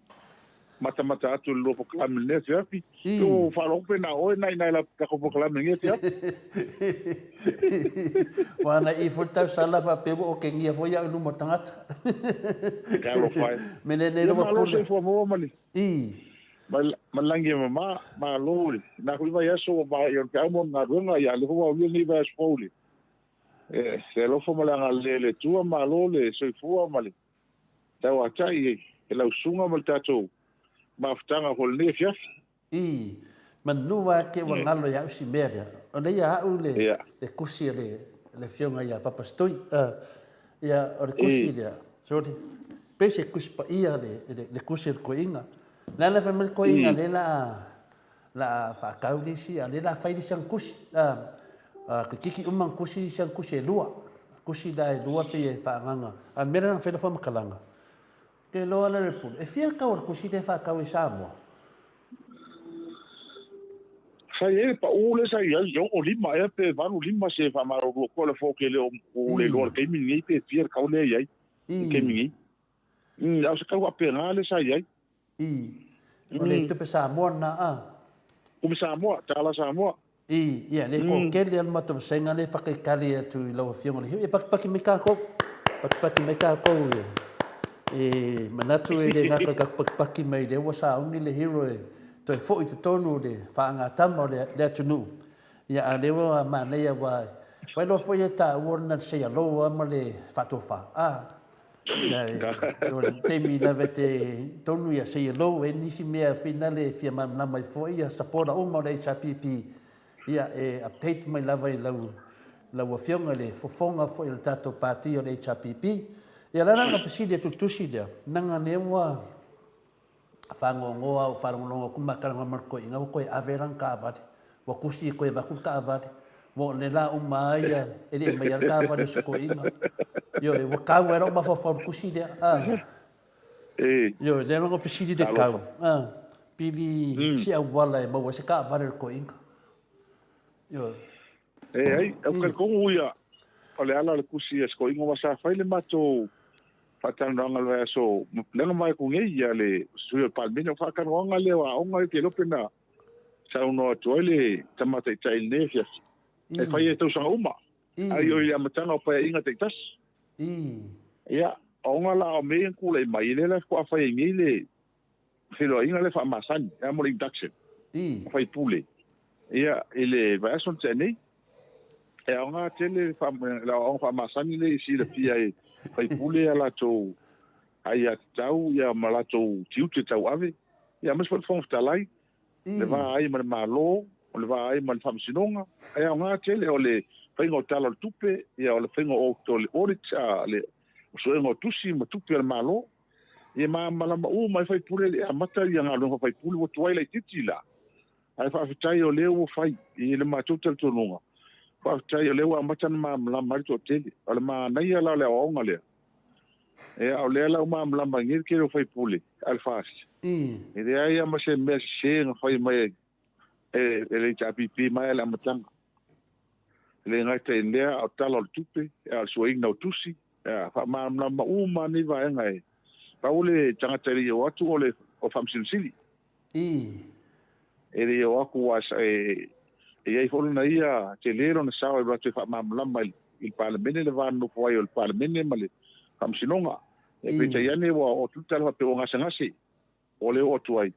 matamata atu i le lua polokalame i lenei afiafi. Pe ua faalogo pe na o oe na i ina i la tatou polokalame i lenei afiafi. Ua ana i foi le tausala faapea ua okegia foi au i luma o tagata. Talofa e. Me le nei Ia lava malo pule. soifua maua ma le I. Ma le lagi e mama, malo le na foi vaiaso ua maea o le peau mo le galuega, ia lea foi ua aulia lenei vaiaso fou le le alofa ma le agalelei o le Atua, malo le soifua ma le tauatai e lau susuga ma le tatou mafutaga foi i lenei afiafi. I, manu a ke ua galo ia au si mea lea. O lea ia au le, le kusi a le, le afioga ia Papa Stui. Uh, ia, o le kusi lea, sorry, pei se kusi paia le, le, le kusi a le koiinga. Le ala fai mai le koiinga le la la faakau le isi, a le la fai le isi ana kusi. Uh, uh, kiki uma ana kusi, isi ana kusi e lua. Kusi la e lua pei e faagaga. A le mea lea na fai la faamatalaga. Ke loa le pule. E fia le kau o le kusi lea e faakau i Samoa? Sa i ai le pau lea sa i ai, e 65 ea pe 85 se faamalolo atu a le Foke e le o le iloa i le taimi lenei pe fia le kau lea e i ai i le taimi nei. A o se kau faapena lea sa i ai. I. O le tupe Samoa lena a? Tupe Samoa, tala Samoa. I, ia, le toatele a le matou vasenga lea e whakaikari atu i lau afioga le e pakipaki mai kākou, pakipaki mai kākou e, e manatu e le gata o le tatou pakipaki mai lea ua sauni le hero e toe foi i totonu o le faagatama o le atunuu. Ia, a lea ua manaia ua, ua iloa foi e tāua lena le seia loa ma le faatofa. A, o le taimi lava e te tonu ia say hello e nisi mea finale e fia malamalama ai foi ia supporter uma o le HRPP ia e update mai lava i lau lau afioga i le fofoga foi o le tatou pati o le HRPP. Ia la na fesili atu le tusi lea, naga lea ua fagoagoa au faalogologo atu ma talanoa ma le toeaina ua toe ave lana taavale, ua tusi e toe avatu le taavale, ua o le la uma ai ia, e le i aumaia le taavale o si toeaina. Ioe, ua tau ai lou mafaufau i le tusi lea. A. Ioe, lea lava na fesili le tau, a, pili se auala e maua ai se taavale a le toeaina. Ioe. E ai, ou te talitonu ia, o le ala o le tusi a si toeaina, aua sa fai le matou faatalanoaga i le vaiaso lea na mavae atu nei ia le sui o le Palemene. O faatalanoaga lea o aoga ou te iloa pe na saunoa atu ai le tama taitai i lenei afiafi. E fai e tausaga uma, ai o i le amataga o paeaiga taitasi. Ia, ona la o mea ia na tulai mai, lea la faatoa fai ai nei le feiloaiga lea faamasani, lea mo le induction o faipule. Ia, i le vaiaso na tea nei, e aoga tele le aoaoga faamasani lea e silafia e faipule a latou aiatatau ia ma latou tiute tauave, ia aemaise foi le Fofoga Fetalai, le va ai ma le Malo, o le va ai ma le Faamasinoga. E aoga tele o le faiga o Tala o le Tupe, ia o le faiga o le audit, le suega o tusi ma tupe a le Malo. Ia malamalama uma ai faipule e amata ia galuega faipule ua tuai laititi la. Ae faafetai o lea ua fai i le matou talitonuga. Faafetai o lea ua amata ona malamalama ai le toatele. O le manaia la o le aoaoga lea. Ia o lea la ua malamalama ai nei le tele o faipule a le FAST. E leai lava ma se mea sese na fai mai e le HRPP mai lava i le amataga. E le gata i lea, a o tala o le tupe, a o le suaina o tusi. Ia, faamalamalama uma nei vaega e pau le tagata e le i oo atu o le o Faamasino Sili. Ii. E le i oo atu aua e e i ai foi lona ia tele lona sao e alu atu e faamalamalama i le Palemene le va nonofo ai o le Palemene ma le Faamasinoga. Ia peitai ane ua oo atu le tala faapea ua gasegase ua le oo atu ai.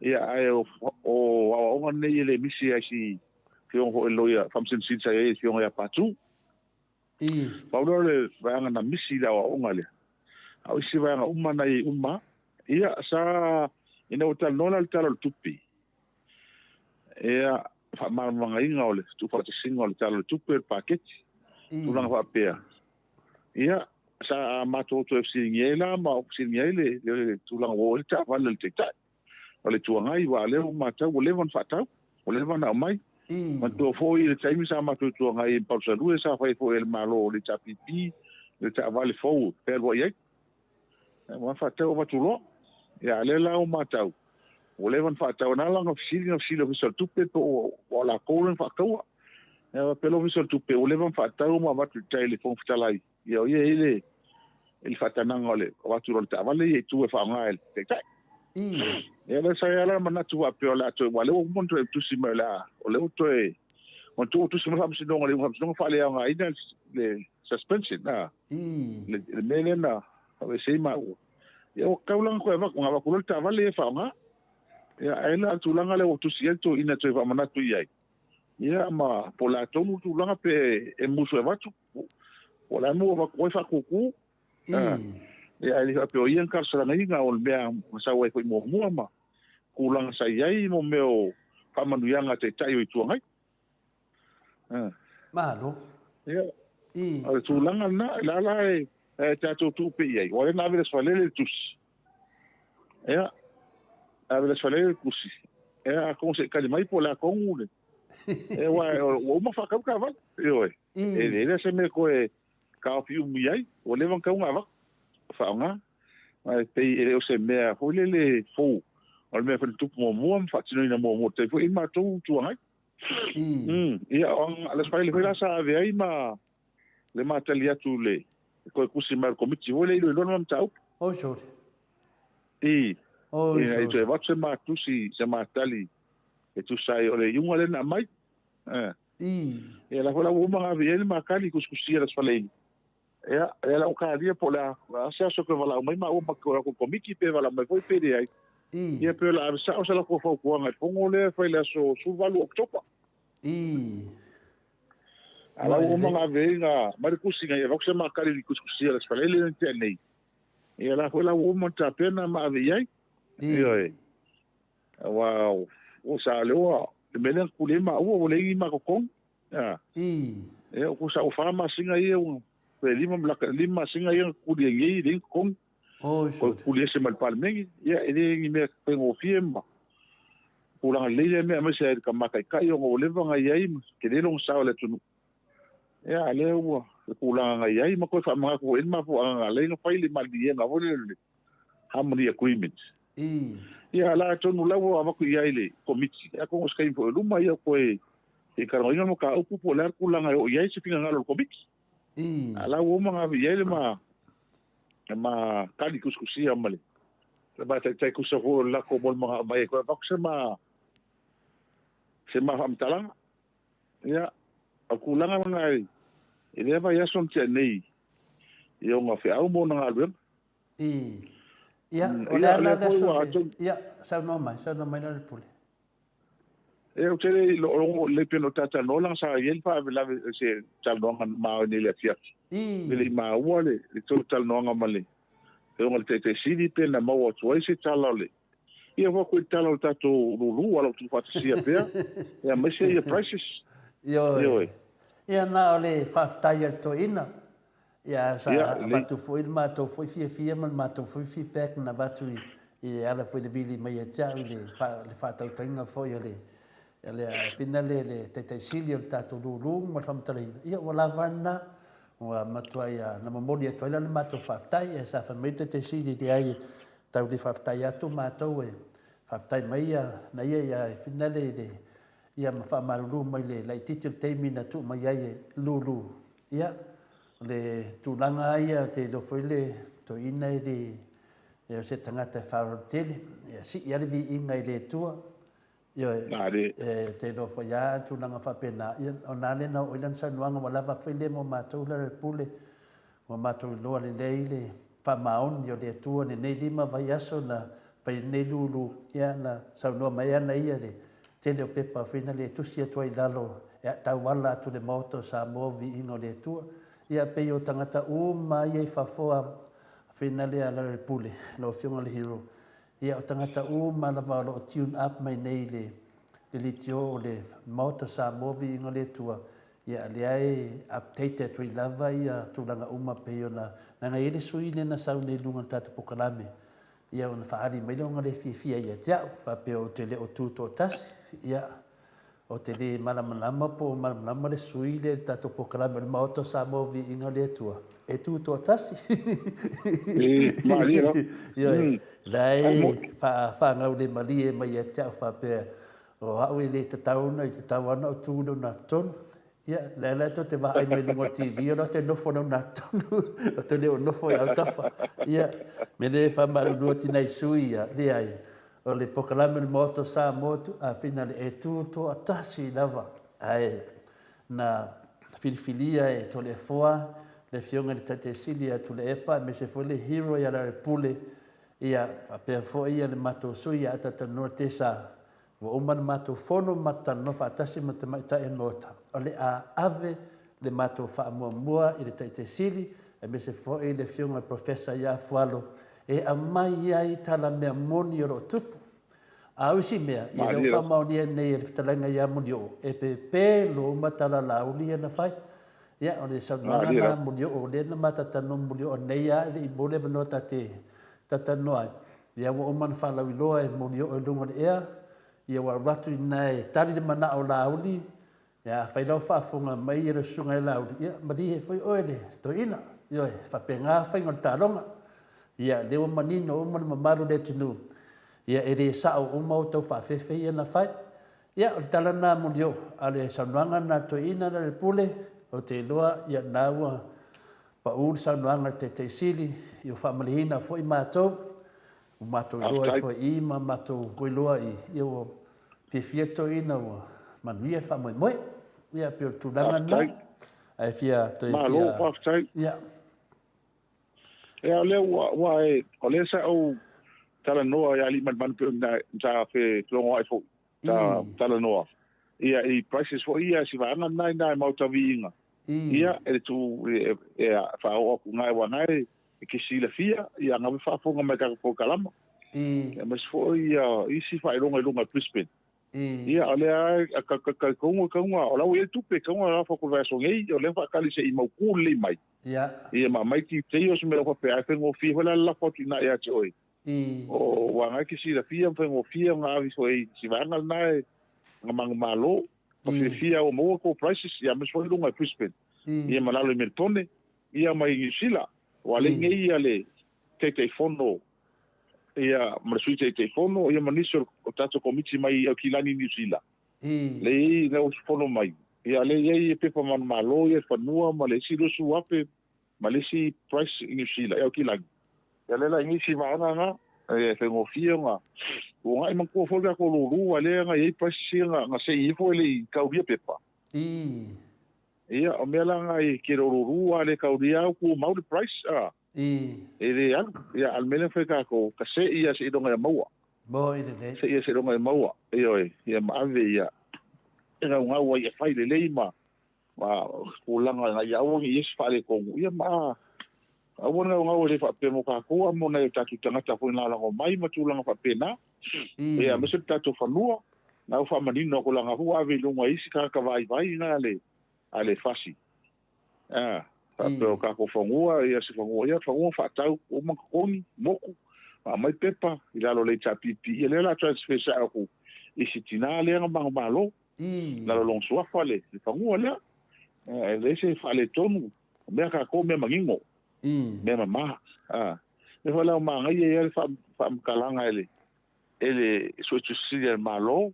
Ia ae o aoaoga nei e le misi ai si afioga foi i le Loia Faamasino Sili sa i ai le afioga ia Patu. Pau lea o le vaega na misi i le aoaoga lea. A o isi vaega uma na i ai uma, ia sa ina ua talanoa la i le Tala o le Tupe, ia faamalamalamaina o le tuufaatasiga o le Tala o le Tupe, o le paketi, tulaga faapea. Ia sa matou toe fesiligia ai la ma fesiligia ai le, le tulaga ua oo ai le taavale a le Taitai o le Itu Agai, aua o lea ua matau ua leva ona faatau, ua leva ona aumai. Manatua foi i le taimi sa matou Itu Agai i Palusalue sa fai foi e le Malo o le HRPP le taavale fou e fealuai ai. Ua faatau avatu loa. Ia a o lea la ua matau ua leva ona faatau. Na ala ona fesili na fesili i le Ofisa o le Tupe po o latou lea na faataua. Ia faapea le Ofisa o le Tupe ua leva ona faatau ma avatu i tai i le Fofoga Fetalai. Ia o ia e i ai le faatanaga o le avatu loa o le taavale ia i tua e faaaoga e le Taitai. Ia lea sa i ai la le manatu faapea o le a toe, aua o lea ua uma ona toe tusi mai o le a, o lea ua toe, manatua ua tusi mai le Faamasinoga i le Faamasinoga faaleaogaina le suspension, a, le mea lea na faavaese ai maua. Ia ua tatau la ona toe avatu, ona avatu loa le taavale ia e faaaoga. Ia ae la o le tulaga lea ua tusi ai le toeaina e toe faamanatu i ai, ia ma po o le a tonu le tulaga pe e musu e avatu, po o le a mea ua avatu ai faatutu. Ia ae le faapea o ia na talosaga o le mea na sau ai foi muamua ma tulaga sa i ai mo mea o faamanuiaga a Taitai o Itu Agai. Malo. Ia, o le tulaga lena, la la e tatou tuu pea i ai, aua o lea na ave i le Aso Faraile le tusi. Ia, ave i le Aso Faraile le tusi. Ia, atonu se i tali mai po o le a tonu le... Ia, aua ua uma faatau taavale. Ioe. E leai se mea toe taofi umi ai, ua leva ona tatau ona avatu, faaaoga. Ae pei e le o se mea foi lele fou, o le mea foi na tupu muamua ma faatinoina muamua i le taimi foi i matou Itu Agai. Ia, o le Aso Faraile foi la sa ave ai ma le ma tali atu le toe tusi mai o le Komiti foi lea e iloiloina le mataupu. Oi sole. I. Oi sole. Toe avatu se ma tusi, se ma tali e tusa ai o le iuga lea na aumai. Ii. Ia la foi la ua uma ona ave i ai le makali i kusikusia i le Aso Faraile. Ia, ia la ua talia po o le a se aso e toe valaau mai maua ma le Komiti pe valaau mai foi pe leai. Ii. Ia pe o le a ave sao se latou fautuaga i le fono lea e fai i le aso 18 o Oketopa. Ii. A la ua uma ona ave i ai na mai le tusi ina ia avatu se makali i le kusikusia i le Aso Faraile lea na tea nei. Ia la foi la ua uma ona tapena ma ave i ai. Ii. Ioe. Aua o sa lea ua, le mea lea na tuli ai maua ua leai ni ma totogi. A. Ii. Ia o sa ua fa masina ia ua pe lima lima masina ia na tuli ai nei leai ni totogi. Oi Ko tuli ese mai le Palemene. Ia e le ni mea faigofie ma tulaga lelei lea mea aemaise ai le tamataitai ona ua leva ona i ai ma tele lona sao i le atunuu. Ia a lea ua le tulaga na i ai ma toe faamanatu foi i ai le mafuaaga na ala ai ona fai le maliliega foi lea o le Harmony Agreement. Ia la atonu la ua avatu i ai le Komiti, atonu o se taimi foi o luma ia toe talanoaina le mataupu po o le a le tulaga e oo i ai se finagalo o le Komiti. A la ua uma ona ave i ai le ma ma tali tusitusia ma le ma taitai tusa foi o le latou molimau mai e toe avatu se ma se ma faamatalaga. Ia, o le tulaga lena i lea vaiaso na tea nei i ona feau ma ona galuega. Ii. Ia, o le a la le aso le... Ia, saunoa mai, saunoa mai Lealailepule. Ia, ou te le i logo lelei pei ona ou talatalanoa leaga sa i ai le faalavelave i se talanoaga na maua nei i le afiafi. Ii. E le i maua le tou talanoaga ma le Afioga i le Taitai Sili pe na maua atu ai se tala o le Ia ua atu i le tala o le tatou lulu ala o tuufaatasia pea, ia aemaise ia prices. Ioe. Ioe. Ia na o le faafetai a le toeaina. Ia sa avatu foi le matou foi fiafia ma le matou foi feedback na avatu i e ala foi i le vili mai ia te au i le le faatautaiga foi o le le fina le le Taitai Sili o le tatou lulu ma le faamatalaina. Ia ua lava lena. Ua matuai na momoli atu ai la le matou faafetai. Ia sa fai mai le Taitai Sili leai Tau le faafetai atu matou e faafetai mai ia na ia ia finale i le ia ma faamalulu mai le laitiiti o le taimi na tuu mai ai e lulu. Ia. O le tulaga lava ia, ou te iloa foi le toeaina e le o se tagata e faaaloalo tele. Ia sii lava le viiga i le Atua. Ioe, e te iloa foi lava tulaga faapena. Ia, ona lea na oo ai lana saunoaga, ua lava foi lea mo matou Lealailepule, ua matou iloa lelei le faamaoni o le Atua i lenei 5 vaiaso na fai ai lenei lulu, ia na saunoa mai ana ia le tele o pepa foi na le tusi atu ai i lalo e tauala atu i le Maota o Samoa viiga o le Atua. Ia pei o tagata uma ia i fafo a fina lea a Lealailepule, lau Afioga i le Hero, ia o tagata uma lava o lo o tune up mai nei i le leitio o le Maota o Samoa viiga o le Atua, ia lea e update atu ai lava ia tulaga uma pei ona leaga e i ai le sui lea na sau nei i luga o le tatou polokalame, ia ona faaali mai lea ona le fiafia ia te au, faapea ou te le o tu toatasi, ia, ou te le malamalama po o malamalama le sui lea i le tatou polokalame o le Maota o Samoa Viiga o le Atua, e tu toatasi. E, malie la. Ioe, la e faagaulemalie mai ia te au faapea, o au e le tatau ona, e tatau lava ona ou tu i lona totonu. Ia, lea la tou te vaai mai luga o le TV, o la te nofo lona totonu, o te le o nofo i autafa. Ia, me le faamalulu atu i nai sui ia, leai, o le polokalame o le Maota o Samoa, a finale, e tu toatasi lava, ae na filifilia e Toleafoa le Afioga i le Taitaisili ia Tuilaepa, aemaise foi le hero ia Lealailepule, ia, faapea foi le matou sui ia Atatanua Tesa, Ua uma le matou fono ma talanoa faatasi ma tamaitai o le Maota, o le a ave le matou faamuamua i le Taitai Sili aemaise foi le Afioga i le Professor ia Fualo e aumai ai tala mea moni o lo o tupu. A o isi mea, ia lea ua faamaonia nei e le fetalaiga ia Molioo, e pepelo uma tala Laauli ia na fai. Ia, o le saunoaga lena a Molioo, o lea na ma talatalanoa ma Molioo nei lava e le i maua le avanoa ta te talatalanoa ai. Ia ua uma ona faalauiloa e Molioo i luga o le ea, ia ua avatu i ina e tali le manao o Laauli, ia afai la ua faafofoga mai ia le susuga ia Laauli, ia malie foi oe le toeaina. Ioe, e faapena faiga o le taaloga. Ia, lea ua manino uma le mamalu o le atunuu, ia e le sao uma outou faafefe ia na fai. Ia, o le tala lena a Molioo, a o le saunoaga lena a le toeaina lea o le Pule, ou te iloa, ia lena ua pau le saunoaga a le Taitai Sili, ia ua faamalieina foi matou, ua matou iloa ai foi i ma matou ua iloa i, ia ua fiafia le toeaina ua manuia le faamoemoe. Ia, pei o le tulaga lena. Ae fia toe fia. Malo, faafetai. Ia. Ia, o lea ua, ua e, o lea sa ou talanoa ia Aliimalemanu pei ona sa felogoai foi, sa talanoa. Ia, i prices foi ia, si vaega lena ina e maota viiga. Ia, e le tu, e, e faaoo atu i na aua na e, e ke silafia, ia ngawe faafofoga mai tatou polokalama. Aemaise foi ia isi faailoga i luga i Brisbane. Ia, o lea a ka ka ka kaunga kaunga, o la ua i ai tupe, kaunga la fo ko vaiaso nei, o lea faakali se i mautu lelei mai. Ia ma aumai ti te o se mea faapea, ae faigofie foi la le lafo atu i ina ia te oe. O ua na e ke silafia ma faigofie ona ave ifo i si vaega lena e nga manumalo, ma fiafia ua maua kou prices, ia aemaise foi i luga i Brisbane. Ia ma lalo i Melbourne, ia ma i Niu Sila. Ua alei nei ia le Taitaifono ia ma le Sui Taitaifono ia ma nisi o tatou Komiti mai Aukilani Niu Sila. Lea i ai na usufono mai, ia lea i ai pepa manumalo ia i fanua ma le isi 20,000 ma le isi price i Niu Sila i Aukilani. Ia lea la i nisi vaega na, e faigofie ona ua ga'i manatua foi le tatou lulu a lea na i ai prices ia na sei ifo e le i kaulia pepa. Ia, o mea la na i tele o lulu a le kaulia au tumau le price a. E le alu. Ia, a o le mea lea na fai e tatou, ka sei ia seiloga ia maua. Moi lelei. Sei ia seiloga ia maua. Ioe, ia ma ave ia e gaugau ai e fai lelei ma ma tulaga ina ia aua ne i i ai se faaletonu. Ia ma aua le gaugau e le faapea mo tatou a mo nai o tatou tagata foi na lagolago mai ma tulaga faapena. Ia, aemaise le tatou fanua, na ua faamanino atu leaga ua ave i luga e isi tagata vaivai na a le FASI. A, faapea o tatou fanua, ia se fanua, ia fanua faatau uma totogi, motu, aumai pepa i lalo o le HRPP, ia lea o le a transfer sao atu i si tina lea na manumalo, lalo o lona suafa le fanua lea. E leai se faaletonu, o mea a tatou o mea manino, mea mama. A, mea foi la ua manaia ai le faamatalaga e le e le Suetusi Sili a le Malo,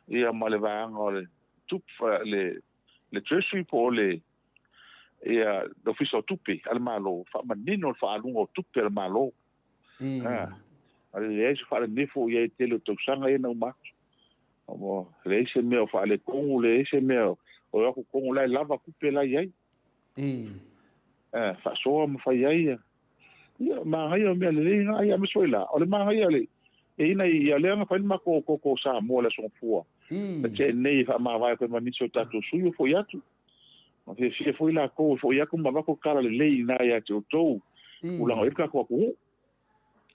ia ma le vaega o le tupe, le le Treasury po o le Ia, le Ofisa o Tupe a le Malo, faamanino le faaaluga o tupe a le Malo. A, a le leai se faalenefo o i ai i le tele o tausaga ia na uma atu. Ua leai se mea o faaletonu, leai se mea o o atu tonu la e lava tupe la e i ai. A, faasoa ma fai ai ia. Ia, manaia o mea lelei na, ia aemaise foi la, o le manaia le, e i nai, ia lea na fai le matou koko o Samoa i le Aso Gafua, na tea nei e faamavae atu ai ma nisi o tatou sui o foi atu. Ma fiafia foi lakou e foi atu ma avatu tala lelei i ina ia te outou, tulaga o i ai le tatou atunuu.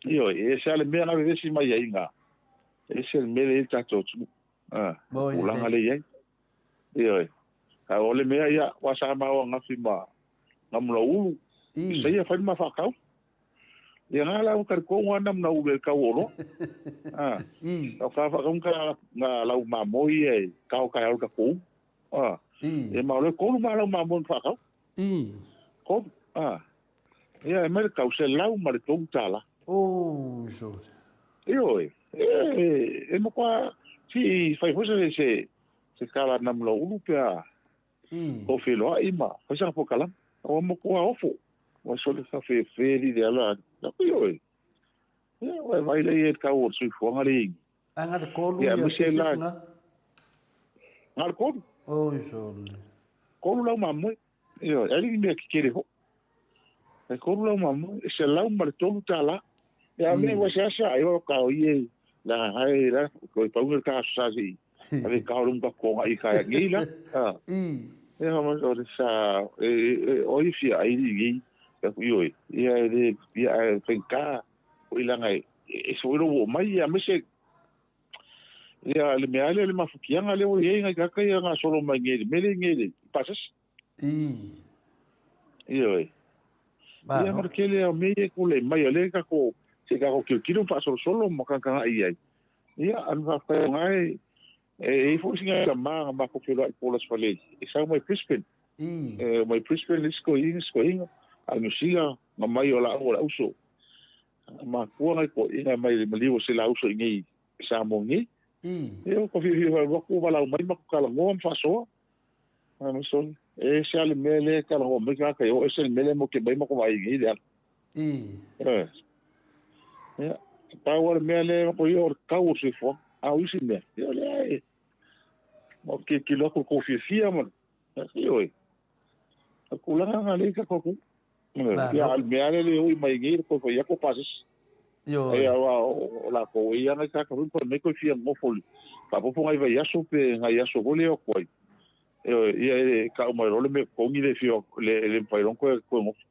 Ioe, e ese lava le mea na vevesi mai ai ina, e ese le mea lea e i ai le tatou atunuu. A, tulaga lea e i ai. Ioe. A o le mea, ia, ua sa maua ananafi ma Namulauulu, i saia fai le ma faatau. Ia nga la ua talitonu lava Namulauulu i le tau o oloa. A, o ka faatau ka na lau mamoe ia e kao taeao i le tatou ulu. A, e ma o le tolu ma lau mamoe na faatau. Tolu. A, ia e mai le tau $103. Oh, sole. Ioe, e, e matua si fai foi se se se tala Namulauulu pe a o feloai ma fai sana polokalame. Ua matua ofo. Ua sole sa fefe li le ala. Ioe. Ia, ua vai le i e tau o le soifuaga le i. A nga le kolu ia pieces nga? Nga le kolu. Oi sole. Kolu lau mamoe. Ioe, ai le ni mea kekele ho. E kolu lau mamoe, e $103. Ia me ua se asa ai o ka o ie la hai la ko i paunga ka sa si. Ave ka o ka ko ngai ka ngi la. Ah. E ha ma o sa e o i fia ai ni ngi. Ioe, ia e le ia e whenka o i langa e e so ro o mai ia me se ia le mea le le mafukianga le o i ngai ka ia nga solo mai ngi le mele ngi le pasas. Ioe. Ia ma le tele o mea ia e tulai mai, o lea e tatou, se i tatou tilotilo ma faasolosolo ma tagatagai i ai. Ia, a o le faafetai o lena e, e i ai foi sina tama na matou feiloai i Paulus Fale, e sau mai Brisbane. E omai Brisbane le isi toeaina, isi toeaina, a o Niu Sila, na mai o laua o le auso. Matua nai toeaiina mai le maliu o se la uso i nei i Samoa nei. Ia, ua fiafia foi atu ua valaau mai matou talanoa ma faasoa. E ese lava le mea lea e talanoa mai tagata i o, ese le mea lea e moke mai ma ko vaai nei le ala. Ia, pau lava le mea lea ko ia o le tau o le soifuaga. A o isi mea, ia o lea e ma o tilotilo atu le tou fiafia ma le, ioe. O le tulaga lena lea i tatou atunuu. Ia, a o le mea lava lea e ui mai nei le toe fai atu o pasese. Ioe. Ia, aua o latou e ia nai tagata foi ma fai mai toe fia nofo i faaopoopo nai vaiaso pe nai aso foi lea e o atu ai. Ioe, ia e tau mai loa le mea totogi le fia le le mafai loa ona toe toe nofo.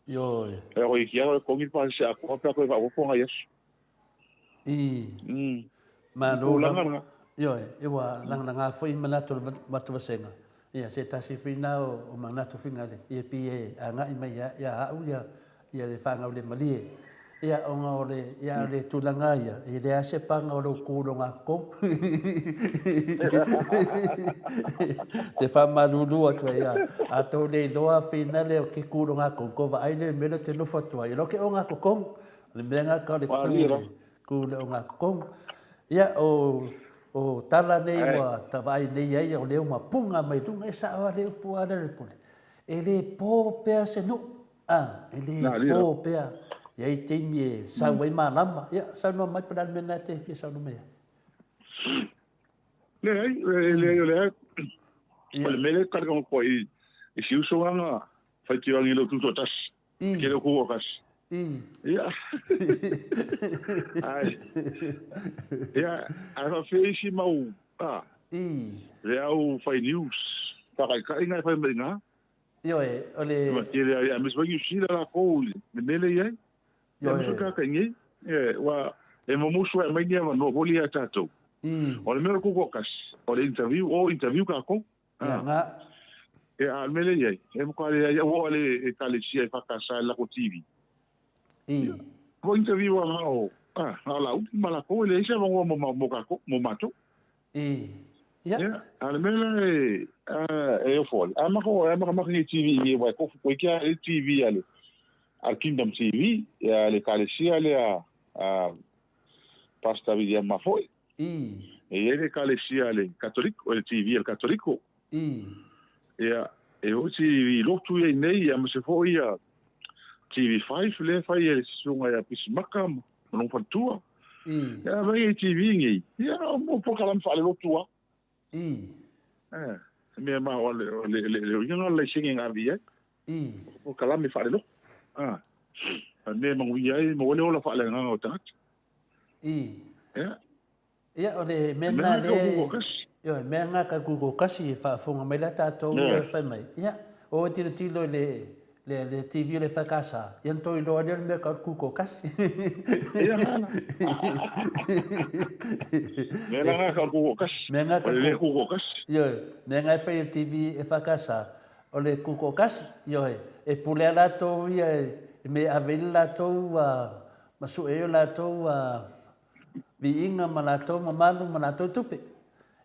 Ioe. E oi ki a totogi le pasese atoa pe a toe faaopoopo nai aso. I. Malo lava. Ioe, e ua lagalaga foi manatu o le matou vasega. Ia, se tasi foi na o manatu fingale, ia pei e agai mai ia au ia ia le fanau le malie. Ia, ona o le, ia, o le tulaga ia, e leai se paga o lou ku loga kou. Te faamalulu atu ai, ia, a tou le iloa finale o ke ku loga kou, ko vaai le mea lea te nofo atu ai, e loa ke oga kokomu. O le mea nga ka o le ku le, ku le oga kokomu. Ia, o, o tala nei ua ta vaai nei ai, o lea ua mapuga mai luga, e sao lava le upu a Lealailepule. E le po pea se nuu. A, e le po pea. E i ai taimi e sau ai malama. Ia, saunoa mai po o le a le mea lena e te fia saunoa mai ai. Leai, e leai, o lea, o le mea lea e talanoa atu ai i si uso lana faitioagi i lou tutoatasi, ke lou tutoatasi. Ia, ai, ia, ae faapefea isi mau, a, le au fai news, faataitai na e fai mai i ina. Ioe, o le... Ma tele ai, aemaise foi Niu Sila lakou i le mea lea e i ai. Ioe. Aemaise foi tagata i inei. Ioe, ua e mumusu ae mai ni avanoa foi lea ia tatou. O le mea o le tutoatasi, o le interview, o interview tatou. Ia, nga. Ia, a o le mea lea e i ai, e matua leai, ua oo lava le Ekalesia EFKS i le latou TV. Ua interview lava na o, na o Laauli ma latou, e leai se avanoa mo tatou, mo matou. Ia. Ia, a o le mea la e, e ofo ai, a maka, a makamaka nei TV i aua e kofu koe ki a le TV a le, a le Kingdom TV, ia le Ekalesia lea a Pastor William foi. E i ai le Ekalesia a le Katoliko, le TV a le Katoliko. Ia, E oo TV lotu ia nei, ia aemaise foi ia TV5 lea e fai e le susuga ia Pisimaka ma lona faletua. Ia vaai i TV nei, ia o polokalame faalelotu lava. Eh, se mea ma o le le le le uiga na o le laisene na ave i ai. O polokalame faalelotu. Ah. A mea e manuia ai, maua ai le ola faaleagaga o tagata. Ia. Ia, o le mea lena lea, ioe, mea lena ka Google kasi e faafofoga mai la tatou ia fai mai. Ia, o e tilotilo i le le le TV o le EFKS, ia na tou iloa lea o le mea ka Google kasi. Ia na la. Mea la nga ka Google kasi. Mea nga ka le Google kasi. Ioe, mea nga e fai e le TV EFKS, o le Google kasi, ioe, e pule a latou ia i mea e ave ai le latou ma sue ai o latou viiga ma latou mamalu ma latou tupe.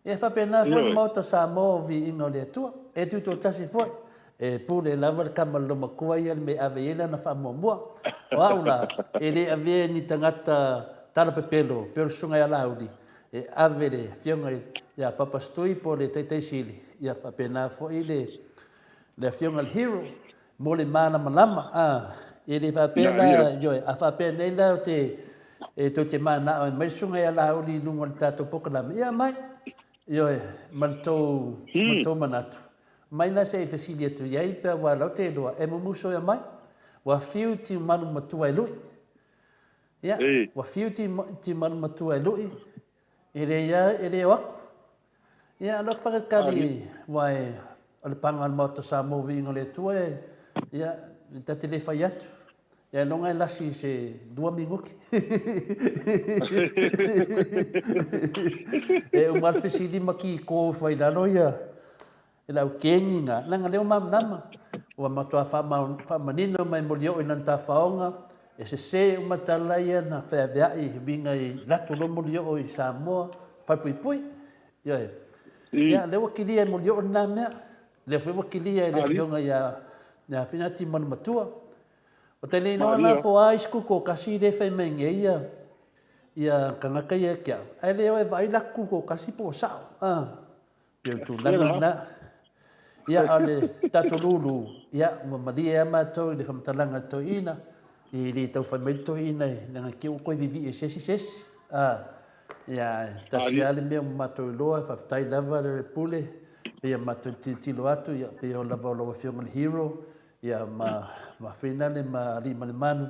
E faapena foi le Maota o Samoa o viiga o le Atua. E tutoatasi foi, e pule lava le tama lolomatua ia le mea e ave i ai lana faamuamua. O au la, e le avea e ni tagata talapepelo pei o le Susuga ia Laauli, e ave le Afioga ia Papa Stui po o le Taitai Sili, ia faapena foi le Afioga i le Hero Mo le malamalama, a, e le faapea la, ioe, a faapea nei la o te, e tou te manao e aumai le susuga ia Laauli i luga o le tatou polokalame, ia aumai, ioe, ma le tou, ma le tou manatu. Aumai la se i fesili atu i ai, pe aua o lau te iloa, e mumuso e aumai. Ua fiu Tiumalu matua e lui. Ia, ua fiu Tiumalu matua e lui, e le, e le o aku. Ia, alo atu faatalitali aua e, o le paga o le Maota o Samoa viiga o le Atua e, ia, ta te le fai atu. Ia, ailoga e lasi i se lua minute. E uma le fesili ma kiko ifo ai i lalo ia, e le au keni na, leaga lea ua malamalama. Ua matua faamanino mai Molioo i lana tafaoga, e sese uma tala ia na feaveai i uiga i latou loa Molioo i Samoa, falepuipui. Ioe. Ia, lea ua kilia e Molioo lena mea. Lea foi ua kilia e le Afioga ia ia Finati Manumatua. O te le iloa la po o a isi kuko kasi lea e fai mai nei ia ia tagata ia ki au. Ae le o e vaai la kuko kasi po o sao. Ah. Pei o le tulaga lena. Ia, a o le tatou lulu, ia, ua malie lava matou i le faamatalaga a le toeaina, e le tau fai mai le toeaina leaga te i ua toe vivii e se isi se isi. A, ia, e tasi lava le mea ua matou iloa, faafetai lava le Pule, pei ona matou tilotilo atu, ia, pei lava o lau Afioga i le Hero, ia, ma, ma Finale ma Alii ma le Manu,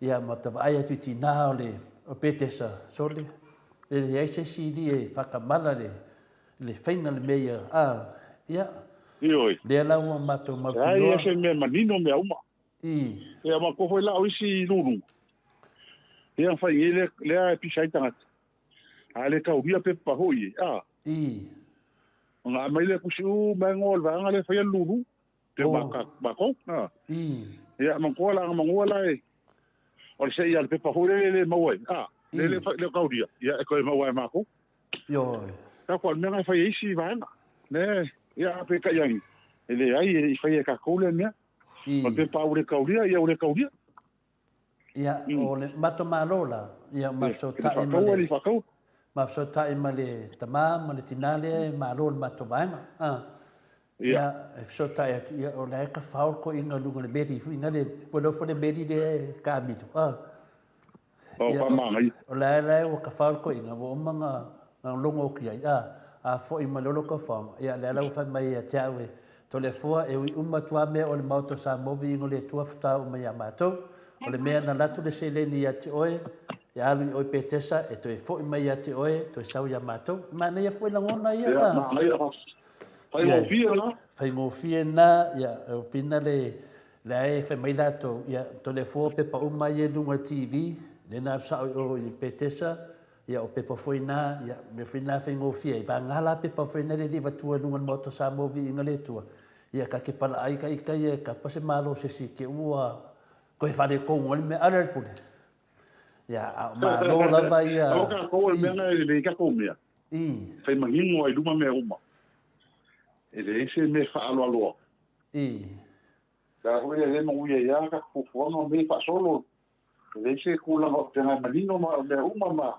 ia, ma ta vaai atu i tina o le, o Petesa, sole, e leai se isi alii e faatamala le, le faiga le mea ia, a, ia. Ioe. Lea la ua matou mautinoa. Leai se mea manino mea uma. I. Ia matou foi la o isi lulu. Ia fai nei lea, lea e pisa ai tagata. A le taulia pepa foi e, a. I. Ona aumai lea tusi uma e ngoa o le vaega lea e faia le lulu. Pe oh. ma matou. A. I. Ia manatua la manua la e o le sei a le pepa foi lele le maua ai. A. Le le le taulia. Ia e toe maua e matou. Ioe. Tatou o le mea na e fai e isi vaega. Ne, ia peitai ane, e leai e le i faia e tatou lea mea. O le pepa ua le taulia, ia ua le taulia. Ia, o le matou Malo la, ia ma fesootai ma le, ma fesootai ma le tama ma le tina lea e malo le matou vaega. A. Ia, e fesootai atu, ia, o la e tafao le toeaina i luga o le meli foi na le, ua iloa foi le meli lea e taamilo. A. O Ia, faamanaia. o la e ua tafao le toeaina, ua uma ona logo atu i ai, a, a foi mai loa lou tafaoga, ia, lea la ua fai mai ia te au e Toleafoa, e ui uma atu lava mea o le Maota o Samoa, viiga o le Atua faatoa uma ia matou. O le mea na alu atu le seleni ia te oe, e alu i oe Petesa, e toe foi mai ia te oe, toe sau ia matou. E manaia foi lagona ia. Ia, manaia. Faigofie na. Faigofie na, ia, e whina le, Lea e fai mai latou, ia, Toleafoa o pepa uma ia i luga o le TV, lea na alu sao i o i Petesa, ia o pepa foi na, ia, mea foi na faigofie ai, vagana la pepa foi na le le avatua i luga o le Maota o Samoa Viiga le Atua, ia ka ke palaai ka ita ia e kapa se malo se isi ke ua toe faaletonu ai le mea, ale le pule. Ia, a o malo lava ia. O tatou o le mea na e lelei tatou mea. I. Fai manino ai luma mea uma. E leai se mea faaaloaloa. I. Sa foi e le manuia ai lava tatou fuafuaga ma mea faasolo. E leai se tulaga o feagai manino ma mea uma ma.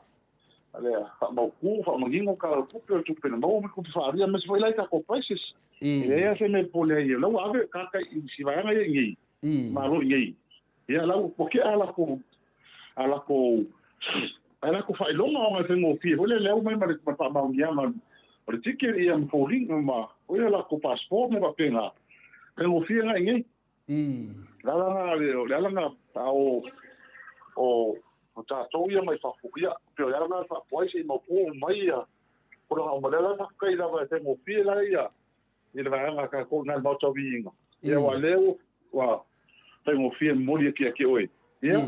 le faamautu, faamanino tala o le tupe, o le tupe na maua mai tupe faaalia, aemaise foi la i tatou prices. E leai lava se mea e popole ai, o la ua ave tagata i si vaega ia i inei, Malo i inei. Ia la ua tea a latou, a latou, a latou faailoga ona e faigofie foi lea le au mai ma le faamaoniaga o le ticket ia ma foliga ma foi o latou passport ma faapena. Faigofie na i inei. Le ala na, le ala na a o, o, o tatou ia mai fafo, ia, pei o le ala na e faapoa ai se i maopu mai ia tulaga uma. O le ala faafetai lava e faigofie la ia i le vaega a tatou i na i le Maota o Viiga. Ia, aua o lea ua faigofie momoli atu ia te oe. Ia,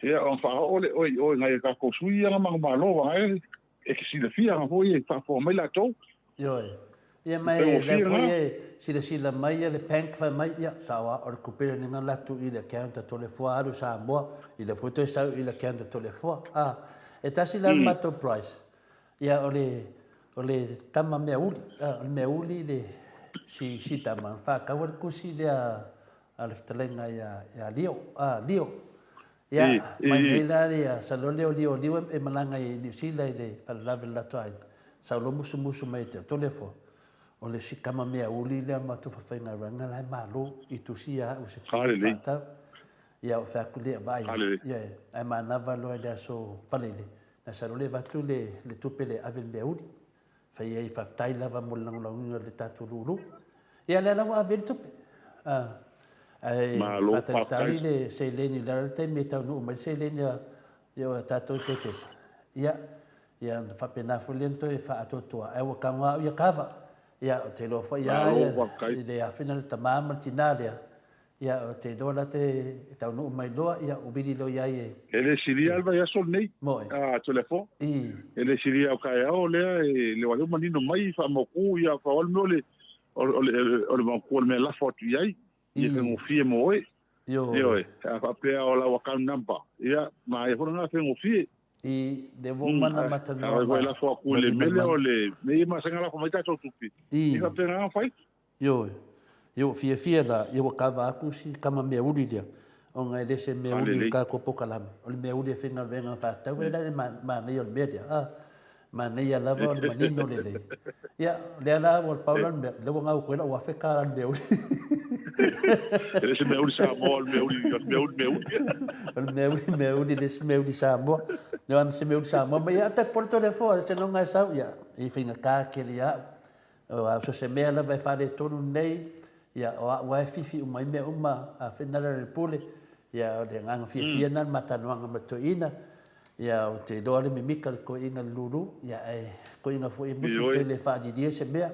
ia, ona faaoo lea oe i o i nai a tatou sui ia na manumalo, aua e te silafia ana foi e faafofoga mai latou. Ioe. Ia ma e lea foi e silasila mai ia le bank fai mai, ia, sao lava, o le tupe lenei na alu atu i le account a Toleafoa alu i Samoa, i lea foi toe sau i le account a Toleafoa. A, e tasi la le matou price, ia o le, o le tama meauli, a, o le meauli le, si, si tama, na faataua le tusi lea a le fetalaiga ia, ia Lio, a, Lio. Ia, mai nei la ia Salole o Lioliu e malaga i Niu Sila i le faalavelave i le latou aiga, sau loa musumusu mai ia te au, Toleafoa, o le isi tama meauli lea o matou faafaigaluega la e malo i tusi ia au se fulu faatau. Ia ou fai atu lea, vaai, ia, ae manava loa i le aso Faleile, na Salole avatu le tupe lea e ave i le meauli. Fai ai faafetai lava mo le lagolagoina o le tatou lulu. Ia lea la ua ave ai le tupe. Ae faatalitali le seleni, o le a le taimi e taunuu mai le seleni a ia tatou i Petesa. Ia, ia ona faapena foi lea ona toe faaatoatoa. Ae ua tago lava au ia kava. Ia, ou te iloa foi lava i le afina le tama ma le tina lea. Ia, ou te iloa la te taunuu mai loa, ia, ou vili loa i ai e... E le silia le vaiaso lenei, a Toleafoa. E le silia o taeao lea e le o lea ua manino mai faamautu, ia, pau lava le mea o le, o le, o le mautu o le mea e lafo atu i ai, ia faigofie mo oe. Ioe, a faapea o lau account number, ia, manaia foi lena faigofie. I le ua uma ona matalanoa ma... A lafo atu i le mea lea o le mea ia masani ona lafo mai tatou tupe, ia faapena ona fai. Ioe. Ia ua fiafia la, ia ua kava atu si tama meauli lea, ona e le se meauli o le tatou polokalame, o le meauli e faigaluega faatau ai la le manaia o le mea lea, a, manaia lava o le manino lelei. Ia, o lea la ua pau la le mea, lea ua gau atu ai lau $1000 i le meauli. E le se meauli Samoa, o le meauli, o le meauli meauli. O le meauli meauli, le se meauli Samoa. Ia, ana se meauli Samoa, ma ia, ta pole Toleafoa, se loga e sau, ia, e faigata tele ia au. Aua so se mea lava e faaletonu nei, ia, o a'u lava e fifi uma ai mea uma, a whenala le pule, ia, o le agaga fiafia lena le matanoaga ma le toeaina, ia, ou te iloa le mimika le toeaina le lulu, ia, ae toeaina foi e musu tele e faalilia se mea,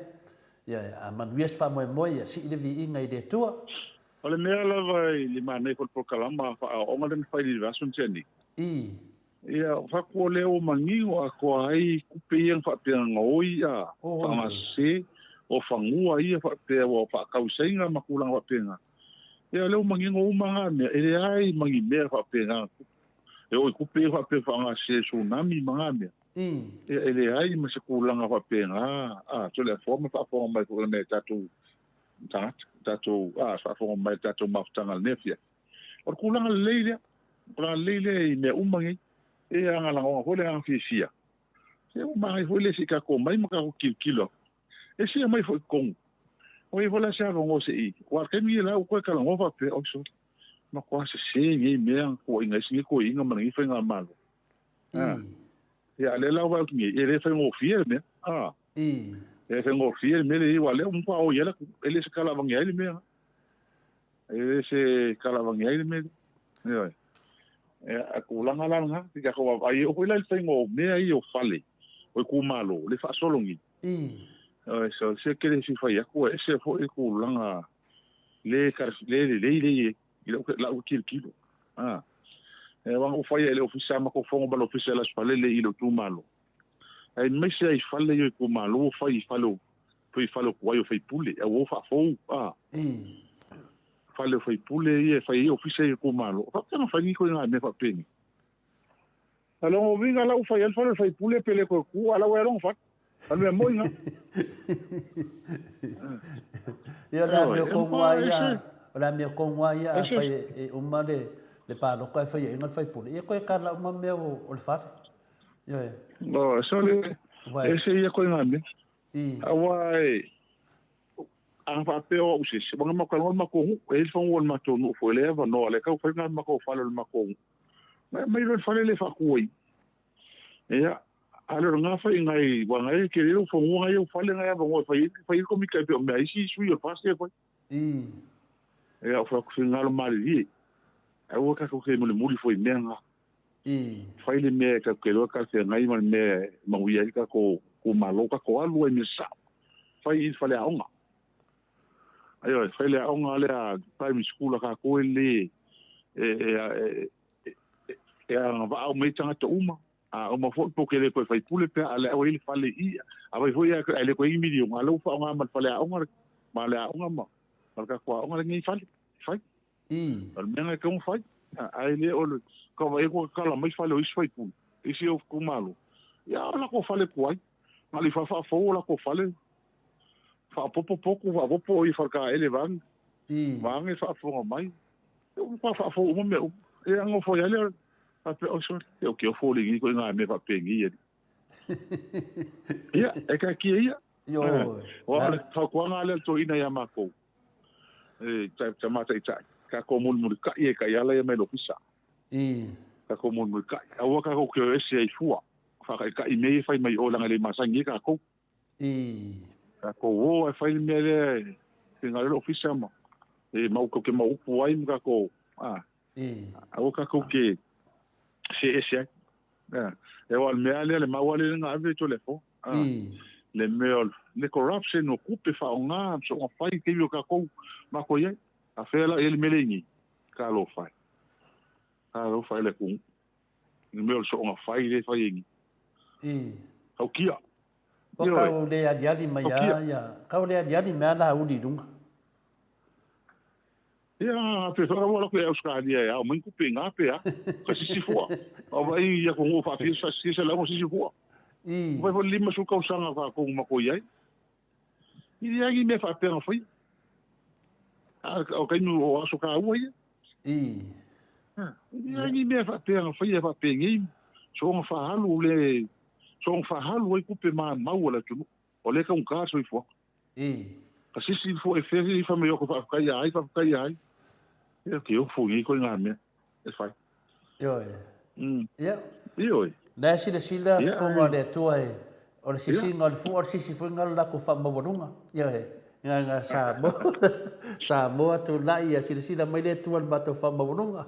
ia, a manuia se faamoemoe, ia, sii le viiga i le Atua. O le mea lava i le manaia foi o le polokalama faaoaoga lea na fai i le vaiaso na tea nei. Ia, o fatu o lea ua manino atoa ai tupe ia na faapea na gaoi a faagasese o fanua ia faapea ua faatausaina ma tulaga faapena. Ia, o lea ua manino uma na mea, e leai ma ni mea faapena na tupu. E oo i tupe ia faapea faagasese tsunami ma na mea. Ia, e leai ma se tulaga faapena a Toleafoa ma faafofoga mai foi nai o tatou tagata, tatou, a faafofoga mai le tatou mafutaga i lenei afiafi. O le tulaga lelei lea, tulaga lelei lea i mea uma nei. E aga lagona foi le agaga fiafia. Se ua manaia foi le se i tatou omai ma tatou tilotilo atu. E sia mai foi i totonu. Ua i ai foi la se avanoa se i, aua o le taimi la ua toe talanoa faapea, oi sole, matua sese nei mea na tuuaiina ai si nei toeaina ma lenei faigamalo. A, ia, a o lea la ua vaai atu nei, e le faigofie le mea. A, e le faigofie le mea lea, aua o lea ua matua oi ai le atunuu, e le se tala avane ai le mea. E le se tala avane ai le mea lea. Ioe. Ia, a tulaga la lena, i tatou vaavaai, e oo foi la i le faiga o mea ia o fale, o itumalo, le faasolo nei. Ioe, so, se tele se fai atu, e ese foi le tulaga le, le lelei le i ai, i lau, lau tilotilo. Ah. E aua na ou fai ai i le ofisa, matou fono ma le ofisa i le Aso Faraile i lou itumalo. Aemaise ai fale ia o itumalo ua fai i fale o fai fale o tuai o faipule a ua faafou a fale o faipule ia e fai ai ofisa ia itumalo. Faapea na fai ni ituaiga mea faapeni. A lona uiga la ua fai ai le fale o le faipule pe le toe tu a la ua i ai lona fale. A le mea moi na. Ia o le amio tonu lava ia, o le amio tonu lava ia afai e uma le palota e fai ai le faipule, ia toe kala uma mea o le fale. Ioe. No, sole, Uae. ese ia koe ngā mea. I. Aua e, a faapea o au se isi, wanga mako le mako hu, e le whangu o le matou nuu foi le avanoa le kau whai ngā mako whale o le mako hu. Mai mai le whale le whakuai. Ia, a le ngā whai ngai, wa ngai ke le whangu ngai o whale ngai avanoa whai, whai ko mika pe o mea isi sui o whase whai. I. Ia, o whaku ngalo mali Ai ua kakou ke muli muli foi mea ngā. I. Fai le mea e kakou ke loa ka feagai ma le mea e mauia ai kakou ku malo kakou alu ai mea sao. Fai i le fale aoga. Aioe, fai le aoga lea primary school a kakou e le e e e e agavaa uma ai tagata uma. A uma foi po ke le koe faipule pe a le au ai le fale i a vai foi a le koe i miliona a le ua faaaoga ma le fale aoga ma le aoga ma ma le kakou aoga lenei fale fai. I. O le mea e tau fai, ae le o le ka vai ko kala mai fale o isi faipule, isi o itumalo. Ia o lako fale tuai, na le whawhawhau o lako fale, whaapopo poku, whaapopo i whakaele vange, I. vange whaafonga mai. E umu kwa whaafou uma mea uma. E ango foi ale, whape o sore, e o ke o fōringi ko i ngā mea whapengi ia. Ia, e ka kia ia. Ioe. O le whakuanga ale to ina ia mākou. E, ta, ta mātaitai. Ka ko mulimulikai e kai ala ia mai le ofisa. I. Ka ko mulimulikai. Aua ka ko ke o ese ai fua. Whakaikai me e whai mai o langa le masangi e ka kou. I. Ka ko o e whai le mea lea e te ngā le ofisa ma. E mau kau ke mau upu ai ma ka ko. A. I. Aua ka kou ke se ese ai. A. E o al mea lea le mau ale nga ave to le fo. A. I. Le mea o le corruption o kupe whaonga, so nga whai te o kakou ma ko iai. A whea la ele mele ingi, ka lo whai. Ka lo whai le kung. Le mea o le so nga whai le whai ingi. I. Kau kia. Wa kau le aliali mai a ia. Kau le aliali mai a la uli lunga. Ia, pe whakawa la koe Australia e ao mai kupe ngā pe a, ka sisi fua. A vai ia ko ngō whawhia sa sisi sa lawa sisi fua. I. Vai fo lima su kau sanga wha kongu mako iai. I ia ngi mea whaapenga whai. A, o kainu o aso ka ua ia. I. Ha, i ia ngi mea whaapenga whai e whaapengi. So nga whahalu le, so nga whahalu ai kupe mā mau ala tunu. O le kaunga ka soifua. I. Ka sisi fo e wheri i whamai o ko whaawhakai ai, whaawhakai ai. Ia, ke ofo ngi koe ngā mea. E whai. Ioe. Ia. Ioe. Nā e silasila Ia, fonga ai. le Atua e, o le Ia. sisiga o le fua, o le sisi foi ngā le lako whaamaualunga. Ioe. Ngā ngā Samoa, Samoa tūnai ia silasila mai le Atua le mātou whaamaualunga.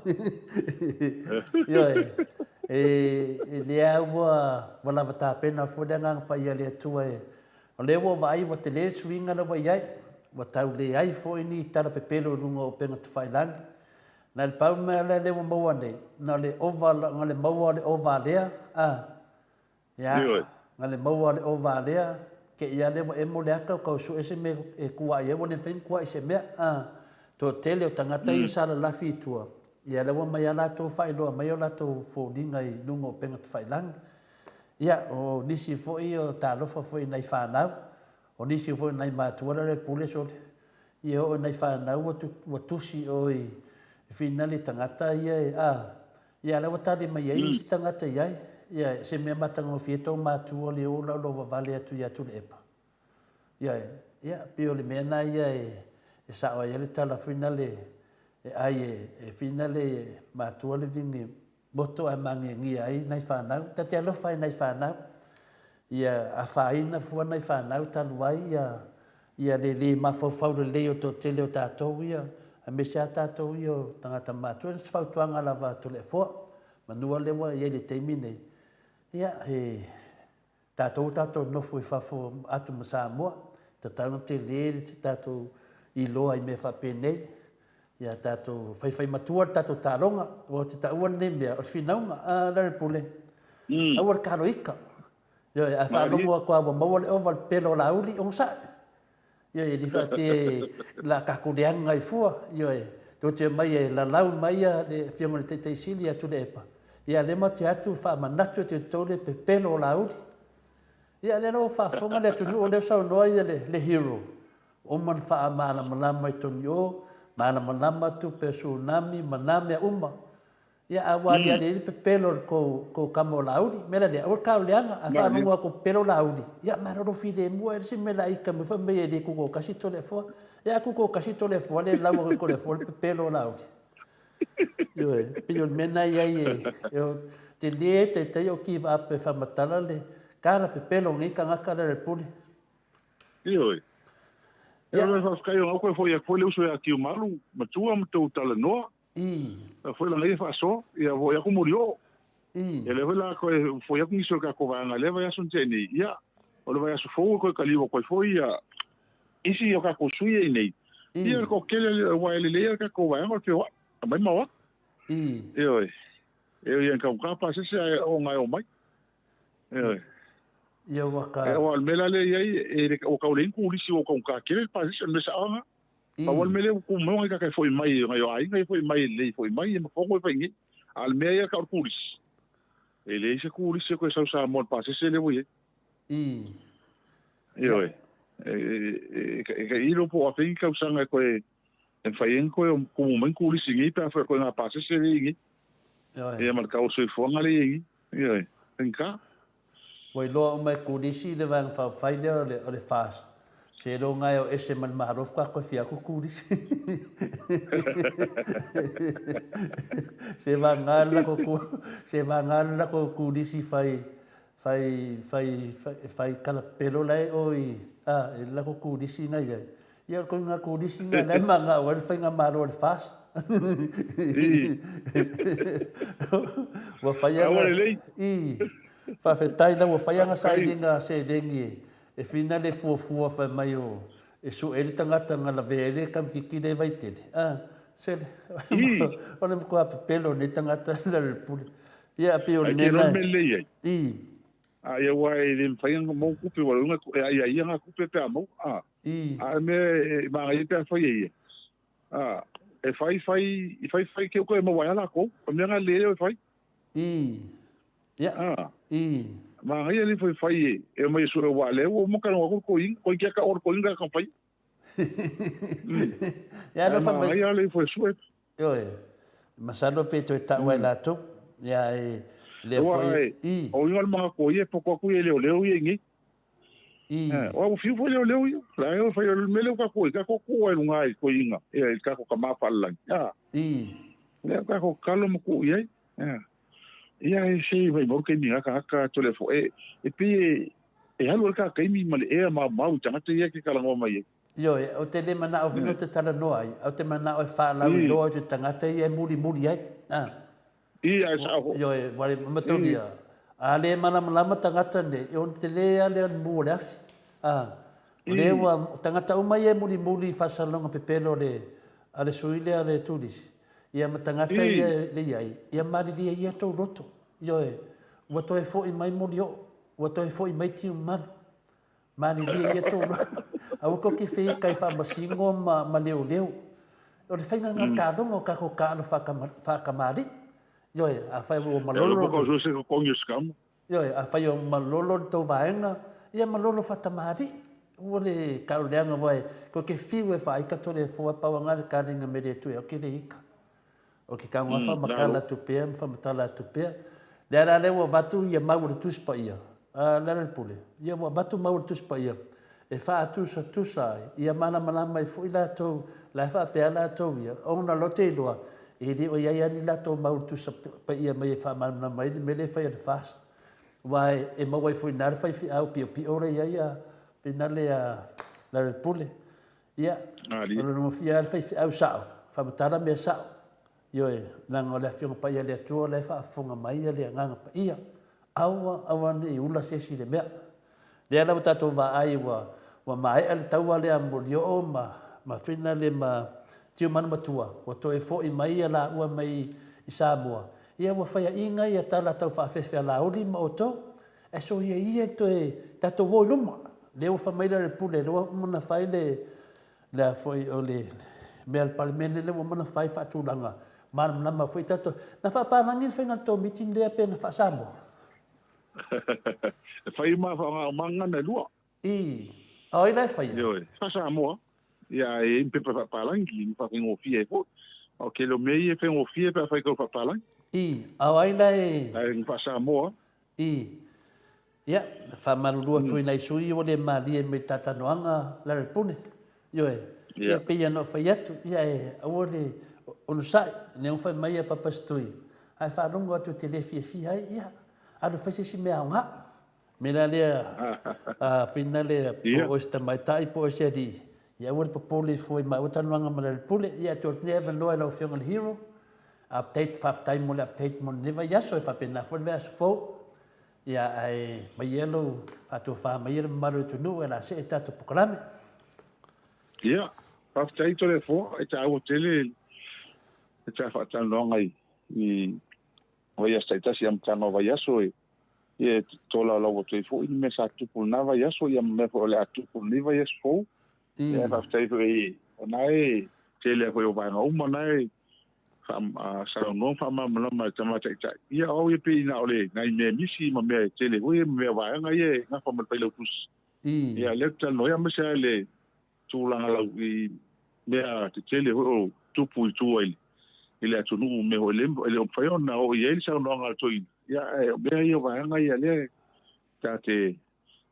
Ioe. E, e lea ua, ua lava tapena foi le agaga paia le Atua e, O lea ua vaai ua tele le suiga lea ua i ai, ua tau leai foi ni tala pepelo i luga o upega tafailangi. Na le pau mea lea lea ua maua nei, na le ova, na le maua o le ova lea, a, ia, na le maua o le ova lea, ke ia lea ua emo le aka o kau sue se mea e kuaʻi ai, ua le mafai ona kuaʻi se mea, a. Toatele o tagata ia sa lalafi i tua, ia lea ua mai a latou faailoa mai o latou foliga i luga o upega tafailangi. Ia, o nisi foi o talofa foi i nai fanau, o nisi foi o nai matua la le pule sole. Ia oo i nai fanau ua, ua tusi o i finale tagata ia e, a, ia la ua tali mai ai isi tagata i ai. Ia, se mea matagofie tou matua le ola o lo vavale atu ia Tuilaepa. Ia, ia, pei o le mea na ia e, e sao ai le tala finale e ai e, e finale e matua le vingi Moto ae magegia ai nai fanau. Ta te alofa i nai fanau. Ia afaina fua nai fanau talu ai ia ia le le mafaufau lelei o toatele o tatou ia, aemaise a tatou ia o tagata matua. Se fautuaga lava a Toleafoa, manua lea ua i ai le taimi nei, ia he Tatou tatou nofo i fafo atu ma Samoa, tatau ona tele le tatou iloa i mea faapenei, ia tatou faifai matua le tatou taaloga, aua ou te taua lenei mea, o le finauga a Larry Pule, aua le kaloika. Ioe, a faalogo atu lava ua maua le ova, le pela o Laauli, onosai. Ioe, e le faapea o le a tatou leaga ai fua, ioe, tou te omai e lalau mai le Afioga i le Taitai Sili ia Tuilaepa, ia lea matou te atu faamanatu atu i tou le pepelo o Laauli. Ia, lea la ua faafofoga le atunuu o lea ua saunoa ia le hero, ua uma ona faamalamalama i totonu i o, malamalama tupe o tsunami ma na mea uma. Ia, a ua aliali ai le pepelo o le kou, kou kama o Laauli. Mea la lea, aua le kaoleaga, a faalogo atu pepelo Laauli, ia malolo filemu ai le isi mea laika mai fai mai e le tutoatasi Toleafoa. Ia a tutoatasi Toleafoa le lau atu i Toleafoa le pepelo o Laauli. Ioe, pei o le mea lena e i ai e, e o, tele taitai o give up e faamatala le kala pepelo o nei tagata le pule. Ioe. E o le faafetai o au koe foi atu foi le uso ia Tiumalu, matua ma tou talanoa. I. A foi lana ia faasoa, ia foi aku molioo. I. Ia lea foi la koe foi aku nisi o le tatou vaega i lea vaiaso na tea nei, ia, o le vaiaso fou e koe kaliu atu ai foi ia isi o tatou sui ia i nei. I. Ia le toatele aua e lelei lava le tatou vaega o le feoai, aumai ma o atu. I. Ioe. E ui ina taugata pasese ae oga e omai. Ioe. Ia ua ka. Aua o le mea la lea e i ai, e le, ua tau leai ni turisi ua taugata tele le pasese, o le mea sao lena. Pau lava le mea lea ua tu mai o nai tagata e foi mai, nai o aiga e foi mai lelei foi mai ma fono e fai nei. A o le mea ia tau o le turisi, e leai se turisi e toe sau Samoa i le pasese lea ua i ai. Ioe. E tailo po o afea ni tausaga e toe e mafai ai ona toe tumu mai ni turisi nei pe afai o toe ngā pasese lea e i ai nei. Ia ma le tau o le soifuaga lea e i ai nei. Ioe. Faigata. Ua iloa uma e Kulisi le vaega faaupufai lea o le, o le FAST. Seiloga e o ese ma le Malo faatoa toe fia atu Kulisi. Se vagana le latou, se vagana le latou Kulisi fai, fai, fai, fai, fai kalapelo la e o i, a, i le latou Kulisi na i ai. Ia, o le koiga Kulisi na la e manao ai le faigamalo a le FAST. Ua fai ana... I, faafetai la ua fai ana sailiga seleni e whina le fuafua fai mai o e sue ai le tagata na lavea ai le kamititi lea i Vaitele. A, sele, o le matua pepelo o nei tagata i lalo i le pule. Ia, pei o le mea lena. I. A ia aua e le mafai ona maua tupe ua lona e ai ai ia ngā tupe pe a maua a. I. A e mea e manaia pe a fai e ia. A e fai fai i fai fai ke uka e maua ai a lakou. O mea nga le e fai. I. Ia. A. I. Manaia le fai fai e e omai e sue aua lea ua uma talanoa atu le toeaina. Koe kia ka o le toeaina ka fai. Ia alofa mai. Manaia le fai sue. Ioe, masalo pe toe tau ai latou, ia e lea foi i. O uiga o le manatu o ia e poto atu ia i leoleo ia i nei. I. O au fiu foi leoleo ia. La e fai o le mea lea ua tatou i, tatou tuu ai i luga i toeaiina, ia i le tatou tama faalelagi. A. I. Lea tatou tatalo ma tuu i ai. Ia. Ia e se maumau le taimi i na tagata Toleafoa. E, e pei e, e alu ai le ta taimi ma le ea maumau i tagata ia e te talanoa mai ai. Ioe, ou te le manao vino te talanoa ai, ou te manao e faalauiloa i te tagata ia e mulimuli ai. A. I, ae sao foi. Ioe, ua le matolia. A le malamalama tagata nei, e ono tele lava lea o le mu o le afi. A. O lea ua, o tagata uma ia e mulimuli i faasalalauga pepelo a le, a le sui lea a le turisi, ia ma tagata ia e i ai, ia malilie ia tou loto. Ioe, ua toe foi mai Molioo, ua toe foi mai Tiumalu. Malilie ia tou Aua tou te feikai faamasino ma, ma leoleo. O le faiga lena o le taloga o tatou taaalo faatamalii. Ioe, afai ua malolo. Ioe, afai ua malolo le tou vaega, ia malolo faatamalii. Ua le tau leaga aua tou te fiu e faaika Toleafoa pau lena le kalinga me le tue au ke le ika. O ke kaunga whamatala atu pea ma whamatala atu pea. Lea la lea ua avatu ia mau o le Tusi Paia, a le ala le pule, ia ua avatu mau o le Tusi Paia e faatusatusa ai, ia malamalama ai foi latou, la e faapea latou ia, ona loa te iloa, e le o i ai lava ni latou mau o le Tusi Paia mai e faamalamalama ai le mea lea e fai a le FAST. Aua e maua ai foi i ina le faifeau piopio lea e i ai a Pinale a Lealailepule. Ia, o lona mafia lava le faifeau sao, faamatala mea sao. Ioe, leaga o le Afioga Paia a le Atua la e faafofoga mai le Agaga Paia. Aua, aua ne i ula se isi i le mea. Lea la ua tatou vaai ua, ua maea le taua lea a Molioo ma, ma Finale ma Tiumalu Matua, ua toe foi mai ia laua mai i Samoa. Ia ua faiaina ia tala tau faafefe a Laauli ma outou, Ae soia ia le toe tatou o i luma. Lea ua fai mai le Pule, lea ua uma ona fai le, le a foi o le mea a le Palemene lea ua uma ona fai faatulaga malamalama foi tatou. Na faapalagi le faiga o le tou meeting lea pe na faa-Samoa? E fai uma faaaoga e lua. I, a o ai la e faia? Ioe, faa-Samoa. Ia, e i ai ma pepa faapalagi ma faafaigofie ai foi. A o le tele o mea ia e faigofie pe a fai tau faapalagi. I, a o ai la e... Ae faa-Samoa. I, ia, faamalulu atu i nai sui ua le malie mai le talanoaga Larry Pune. Ioe, ia pei ona ou fai atu, ia e aua le onosai, lea ua fai mai a Papa Setui, a e faalogo atu e te le fiafia ai, ia, alu e fai se isi mea aoga. Mea la lea, a whina lea, po o oe se tamaitai, po o oe se alii, ia aua le popole ifo i maua talanoaga ma Larry Pule, ia tuu atu nei avanoa i lau Afioga i le Hero, update, faafetai mo le update mo lenei vaiaso, e faapena foi le vaiaso fou. Ia, ae mai ia lou faatofa mai ia le mamalu o le atunuu e la see tatou polokalame. Ia, faafetai Toleafoa, e taua tele le ta faatalanoaga i vaiaso taitasi, amataga o vaiaso e ia e tolaulau atu ai foi ni mea sa tupu i lena vaiaso ia ma mea foi o le a tupu i lenei vaiaso fou. Ia, faafetai foi o na e tele foi o vaega uma na e saunoa ma faamalamalama e le tama taitai. Ia, o au ia pei na o le nai mea misi ma mea e tele foi ma mea vaega ia e gafa ma le failautusi. Ia, lea ou te talanoa ai, aemaise lava i le tulaga lau i mea tetele foi o tupu i tua i le atunuu, mea foi e le o mafai ona oo i ai le saunoaga a le toeaina. Ia, ae o mea ia o vaega ia lea ta te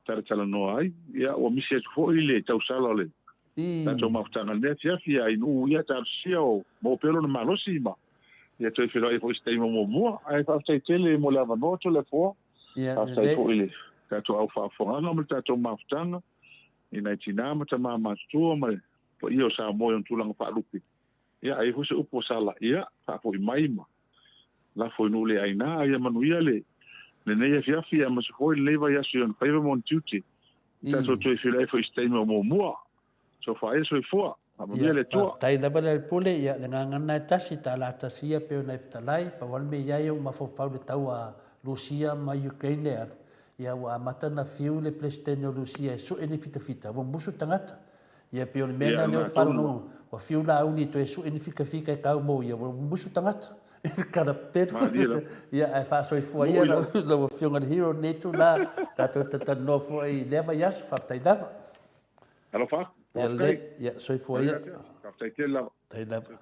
talatalanoa ai. Ia, ua misi atu foi le tausala o le tatou mafutaga i lenei afiafi, a i nuu ia talosia o maua pea lona malosi ma ia toe feiloai foi i se taimi o muamua. Ae faafetai tele mo le avanoa Toleafoa. Faafetai foi i le tatou au faafofogaaga ma le tatou mafutaga i nai tinā ma tamā matutua ma le paia o Samoa i ona tulaga faalupe. Ia, a i ai foi se upu ua sala, ia, faafoi mai ma lafo i nuu le aina, a ia manuia le lenei afiafi aemaise foi lenei vaiaso i ona faiva ma ona tiute. I tatou toe feiloai foi i se taimi o muamua. Sofa ai le soifua. Faamanuia le Atua. Faafetai lava le Pule, ia le agaga lena e tasi, tala tasi ia pei ona e fetalai, pau lava le mea i ai ua mafaufau i le tau a Rusia ma Ukraine e alu, ia ua amata ona fiu le Peresetene o Rusia e sue ni fitafita, ua musu tagata. Ia pei o le mea lena lea ou te faalogologo, ua fiu Laauli e toe sue ni fikafika e kau mou ia, ua musu tagata i le kalapelu. Ia ae faasoifua ia lau Afioga i le Hero i lenei itula, tatou talatalanoa foi i lea vaiaso, faafetai lava. Alofa atu. Ia lelei, ia soifua ia. Faafetai tele lava. Faafetai lava.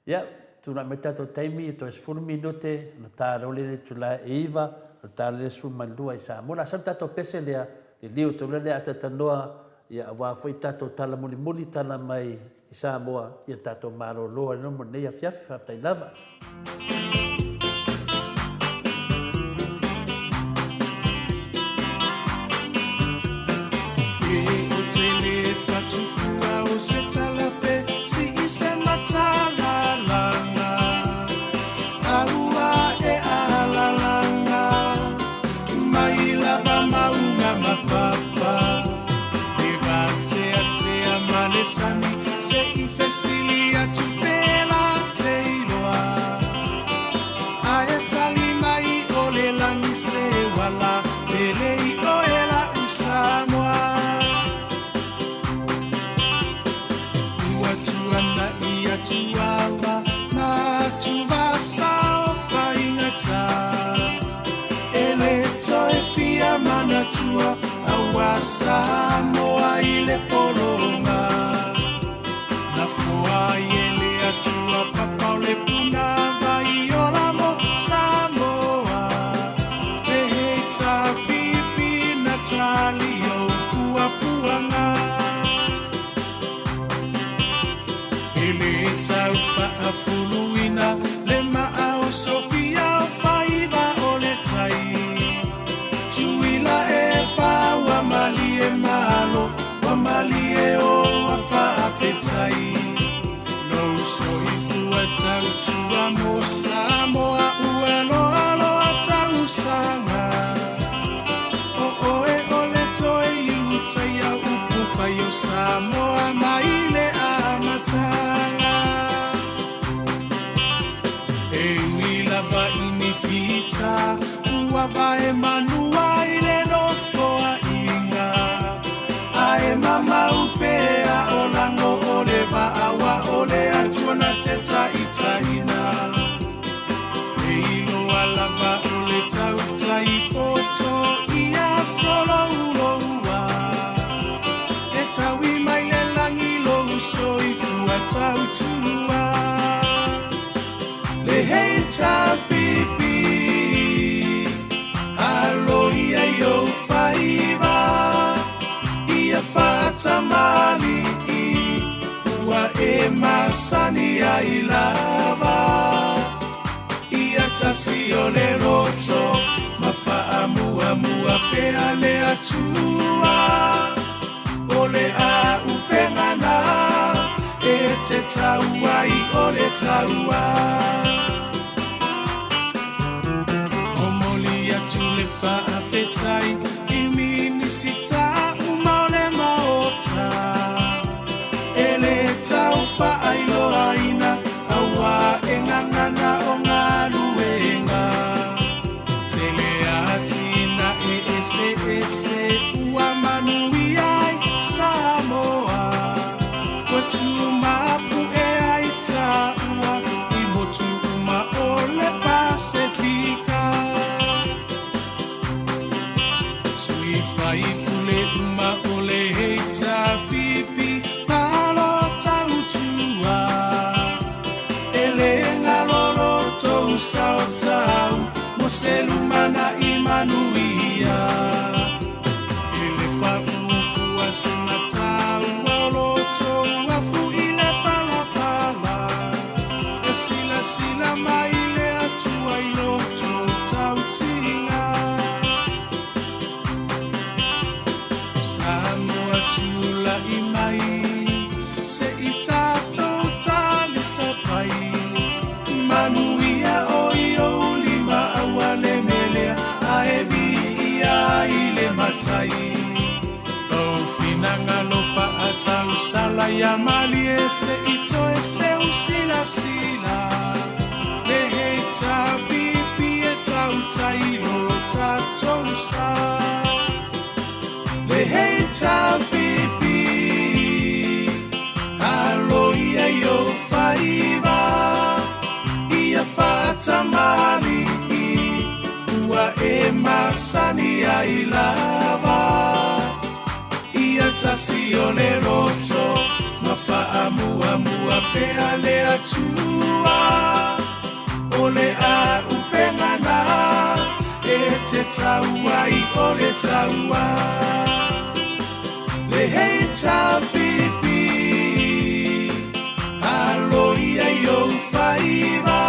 Ia, tulai mai tatou taimi, e toe 10 minute, ona ta loa lea i le itula e 9, ona ta loa lea i le 12 i Samoa. O le a sau le tatou pese lea, liliu atu loa lea a talatalanoa, ia aua foi tatou tala mulimuli, tala mai i Samoa, ia tatou malolo ai loa mo lenei afiafi. Faafetai lava. tasi o le loto ma faamuamua pea le Atua. O le a'upega na e te tau ai o le taua. Momoli atu le faafetai i Minisita uma o le Maota e le tau faailoaina aua e gagana o galuega. Tele atinae eseese ua manuia ai Samoa. Ua tumapu'e ai taua i motu uma o le Pasefika. Sui faipule uma o le HRPP, malo tautua. E le galo lo tou sao tau mo se lumanai manuia. E le paʻu fua se mataua o lo tou afu i le palapala. E silasila mai le Atua i lo tou tautiga. Samoa tula'i mai se i tatou talisapai. Manuia o i ou lima aua le melea ae viia ai le matai. Lou finagalo faatausala ia malie se i toe seu silasila. Le HRPP e tautai lo tatou sa. Le HRPP alo ia i ou faiva ia faatamalii ua e masani ai lava. Ia tasi o le loto ma faamuamua pea le Atua. O le a'upega na e te tau ai o le taua. Le HRPP alo ia i ou faiva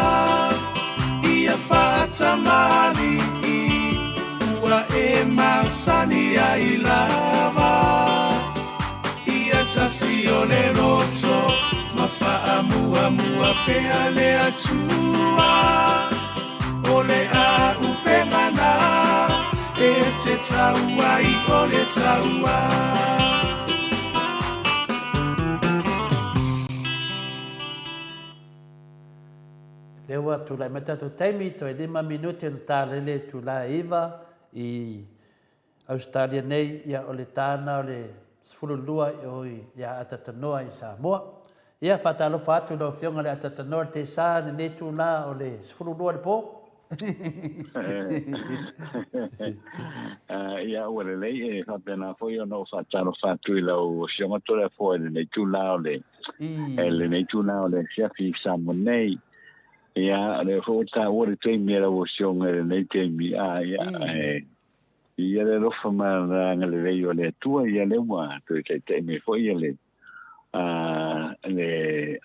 ia faatamalii ua e masani ai lava. Ia tasi o le loto ma faamuamua pea le Atua. O le a'upega na e te tau ai o le taua. Lea ua tulai mai tatou taimi, toe 5 minute ona talele itula e 9 i Ausetalia nei, ia o le ta na o le 12 i o ia Atatanoa i Samoa. Ia faatalofa atu i lau Afioga i le Atatanoa i le Tesa i lenei itula o le 12 i le po. Ia ua lelei e faapena foi ona ou faatalofa atu i lau Afioga Toleafoa i lenei itula o le lenei itula o le afiafi i Samoa nei. Ia, o lea foi ua taua le taimi e lau Afioga i lenei taimi, a ia, e ia le alofa ma le agalelei o le Atua, ia lea ua toe taitai mai foi ia le, a, le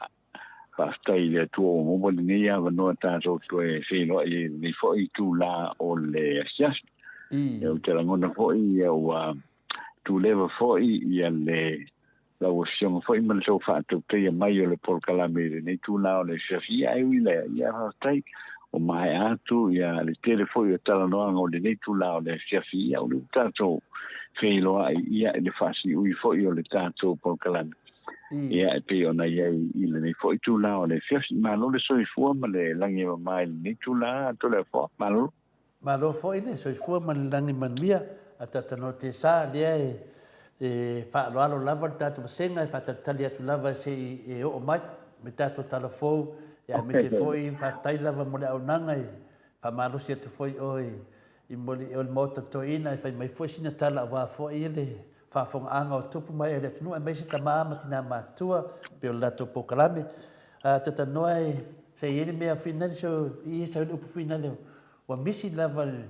faafetai i le Atua ua maua lenei avanoa tatou toe feiloai ai i lenei foi itula o le asiasi. Ia, ou te lagona foi ia ua tuleva foi ia le lau Afioga foi ma le tou faatautaia mai o le polokalame i lenei itula o le asiasi. Ia, e ui lea, ia faafetai ua maea atu ia le tele foi o talanoaga o lenei itula o le asiasi. Ia, o lea ua tatou feiloai ia i le faasiui foi o le tatou polokalame. Ia, e pei ona i ai i lenei foi itula o le asiasi. Malo le soifua ma le lagi e mama i lenei itula, Toleafoa. Malo. Malo foi le soifua ma le lagi manuia a Tatanoa Tesa, lea e e faaaloalo lava le tatou vasega e faatalitali atu lava se i e oo mai me tatou tala fou, aemaise foi faafetai lava mo le auaunaga e faamalosi atu foi oe i moli o le Maota Toeaina e fai mai foi sina tala aua foi le faafofogaaga o tupu ma ee o le atunuu aemaise tama ma tina matutua pei o le latou polokalame. A Tatanoa e se i ai le mea finale so i sau le upu finale ua misi lava le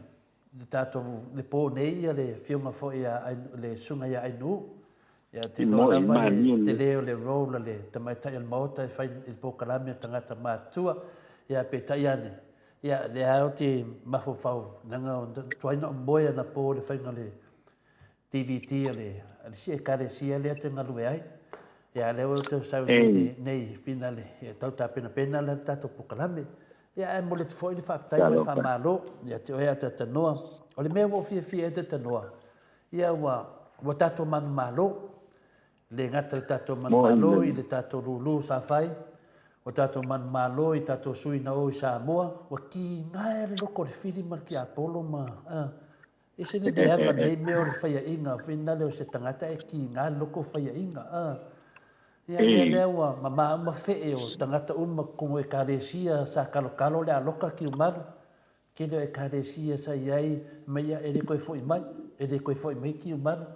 tatou le po nei ia le afioga foi ia le susuga ia Ainuu. Ia te iloa lava le tele o le role a le tamaitai o le Maota e fai i le polokalame a tagata matutua. Ia peitai ane. Ia, lea lava ou te mafaufau, leaga tuai na ou moe anapo i le faiga o le DVD a le isi Ekalesia lea ou te galue ai. Ia, lea ua ou sau nei, nei finale, e tau tapenapena la le tatou polokalame. Ia, ae momoli atu foi le faafetai ma le faamalo ia te oe Atatanoa. O le mea ua ou fiafia ai Atatanoa, ia ua, ua tatou manumalo. Le gata i le tatou manumalo i le tatou lulu sa fai, ua tatou manumalo i tatou sui na o i Samoa, ua kigaea le loko o le fili ma le tiapolo ma, a, ese le leaga o lenei mea o le faiaina finale o se tagata e kiga le loko o faiaina, a. Ia lea lea ua mama uma fee o tagata uma komo ekalesia sa kalokalo le aloka kiumalu, Tele o Ekalesia sa i ai mai ia e le toe foi mai, e le toe foi mai Tiumalu.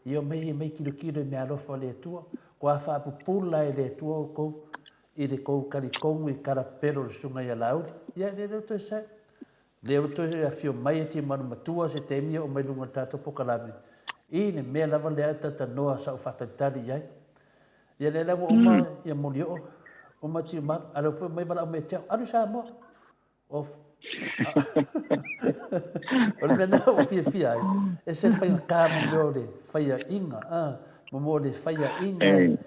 Ia omai e mai tilotilo i meaalofa o le Atua. Kua faapupula e le Atua outou i le tou talitonu i kalapelo o le Susuga ia Laauli. Ia lea lea toe sai. Lea ua toe afio mai e Tiumalu matua se taimi e oo mai luga o le tatou pokalame i le mea lava lea e tatanoa sa ou faatalitali i ai. Ia lea la ua uma ia Molioo, uma Tiumalu, a lea foi mai valaau mai ia te au, alu i Samoa. Off. O le mea lena ua fiafia ai, ese le faigata mo mea o le faiaina, a, mo mea o le faiaina i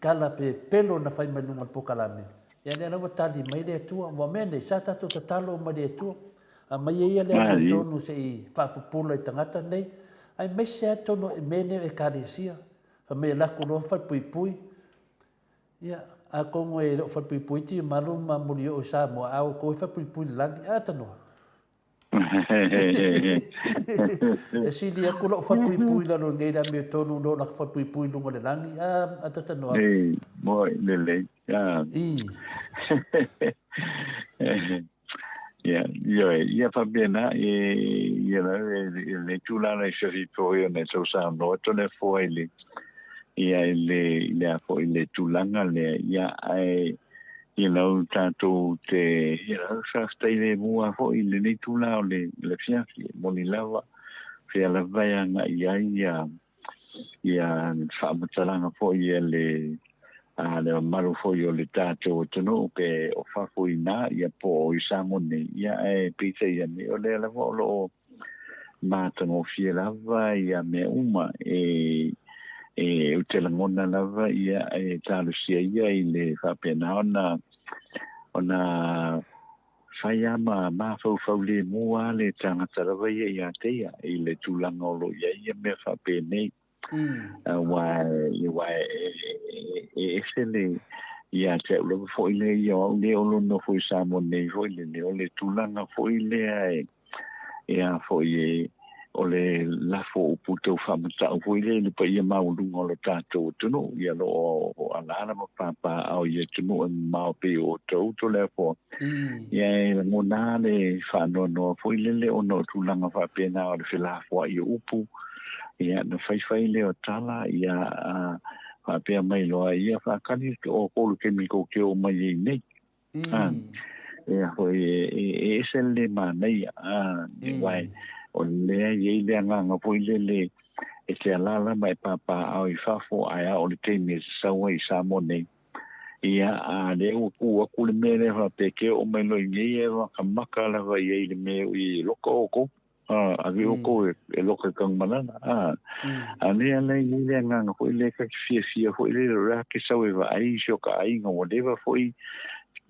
tala pe pelo na fai mai luga o le pokalame. Ia lea la ua tali mai le Atua. Ua mea nei, sa tatou tatalo uma i le Atua. Aumai ia le amiotonu se i faapupula i tagata nei, aemaise lava totonu o mea nei o Ekalesia. Fai mai e lako loa falepuipui, Ia, atonu e le o falepuipui Tiumalu ma Mulioo i Samoa, a outou e falepuipui i le lagi. A tanoa. E sili atu lou falepuipui i lalo nei i le amiotonu no laka falepuipui i luga o le lagi. A, a tatanoa. Ei, moi, lelei. A. I. Ia, ioe, ia faapena, e, you know, e, e le tulaga i se foi ona e tau saunoa Toleafoa i le, ia, i le, i le a foi le tulaga lea, ia, ae, you know, tatou te, you know, faafetai le mua foi i lenei tulaga o le, le afiafi, e moni lava, fea lava e agai i ai ia, ia faamatalaga foi a le a le mamalu foi o le tatou atunuu pe o fafo i ina ia po o i Samoa nei, ia ae peitai ane o lea lava o lo o matagofie lava ia mea uma e e ou te lagona lava ia e talosia ia i le faapena ona ona Fai a ma mafaufau lemu a le tagata lava ia ia te ia i le tulaga o lo o i ai ia mea faapenei. Aua aua e ese le ia te au lava foi lea ia o au lea o lo o nofo i Samoa nei foi lele o le tulaga foi lea e e a foi e o le lafo o upu tau faamatau foi lea i le paia maualuga o lo tatou atunuu, ia lo o alaala ma papaaao i atunuu e mamao pei o outou Toleafoa. Ia e lagona lava le faanoanoa foi lele ona o tulaga faapena o le felafoai o upu, ia na faifai lea o tala, ia a faapea mai loa, ia faatali o kou le taimi tou te oo mai ai nei. Ia foi e ese le manaia, aua o lea e i ai le agaga foi lele e te alaala ma e papaaao i fafo ae a o le taimi e sasau ai i Samoa nei. Ia, a lea ua kū atu le mea lea faapea ke oo mai loa i nei e makamaka lava i ai i le mea e ui ai e loka outou. Ave outou e loka i Tanumalala. A lea la e i ai le agaga foi lea ta te fiafia foi lele o le a ke sau e vaai i si o ta aiga ua leva foi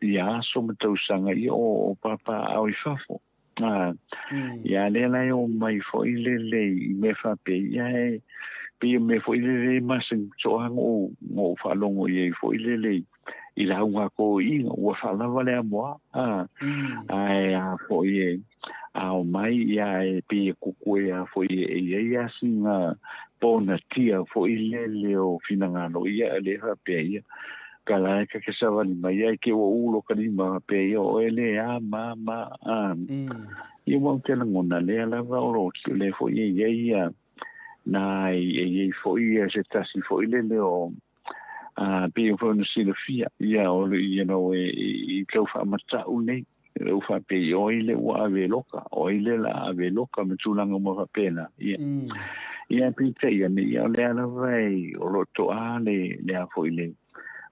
ia aso ma tausaga ia o papaaao i fafo. Ia lea la e omai foi lele i mea faapea ia e pei o mea foi lele e masani toa na ou faalogo i ai foi lele i lauga a toeaiina ua faalava le amoa a ae a foi e a omai ia e pei e kuku e a foi e i ai a sina ponatia foi lele o finagalo ia le faapea ia ka la e ka ke savali mai ai ke ua ulo ka lima faapea ia o e le a ma ma a ia ua ou te lagona lea lava o lo le foi e i ai ia na e i ai foi ia se tasi foi lele o A pei foi ona silafia, ia, o le, you know, e, i tau faamatau nei, ua faapea i o ai le ua ave e loka, o ai le la ave e loka ma tulaga uma faapena, ia. Ia, peitai ane, ia, o lea lava e, o lo o toa le, le a foi le,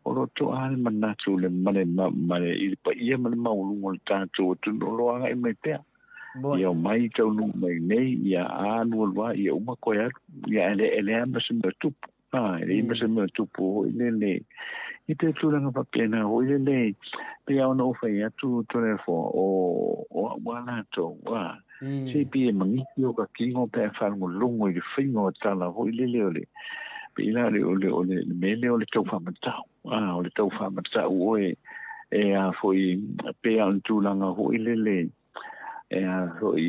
O lo o toa le manatu le ma le ma le i le paia ma le maualuga o le tatou atunuu o lo o agai mai pea. Ia omai taunuu mai nei, ia alu alu lava, ia uma toe alu. Ia ae le e leai ma se mea o tupu. A, e leai ma se mea o tupu foi lele. I te tulaga faapena foi lele, pei lava ona ou fai atu Toleafoa, o o au lava latou, a, se pei e magiki o ka kino pe a faalogologo i le faiga o tala foi lele o le, pei la o le, o le, o le mea lea o le tau faamatau, a, o le tau faamatau oe, e a foi, pei lava o le tulaga foi lele, e a foi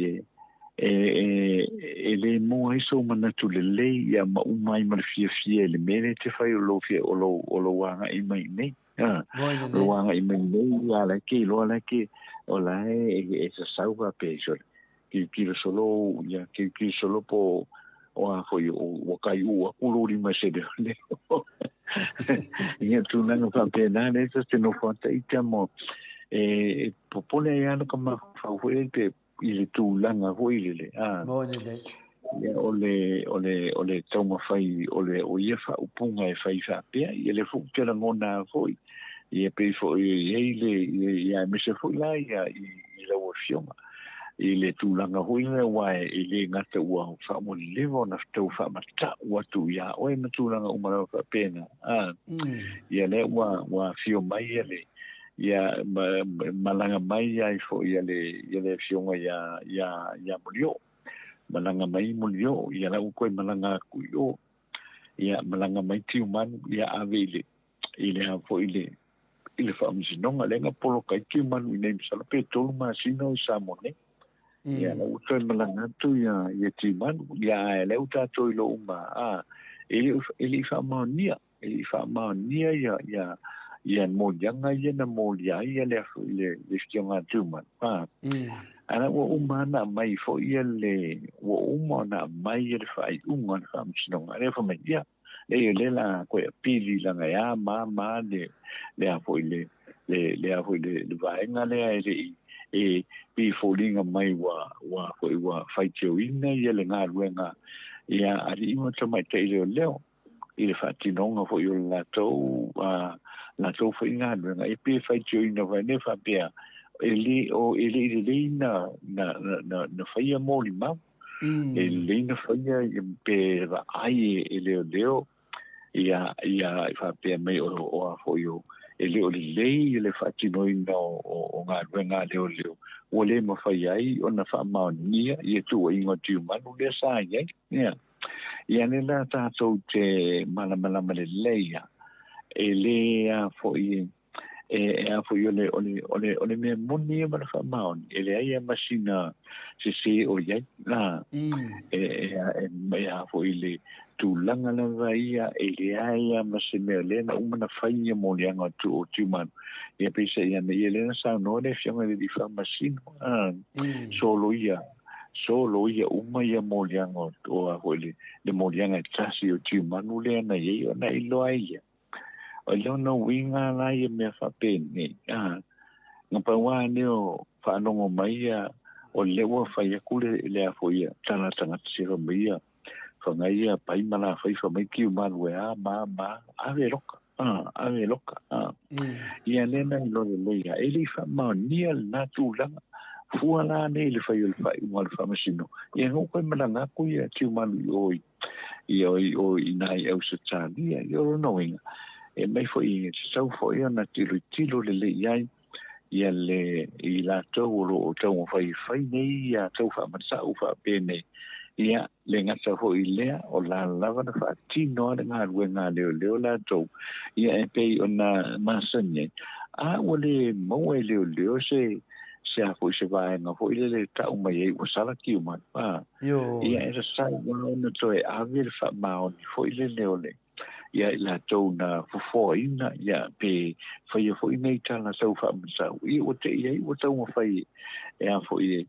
e, e, e, e le maua ai sou manatu lelei ia ma uma ai ma le fiafia i le mea lea e te fai o lou fia, o lou, o lou agai mai i nei. A, lou agai mai i nei, ia la e ke iloa la e ke, o la e, e, e sasau faapea i sole. Tilotilo solo, ia, tilotilo solo po o a foi, o, ua kaiuu aku lou lima i se leoleo. Ia tulaga faapena lea ta te nofo ata ita mo, e, e popole ai lava ka mafaufau foi lele pe i le tulaga foi lele, a. Moni lelei. Ia o le, o le, o le taumafai o le, o ia faaupuga e fai faapea, ia lea foi ou te lagona foi, ia pei foi e i ai le, ia aemaise foi la ia i, i lau Afioga i le tulaga foi lea aua e le gata ua ua leva ona tau faamatau atu iā oe ma tulaga uma lava faapena, a, ia lea ua, ua afio mai ia le, ia ma, malaga mai ai foi ia le, ia le afioga iā, iā, iā Molioo. Malaga mai Molioo, ia la ua toe malaga atu i o. Ia malaga mai Tiumanu, ia ave i le, i le a foi le, i le faamasinoga lea na poloka ai Tiumanu i nei masalo pe 3 masina o i Samoa nei. Ia la ua toe malaga atu ia, ia Tiumanu, ia ae lea ua tatou iloa uma, a, e le, e le i faamaonia, e le i faamaonia ia, ia, ia moliaga ia na molia ai ia le, le, le afioga a Tiumanu, a. Ae la ua uma ona aumai foi ia le, ua uma ona aumai ia le faaiuga o le faamasinoga, lea fai mai, ia, Leai o lea la koe apili langa e a ma ma le le a foi le le le a foi le le vaega lea e le i e pei e foliga mai ua ua foi ua faitioina ia le galuega ia alii ma tamaitai leoleo i le faatinoga foi o le latou a latou foi galuega e pei e faitioina foi lea faapea e le o e le i lelei na na na na faia molimau. E lelei na faia pe vaai e leoleo ia ia i faapea mai o o a foi o e le o lelei le faatinoina o o o galuega a leoleo ua le mafai ai ona faamaonia ia tuuaiga o Tiumanu lea sa i ai. Ia. Ia lea la tatou te malamalama lelei a e le a foi e e a foi o le o le o le o le mea moni ia ma le faamaoni e leai lava ma sina sesē o i ai a e e e e a foi le tulaga lava ia e leai lava ma se mea lea na uma na fai ia moliaga o tu o Tiumanu ia peiseai ane ia lea na saunoa le afioga i le alii faamasino a solo ia solo ia uma ia moliaga o o a foi le le moliaga e tasi o Tiumanu lea na i ai ona iloa ai ia O lona uiga la ia mea faapenei, a, na pau lava lea o faalogo mai ia, o lea ua fai atu le, le a foi ia, tala tagata se fai mai ia, fai ia pai ma la fai fai mai tiu malu e a ma ma, ave loka, a, ave loka, a. Ia lea na iloa lelei lava, e le i faamaonia lena tulaga, fua la nei i le fai o le faaiuga o le faamasino, ia na ou toe malaga atu ia tiu malu i o i ia o i o i nā i Ausetalia. Ia o lona uiga, e mai foi e tatau foi ona tilotilo lelei i ai ia le i latou o lo o taumafai e fai nei ia tau faamatau faapenei. Ia, le gata foi i lea, o la lava na faatino a le galuega a leoleo latou, ia e pei ona masani ai, a ua le maua e leoleo se se a foi se vaega foi lele e tau mai ai ua sala Tiumanu. A, ia e tatau lava ona toe ave le faamaoni foi lele o le ia i latou na fofoaina ia pe faia foi nei tala tau faamatau ia ua te i ai ua taumafai e a foi e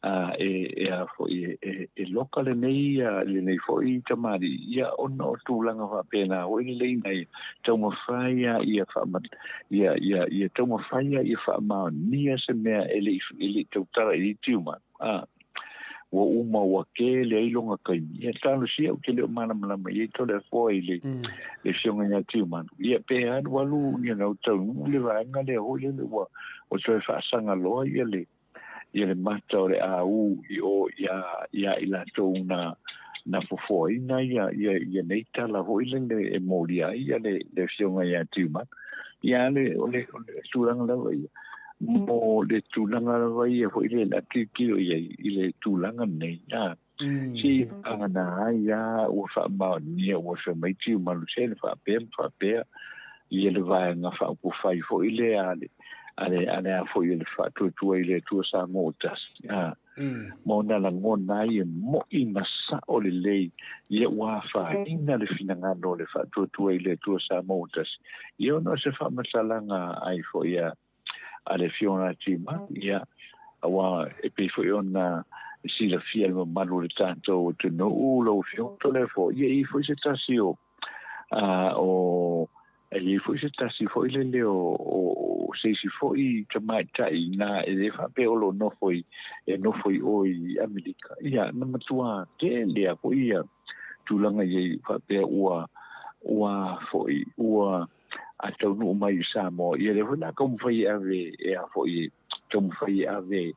a e e a foi e e, e loka lenei ia lenei foi tamalii ia ona o tulaga faapena foi lele ina ia taumafai ia ia faama ia ia ia taumafai ia ia faamaonia se mea e le i e le i tautala i Tiumanu. A. ua uma ua tele ai lona taimi. Ia talosia ou te le o malamalama i ai Toleafoa i le le afioga ia Tiumalu. Ia pe alualu you know taunuu le vaega lea foi lele ua ua toe faasaga loa ia le ia le mata o le AU i o ia ia i latou na na fofoaina ia ia ia nei tala foi lele e molia ai ia le le afioga ia Tiumalu. Ia le o le o le tulaga lava ia mo le tulaga lava ia foi le la tilotilo i ai i le tulaga nei a se vagana ai a ua faamaonia ua fai mai Tiumalu se le faapea ma faapea ia le vaega faaupufai foi lea a le a le a le a foi o le Faatuatua i le Atua Samoa ua Tasi a ma ona lagona ai e mo'i ma sa'o lelei ia ua afaina le finagalo o le Faatuatua i le Atua Samoa ua Tasi ia ona o se faamatalaga ai foi a a le Afioga ia Tiumalu ia auā e pei foi ona silafia e le mamalu o le tatou atunuu lau Afioga Toleafoa ia e i ai foi se tasi o a o e i ai foi se tasi foi lele o, o, o se isi foi tamaitai inā e le faapea o lo o nofo i, e nofo i o i Amerika. Ia, na matua tele a foi ia tulaga i ai faapea ua, ua foi, ua a taunuu mai i Samoa. Ia lea foi la taumafai e ave, e a foi e taumafai e ave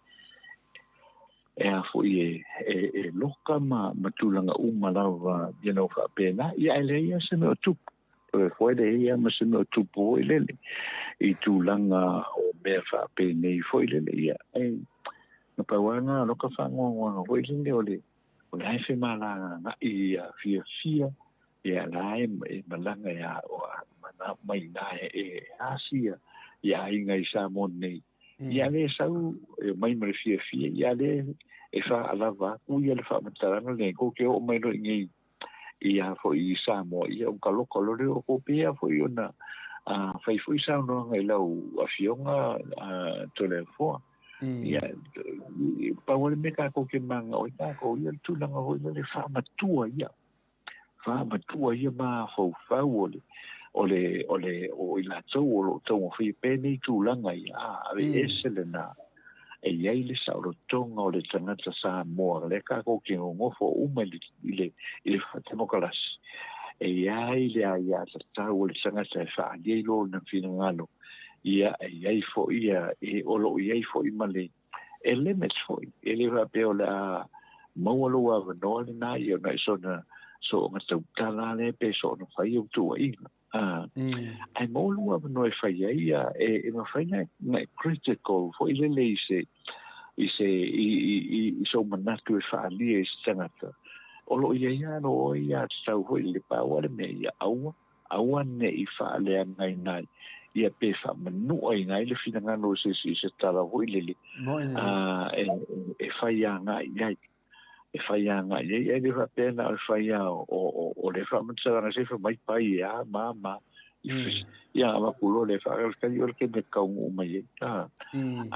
e a foi e, e, e loka ma, ma tulaga uma lava, you know, faapena. Ia, ae leai lava se mea o tupu. Toe foi leai lava ma se mea o tupu foi lele i tulaga o mea faapenei foi lele. Ia, e, na pau lava lena o loka faanoanoaga foi lele o le, o le a e femalagagai ia fiafia, ia la e, e malaga e a, o a, mana mai inā e, e asi ia, ia aiga i Samoa nei. Ia lea e sau e omai ma le fiafia, ia lea e faalava atu ia le faamatalaga lenei, kou te oo mai loa i inei ia foi i Samoa, ia ona taloka loa lea o kou pei foi ona fai foi saunoaga i lau afioga Toleafoa. Ia, pau lava le mea tatou te mananao ai tatou, ia le tulaga foi lele faamatua ia. Faamatua ia mafaufau o le o le o le o i latou o lo o taumafaia pea nei tulaga ia, a ave ese lena e i ai le saolotoga o le tagata Samoa lea tatou te nonofo uma i le i le i le faatemokalasi e i ai le aiatatau a le tagata e faaalia ai lona finagalo ia e i ai foi ia e o lo o i ai foi ma le e limit foi, e le faapea o le a maua lou avanoa lena ia ona e soona soona tautala lea pe soona fai au tuuaiga. A, ae maua lou avanoa e fai ai ia, e, e mafai na, na e critical foi lele i se, i se, i, i, i, i sou manatu e faaalia i se tagata. O lo o i ai lava loa oe ia tatau foi i le pau a le mea ia aua Aua ne i faaleagaina ai ia pe faamanuaina ai le finagalo o se isi i se tala foi lele, a e, e fai agai i ai. E fai agai i ai, ae le faapea na o le fai a o, o, o le faamatalaga se fai mai pai e a ma ma. Ia avatu loa le faakalakali o le taimi e taunuu mai ai. A,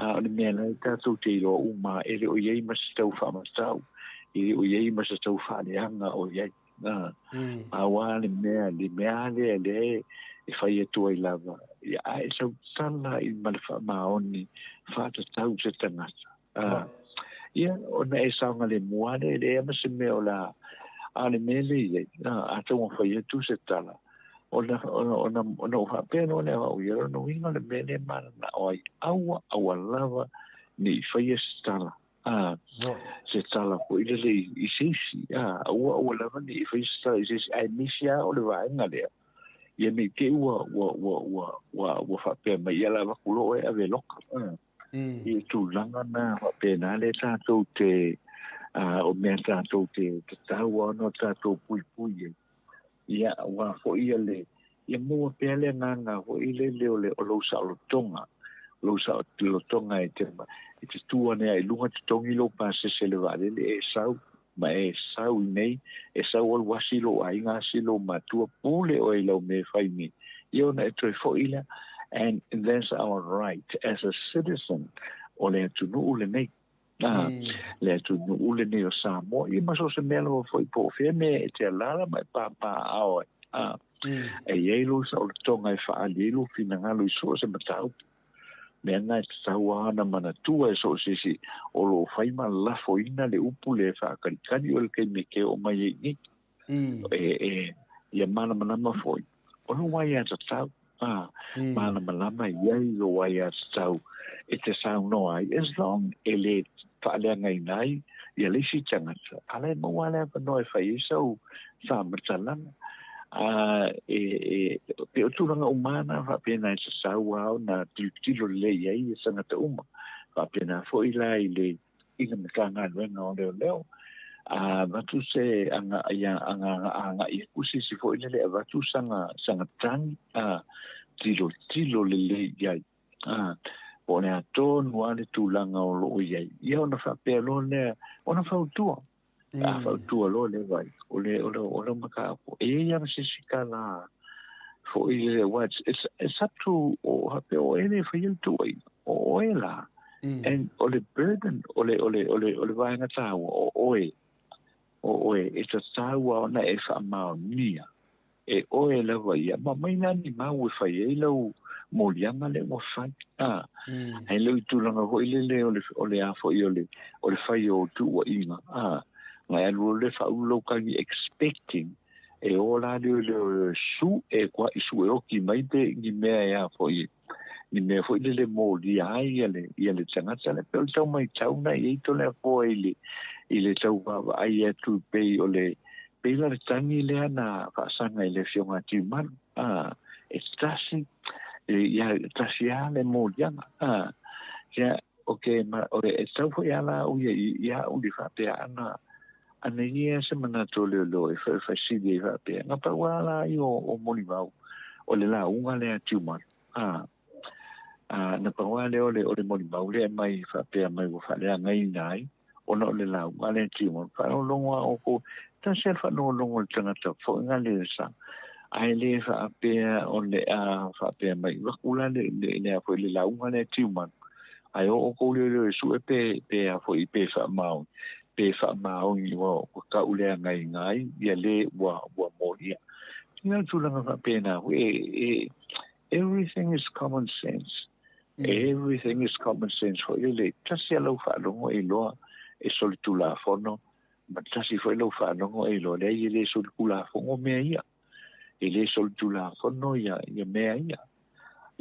a o le mea la e tatou te iloa uma e le o i ai ma se tau faamatau, e le o i ai ma se tau faaleaga o i ai. Na, pau lava le mea, le mea lea lea e fai atu ai lava, ia a e sautala i ma le faamaoni faatatau se tagata. A, ia, ona e saogalemu lava lea, e leai lava ma se mea o le a, a o le mea lea e i ai, a, a taumafai atu se tala, ona, ona, ona, ona ou faapea loa lea o au ia, lona uiga o le mea lea e mananao ai, aua, aua lava ne i faia se tala a, se tala foi lele i se isi, a, aua aua lava ne i faia se tala i se isi, aemaise lava o le vaega lea, ia ne i te i ua, ua, ua, ua, ua, ua faapea mai, ia la avatu loa oe e ave e loka. A, i tulaga na faapena lea tatou te, a, o mea tatou te tatau lava ona tatou puipui ai. Ia, aua foi ia le, ia maua pea le agaga foi lele o le, o lou saolotoga, lou saolotoga e te, e te tu ane ai i luga totogi lou pasese i le vaalele, e sau, ma e sau i nei, e sau alu asi lou aiga, asi lou matua, pule oe i lau mea e fai nei. Ia ona e toe foi lea, and that's our right as a citizen o le atunuu lenei. A, le atunuu lenei o Samoa, ia ma so o se mea lava foi po o fea mea e te alaala ma e pāpāao ai. A, e i ai lou saolotoga e faaali ai lou finagalo i so o se mataupu. mea na e tatau lava ona manatua e so o se isi o lo o fai ma lafoina le upu lea e faakalikali o le taimi e te oo mai ai i nei. E, e, ia malamalama foi, o lou aiatatau, a, malamalama i ai lou aiatatau e te saunoa ai, as long e le faaleagaina ai ia le isi tagata, a la e maua lava le avanoa e fai ai sau faamatalaga. A, e, e, pei o tulaga uma lava na faapena e tatau lava ona tilotilo lelei ai ia tagata uma. Faapena foi la i le, i le Matagaluega o Leoleo, a avatu se aga, ia agaga agai atu se isi foi lele e avatu sana, sana tagi, a, tilotilo lelei i ai. A, po o le a tonu lava le tulaga o lo o i ai, ia ona faapea loa lea, ona fautua. A fautua loa lea vai, o le, o le, o le mataupu. E i ai lava se isi tala foi lele, aua it's, it's, it's up to, o faapea o oe lea e faia le tuuaiga, o oe la. And o le burden, o le, o le, o le, o le vaega taua, o oe, o oe, e tatau lava ona e faamaonia E oe lava ia, ma aumai la ni mau e fai ai lau moliaga lea ua fai. A, ae le o i tulaga foi lele o le, o le a foi o le, o le fai o tuuaiga. A, na e alu loa lea faaulu lau tagi expecting e o la leo leo e su e kua i su e oki mai pe ni mea e a foi ni mea foi lele molia ai ia le, ia le tagata lea. Pei o le tau maitau na i ai Toleafoa i le, i le tau vaavaai atu pei o le, pei la le tagi lea na faasaga i le Afioga a Tiumalu, a, e tasi, e, ia, tasi lava le moliaga, a, ia, ok, ma, o, e tau foi lava la au ia i, ia au i le faapea ana, ana ia se manatu o leoleo e faasili ai faapea, na pau lava la ia o, o molimau, o le lauga lea a Tiumalu, a, a, na pau lava lea o le, o le molimau lea e aumai faapea mai ua faaleagaina ai, ona o le lauga lea a Tiumalu. Faalogologo lava outou, tasi lava le faalogologo a le tagata foi na le sa, ae le faapea o le a faapea mai, vaku la le, le, le a foi le lauga lea a Tiumalu, Ae o outou leoleo e sue pe, pe a foi, pe faamaoni, pe faamaoni ua, ua tauleagaina ai ia le ua, ua molia. Ia le tulaga faapena foi, e, e, everything is common sense. Everything is common sense foi lele, tasi lava lau faalogo e iloa e solitulafono, ma tasi foi lau faalogo e iloa, leai e le solitulafono mea ia. E le solitulafono ia, ia mea ia.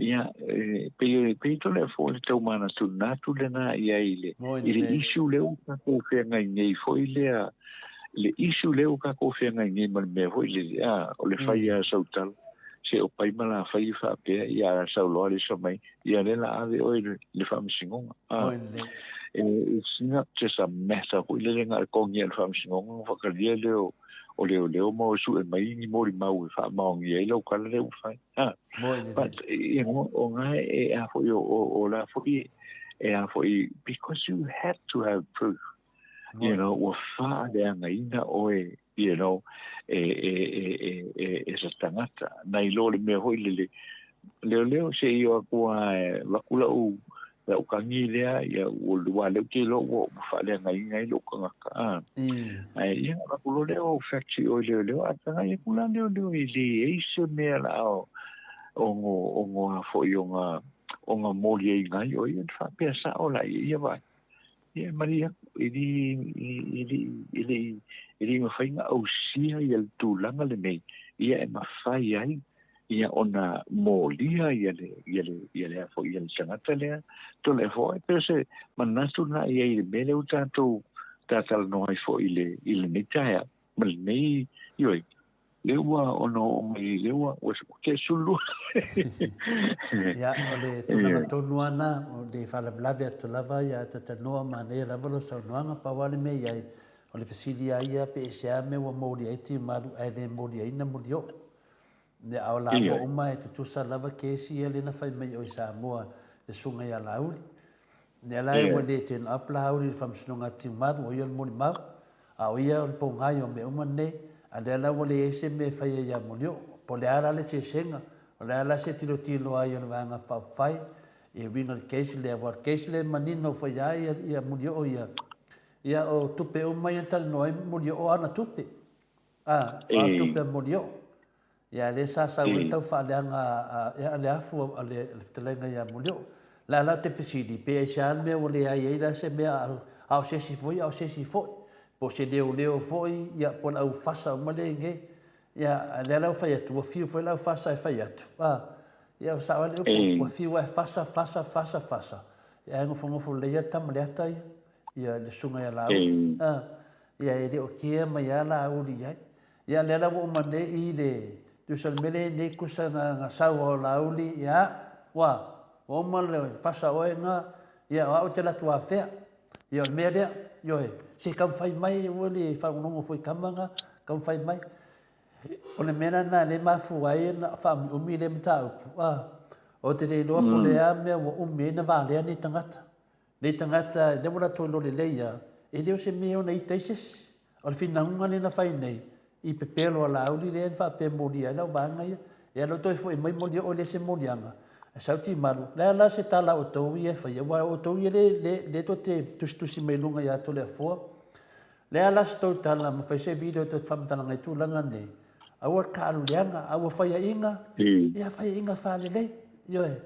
Ia, e, pei, pei tole foi le tau manatunatu lena i ai i le, i le issue lea ua tatou feagai nei foi lea, le issue lea ua tatou feagai nei ma le mea foi lele, a, o le fai lava o sau tala, se o pai ma la fai faapea, ia a sau loa le isa mai, ia lea la ave oe i le faamasinoga. A, e, it's not just a matter foi lele na o le togia e le faamasinoga ona faatalia lea o, o leoleo ma o sue mai ni molimau e faamaonia ai lau tala lea ua fai. Ha. But, you know, o ngā e a foi o, o, o la foi e a foi, because you had to have proof. You know, ua faaleagaina oe, you know, e, e, e, e, e, e se tagata. Nai lo le mea foi lele, leoleo se i o atu a e vaku lau, lau tagi lea, ia, ua, ua lea ou te iloa ua, ua faaleagaina ai lou tagata. A. Ae, ia, vaku loa lea o factory o i leoleo, a tagai atu la leoleo e leai se mea la o, ono, ono a foi ona, ona moliaina ai o ia, faapea sao la ia, ia vai. Ia, e malie atu, e le, e le, e le, e le mafai ona ausia ia le tulaga lenei, ia e mafai ai ia ona molia ia le, ia le, ia le a foi, ia le tagata lea, Toleafoa. E pei o se manatu lena i ai i le mea lea ua tatou talatalanoa ai foi i le, i lenei taeao ma lenei, ioe, Lea ua ono oo mai, lea ua, ua tea 12. Ia, o le tulaga tonu lava na, o le faalavelave atu lava ia Tatanoa, manaia lava lau saunoaga, pau lava le mea i ai, o le fesili lava ia pe i sea mea ua molia ai Tiumalu ae le moliaina Mulioo. Ia, a o lāua uma e tutusa lava kesi ia lea na fai mai o i Samoa le susuga ia Laauli. Lea la ua le turn up Laauli i le faamasinoga a Tiumalu, o ia o le molimau. A o ia o le pōgai o mea uma nei, a lea la ua leai se mea e fai ai ia Molioo. Po o le a la le sesega, o le a la se tilotilo ai a le Vaega Faaupufai i uiga i le case lea, aua o le case lea e manino foi lava ia, ia Molioo ia, ia o tupe uma ia na talanoa ai Molioo ana tupe. A, o a tupe a Molioo. Ia, lea sa sau ai le tau faaleaga a, a le afu a le, le fetalaiga ia Molioo. Le a la te fesili, pe aisea le mea ua leai ai la se mea a o se isi foi, a o se isi foi, po o se leoleo foi, ia, po o le au fasa uma lenei. Ia, a lea la ua fai atu, ua fiu foi le au fasa e fai atu. A, ia, ua sao ai le upu, ua fiu lava e fasa, fasa, fasa, fasa, ia, ae nofonofo lelei lava le tama i le ata ia, ia, le susuga ia Laauli. A, ia, e le o kea mai lava Laauli i ai. Ia, lea la ua uma nei i le tusa o le mea lea nei kusa na, na sau o Laauli, ia, ua, ua uma le fasa oe na, ia, o au e te alu atu afea. Ia, o le mea lea, ioe, se taumafai mai, aua le faalogologo foi i tama na, taumafai mai. O le mea lena lea e mafua ai ona faaumiumi lea mataupu, a, ou te le iloa po o le a mea ua umi ai ona valea nei tagata. Nei tagata, lea ua latou iloa lelei lava, e le o se mea e ona ita ai se isi. O le finauga lea na fai nei, i pepelo a Laauli lea na faapea e molia ai lau vaega ia. Ia lea ua toe foi mai molia oe leai se moliaga, ae sau Timalu, le a la se tala a outou ia e faia, aua o outou ia lea tou te tusitusi mai luga ia Toleafoa. Le a la se tou tala ma fai se video tou te faamatalaga ai tulaga nei, aua le taalu leaga, a ua faiaina, ia faiaina faalelei, ioe.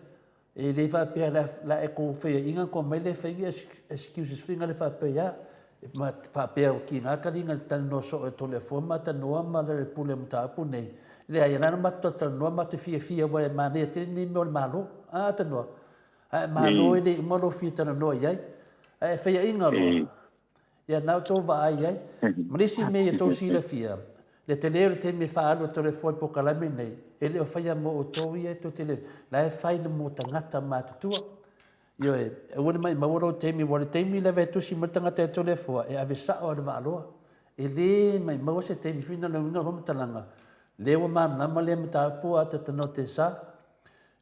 E le faapea la e kou faiaina kou aumai lea fai ni excuses foi na le faapea ia ma faapea o kina ka linga le talanoa soo e Toleafoa ma talanoa ma le pule o mataupu nei. Leai, na na matou talanoa matou fiafia aua e manaia tele lenei mea o le Malo. A talanoa, ae Malo e le i uma lou fia talanoa i ai. Ae e faiaina loa, Ia, na outou vaai i ai. Ma le isi mea ia outou silafia, le tele o le taimi e faaalu e Toleafoa i le polokalame lenei, e le o faia mo outou ia tou te le, la e fai mo tagata matutua. Ioe, aua ne maumau lou taimi, aua o le taimi lava e tusi mai le tagata ia Toleafoa, e ave sao lava i le vaaloa. E le maumau se taimi, whina le uiga o le faamatalaga, lea ua malamalama lea mataupu a Tatanote sa.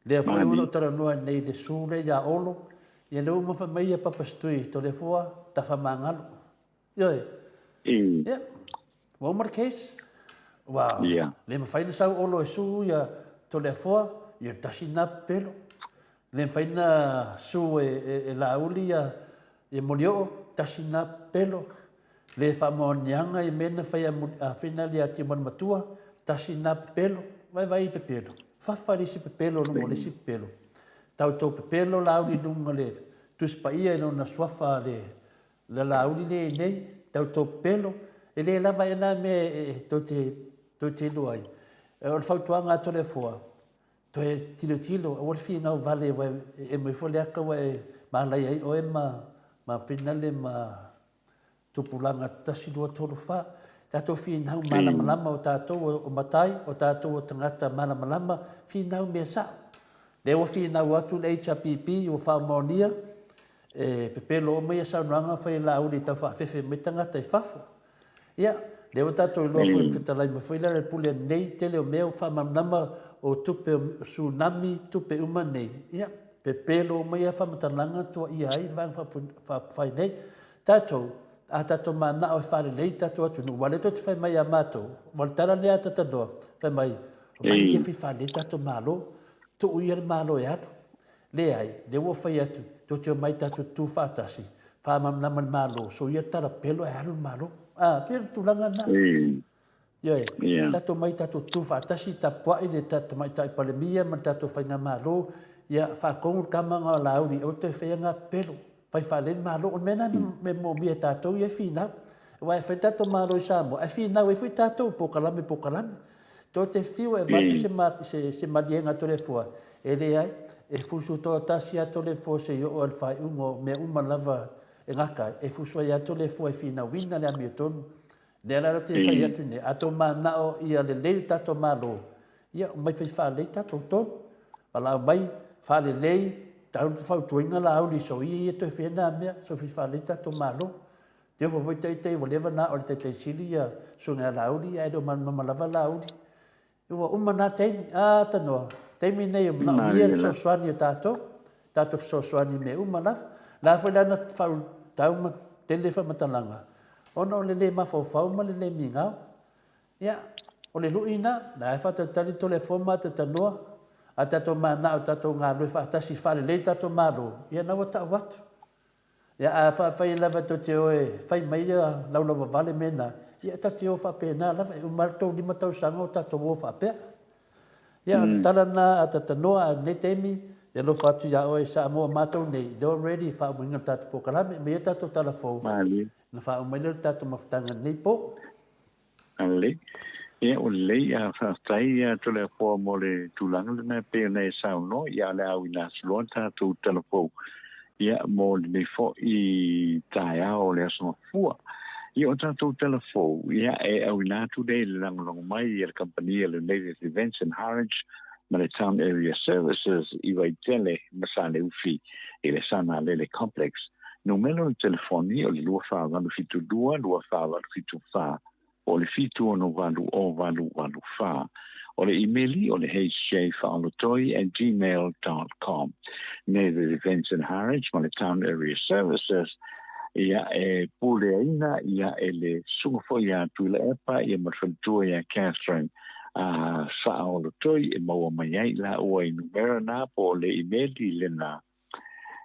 Lea foi ua ou talanoa nei i le su lea ia Olo, ia lea ua uma fai mai ia Papa Setui, Toleafoa, Tafamagalo. Ioe. Ia, ua uma le case. Ua le mafai ona sau Olo e su ia Toleafoa, ia tasi lena pepelo. Le mafai ona su e Laauli ia Molioo, tasi lena pepelo. Le faamaoniaga i mea na fai a Finali ia Timone Matua, tasi lena pepelo, vaivai i pepelo, fafa le isi pepelo i luga o le isi pepelo. Tautou pepelo Laauli i luga o le Tusi Paia i lona suafa le le Laauli lea i nei, tautou pepelo, e le lava ea na mea e tou te tou te iloa ai. O le fautuaga a Toleafoa, toe tilotilo, aua le finau vale aua e emo ifo le ata ua e malaia ai oe ma ma Finale ma Tupulaga 1, 2, 3, 4. Tatou finau malamalama o tatou o matai, o tatou o tagata malamalama, finau mea sao. Lea ua finau atu le HRPP ua faamaonia e pepelo uma ia saunoaga fai e Laauli e tau faafefe mai tagata i fafo. Ia, lea ua tatou iloa foi i le fetalai mai foi lea pule nei tele o mea ua faamalamalama o tupe o tsunami, tupe uma nei. Ia, pepelo uma ia faamatalaga tuaia ai le Vaega Faaupufai nei. Tatou, a tatou manao e faalelei le tatou atunuu, aua o lea tou te fai mai ia matou, aua o le tala lea a Tatanoa, fai mai, omai ia fai faalelei le tatou Malo, tuu ia le Malo e alu. Leai, lea ua ou fai atu, tou te omai tatou tutu faatasi, faamalamalama le Malo, soia le talapelo ae alu le Malo. A, pei o le tulaga lena. Ioe, tatou omai tatou tutu faatasi, tapuai le Tamaitai Palemia ma le tatou Faigamalo, ia faatonu le tama na o Laauli, aua le toe faia na pepelo, fai faalelei le Malo. O le mea lena e moomia e tatou ia e finau. Aua e fai le tatou Malo i Samoa, ae finau ai foi tatou i polokalame polokalame. Tou te fiu e avatu se, se maliega a Toleafoa, e leai, e fusu toatasi lava Toleafoa se i oo i le faaiuga o mea uma lava e gata ai, e fusu ai lava Toleafoa e finauina le amiotonu. Lea la ou te fai atu nei, a tou mananao ia lelei le tatou Malo, ia omai fai faalelei tatou tonu. Valaau mai, faalelei, tau le fautuaina Laauli soia ia toe faia na mea, so fai faalelei le tatou Malo. Te ofo foi taitai ua leva na o le taitai sili ia susuga ia Laauli, ae le o malamalama lava Laauli. Ua uma na taimi, a tanoa, taimi nei e manaomia le fesoasoani a tatou, tatou fesoasoani i mea uma lava. La foi la na faaulutau ma tele faamatalaga, ona o le le mafaufau ma le le migao. Ia, o le lui na, la e faatalitali Toleafoa ma Atatanoa, a tatou manao tatou galue faatasi faalelei le tatou Malo, ia na ua tau atu. Ia, a fai lava tou te o e fai mai ia laulavavale mea na, ia ta te o faapena lava, e uma lava le tou 5 tausaga o tatou o faapea. Ia, o le tala lena a Tatanoa, a o lenei taimi, E alofa atu iā oe Samoa matou nei, lea ua ready e faaumaina le tatou polokalame, ma ia tatou tala fou, Malie. ona faauma ai lea o le tatou mafutaga i lenei po. Lelei. Ia, ua lelei, a faafetai ia Toleafoa mo le tulaga lena e pei ona e saunoa, ia o le a auina atu loa le tatou tala fou, ia, mo lenei foi taeao o le Aso Gafua. Ia, o tatou tala fou, ia, e auina atu nei i le lagolago mai a le kamupani a le Native Events and Harwich ma le Town Area Services i Vaitele ma Saleufi i le Sanalele Complex. Numera o le telefoni o le 24872 24874 po o le 7680884. O le imeli o le hjfaaolotoi@gmail.com. Native Events and Harwich ma le Town Area Services ia e puleaina ia e le susuga foi ia Tuilaepa ia ma le faletua ia Catherine a Faaolotoi e maua mai ai laua i numera na po o le imeli lena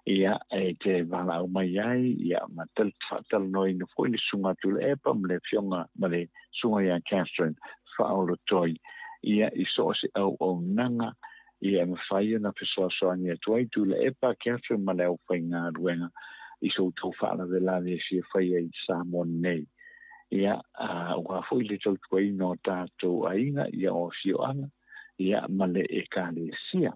ia e te valaau mai ai ia ma faatalanoaina foi le susuga a Tuilaepa ma le afioga ma le susuga ia Catherine Faaolotoi ia i so o se auaunaga ia e mafai ona fesoasoani atu ai Tuilaepa, Catherine ma le aufaigaluega i so outou faalavelave e fia faia i Samoa nei. Ia, aua foi le tautuaina o tatou aiga, ia o afioaga, ia ma le Ekalesia.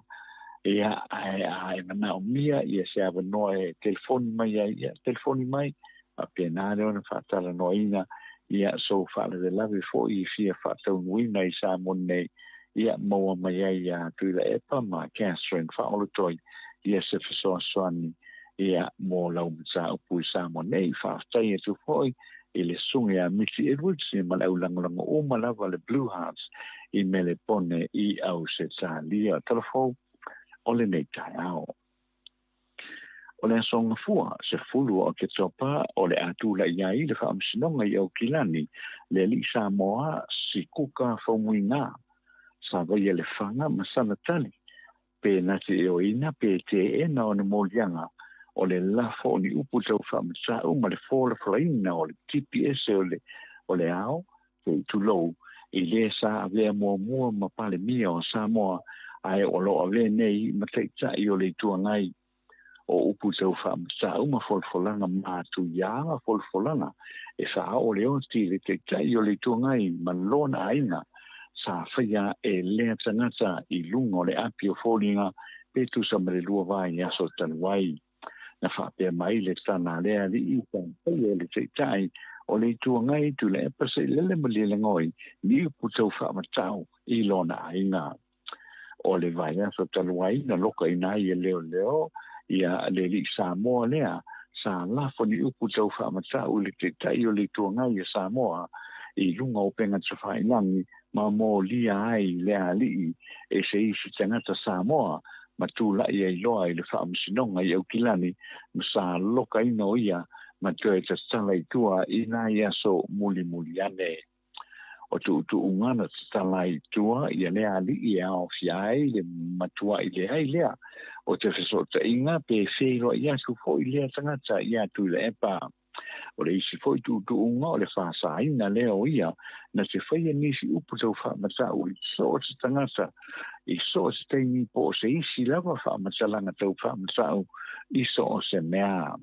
Ia, ae a e manaomia ia se avanoa e telefoni mai ai, ia telefoni mai, faapena lea ona faatalanoaina ia sou faalavelave foi i fia faataunuuina i Samoa nei, ia maua mai ai iā Tuilaepa ma Catherine Faaolotoi ia se fesoasoani ia mo lau mataupu i Samoa nei. Faafetai atu foi i le susuga ia Miti Edwards ia ma le aulagolago uma lava a le Blue Hearts i Melepone i Ausetalia. Tala fou o lenei taeao. O le Aso Gafua, 10 o Oketopa, o le a tulai ai le Faamasinoga i Aukilani, le alii Samoa Sikuka Faumuina, sa vaia le faga ma sana tali, pe na te ioeina pe teena ona moliaga o le lafo o ni upu tau faamatau ma le folafolaina o le tipi ese o le o le ao, se i tulou, i le sa avea muamua ma Palemia o Samoa, ae o lo o avea nei ma Taitai o le Itu Agai. O upu tau faamatau ma folafolaga matuia folafolaga e faaoo le oti i le Taitai o le Itu Agai ma lona aiga sa faia e lea tagata i luga o le api o foliga pe tusa ma le lua vaiaso talu ai. Na faapea mai le tala a le alii sa faia e le Taitai o le Itu Agai Tuilaepa Sailele Malielegaoi ni upu tau faamatau i lona aiga. O le vaiaso talu ai na lokaina ai e leoleo ia le alii Samoa lea sa lafo ni upu tau faamatau i le Taitai o le Itu Agai a Samoa i luga o upega tafailagi ma molia ai le alii e se isi tagata Samoa ma tulai ai loa i le Faamasinoga i Aukilani ma sa lokaina o ia ma toe tatala i tua i nai aso mulimuli ane. O tuutuuga na tatala ai i tua ia lea alii e aofia ai le matuai leai lea o te fesootaiga pe feiloai atu foi lea tagata iā Tuilaepa. O le isi foi tuutuuga o le faasāina lea o ia na te faia nisi upu tau faamatau i so o se tagata i so o se taimi po o se isi lava faamatalaga tau faamatau i so o se mea.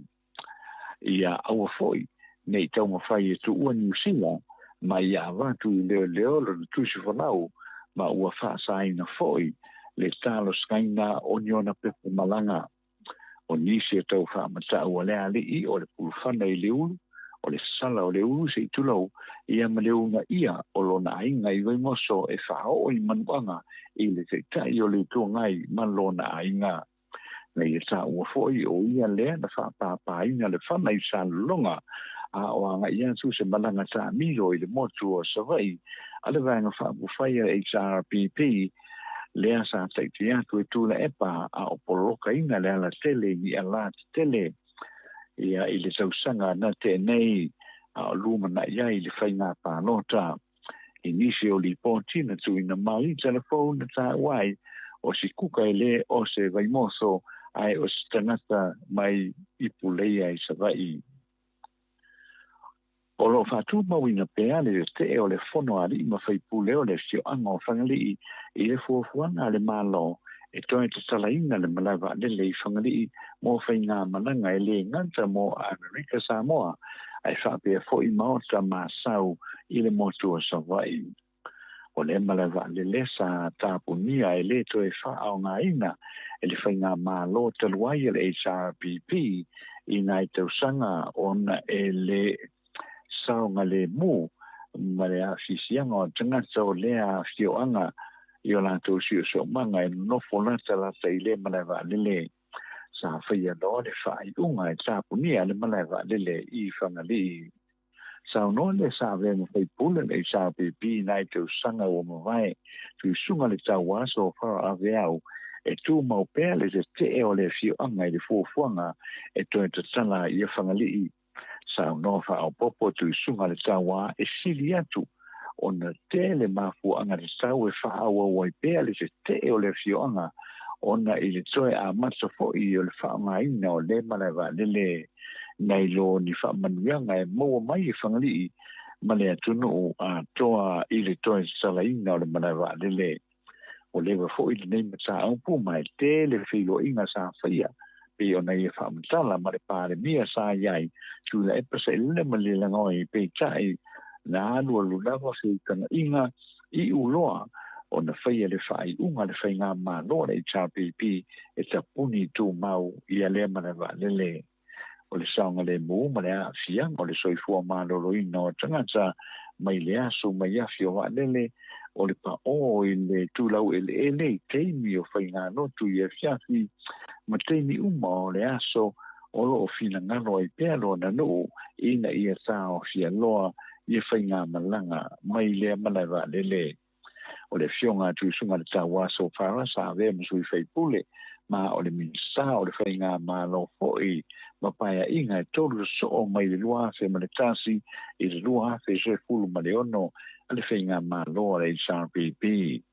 Ia aua foi ne i taumafai e tuua Niu Sila ma ia avatu i leoleo lona tusi folau ma ua faasāina foi le talosagaina o ni ona pepa malaga. O nisi o tau faamatau a le alii o le pulufana i le ulu, o le sala o le ulu se i tulou, ia ma le uunaia o lona aiga i Vaimoso e faaoo i manuaga i le Taitai o le Itu Agai ma lona aiga. Na ia taua foi o ia lea na faapāpāina le fana i Salelologa a o agai atu se malaga taamilo i le motu o Savaii a le Vaega Faaupufai a le HRPP lea sa taitai atu e Tuilaepa a o polokaina le alatele i Niʻalā tetele ia i le tausaga na tea nei a o lumanai ai le faiga palota. I nisi o lipoti na tuuina mai i telefoni na taua ai o se kuka e le o se Vaimoso ae o se tagata mai Ipuleia i Savaii. O lo o faatumauina pea le tetee o le Fono a Alii ma Faipule o le Afioaga o Fagalii i le fuafuaga a le Malo E toe tatalaina le malae vaalele i Fagalii mo faigamalaga e lē gata mo Amerika Samoa ae faapea foʻi maota masau i le motu o Savaii. O lea malae vaalele sa tapunia e lē toe faaaogaina e le faigamālō talu ai a le HRPP i nai tausaga ona e le saogalemu ma le aafiafiaga o tagata o lea afioaga i o latou siosiomaga e nonofo latalata i lea malae vaalele. Sa faia loa le faaiuga e tapunia le malae vaalele i Fagalii. Saunoa le sa avea ma faipule le HRPP i nai tausaga ua mavae, Tuisuga le Tauā Sofara Aveau, e tumau pea le tetee o le afioaga i le fuafuaga e toe tatala ia Fagalii. Saunoa faaopoopo Tuisuga le Tauā e sili atu ona tele mafuaaga tatau e faaauau ai pea le tetee o le afioaga ona i le toe amata foi o le faaaogaina o lea malae vaalele nai lo ni faamanuiaga e maua mai e Fagalii ma le atunuu atoa i le toe tatalaina o le malae vaalele. Ua leva foi lenei mataupu ma e tele feiloaiga sa faia pei ona ia faamatala ma le Palemia sa i ai, Tuilaepa Sailele Malielegaoi, peitai na alualu lava feutagaiga iu loa ona faia le faaiuga a le Faigamalo a le HRPP e tapuni tumau ia lea malae vaalele. O le saogalemu ma le aafiaga o le soifua maloloina o tagata mai le aso mai afi o vaalele, o le paʻō i le tulaueleele i taimi o faigalotu i afiafi ma taimi uma o le aso o lo o finagalo ai pea lona nuu ina ia taofia loa ia faigamalaga mai lea malae vaalele. O le Afioga a Tuisuga Le Tauā Sofara sa avea ma sui faipule, ma o le Minisita o le Faigamalo foi ma Paeaiga e tolu sosoo mai le 2001 i le 2016 a le Faigamalo a le HRPP.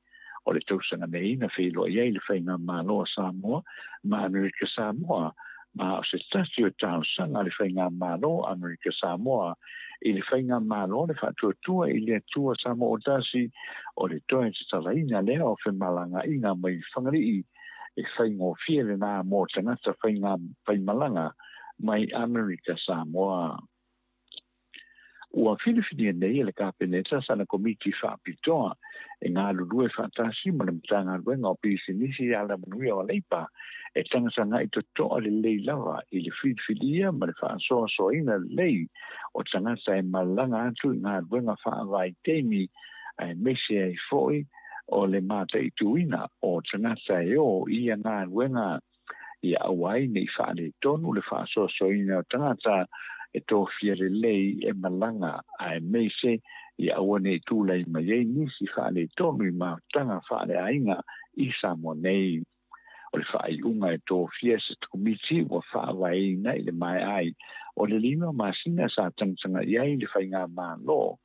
O le tausaga nei na feiloai ai le Faigamalo a Samoa ma Amerika Samoa ma o se tasi o talosaga a le Faigamalo a Amerika Samoa i le Faigamalo le Faatuatua i le Atua Samoa Tasi o le toe tatalaina lea o femalagaaiga mai Fagalii e faigofie lena mo tagata faimalaga mai Amerika Samoa. Ua filifilia nei e le Kapeneta sana Komiti Faapitoa e galulue faatasi ma le Matagaluega o Pisinisi i Alamanuia o Leipa e tagatagai totoa lelei lava i le filifilia ma le faasoasoaina lelei o tagata e malaga atu i galuega faavaitaimi aemaise ai foi o le mataituina o tagata e o i ia galuega. Ia aua ai ne i faaletonu le faasoasoaina o tagata e tofia lelei e malaga, aemaise ia aua ne i tulai mai ai nisi faaletonu i mafutaga faaleaiga i Samoa nei. O le faaiuga e tofia e se Komiti ua faavaeina i le maea ai o le lima masina sa tagatagai ai le Faigamalo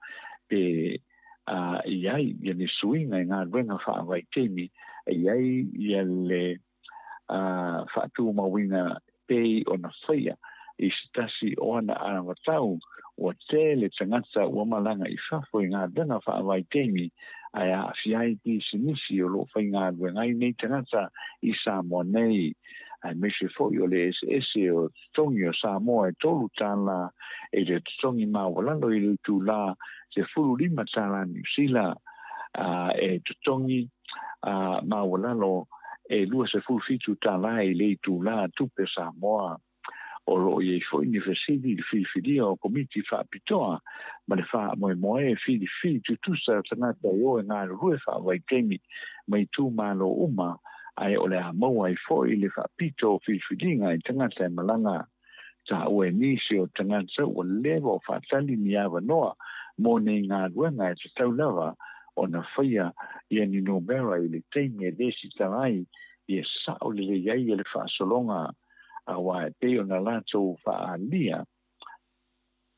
pe a i ai ia ni suiga i galuega faavaitaimi e i ai ia le faatumauina pei ona faia i se tasi o ana anavatau ua tele tagata ua malaga i fafo i galuega faavaitaimi ae aafia ai pisinisi o lo o faigaluega ai nei tagata i Samoa nei, aemaise foi o le eseese o totogi o Samoa e $3 i le totogi maualalo i le itulā $15 Niu Sila, a e totogi maualalo e $27 i le itulā tupe Samoa. O lo o i ai foi ni fesili i le filifilia o Komiti Faapitoa ma le faamoemoe e filifili tutusa tagata e o e galulue faavaitaimi mai itumalo uma, ae o le a maua ai foi le faapito o filifiliga i tagata e malaga. Taua e nisi o tagata ua leva o faatali ni avanoa mo nei galuega e tatau lava ona faia ia ni numera i le taimi e lesitala ai ia sao lelei ai le faasologa, aua e pei ona latou faaalia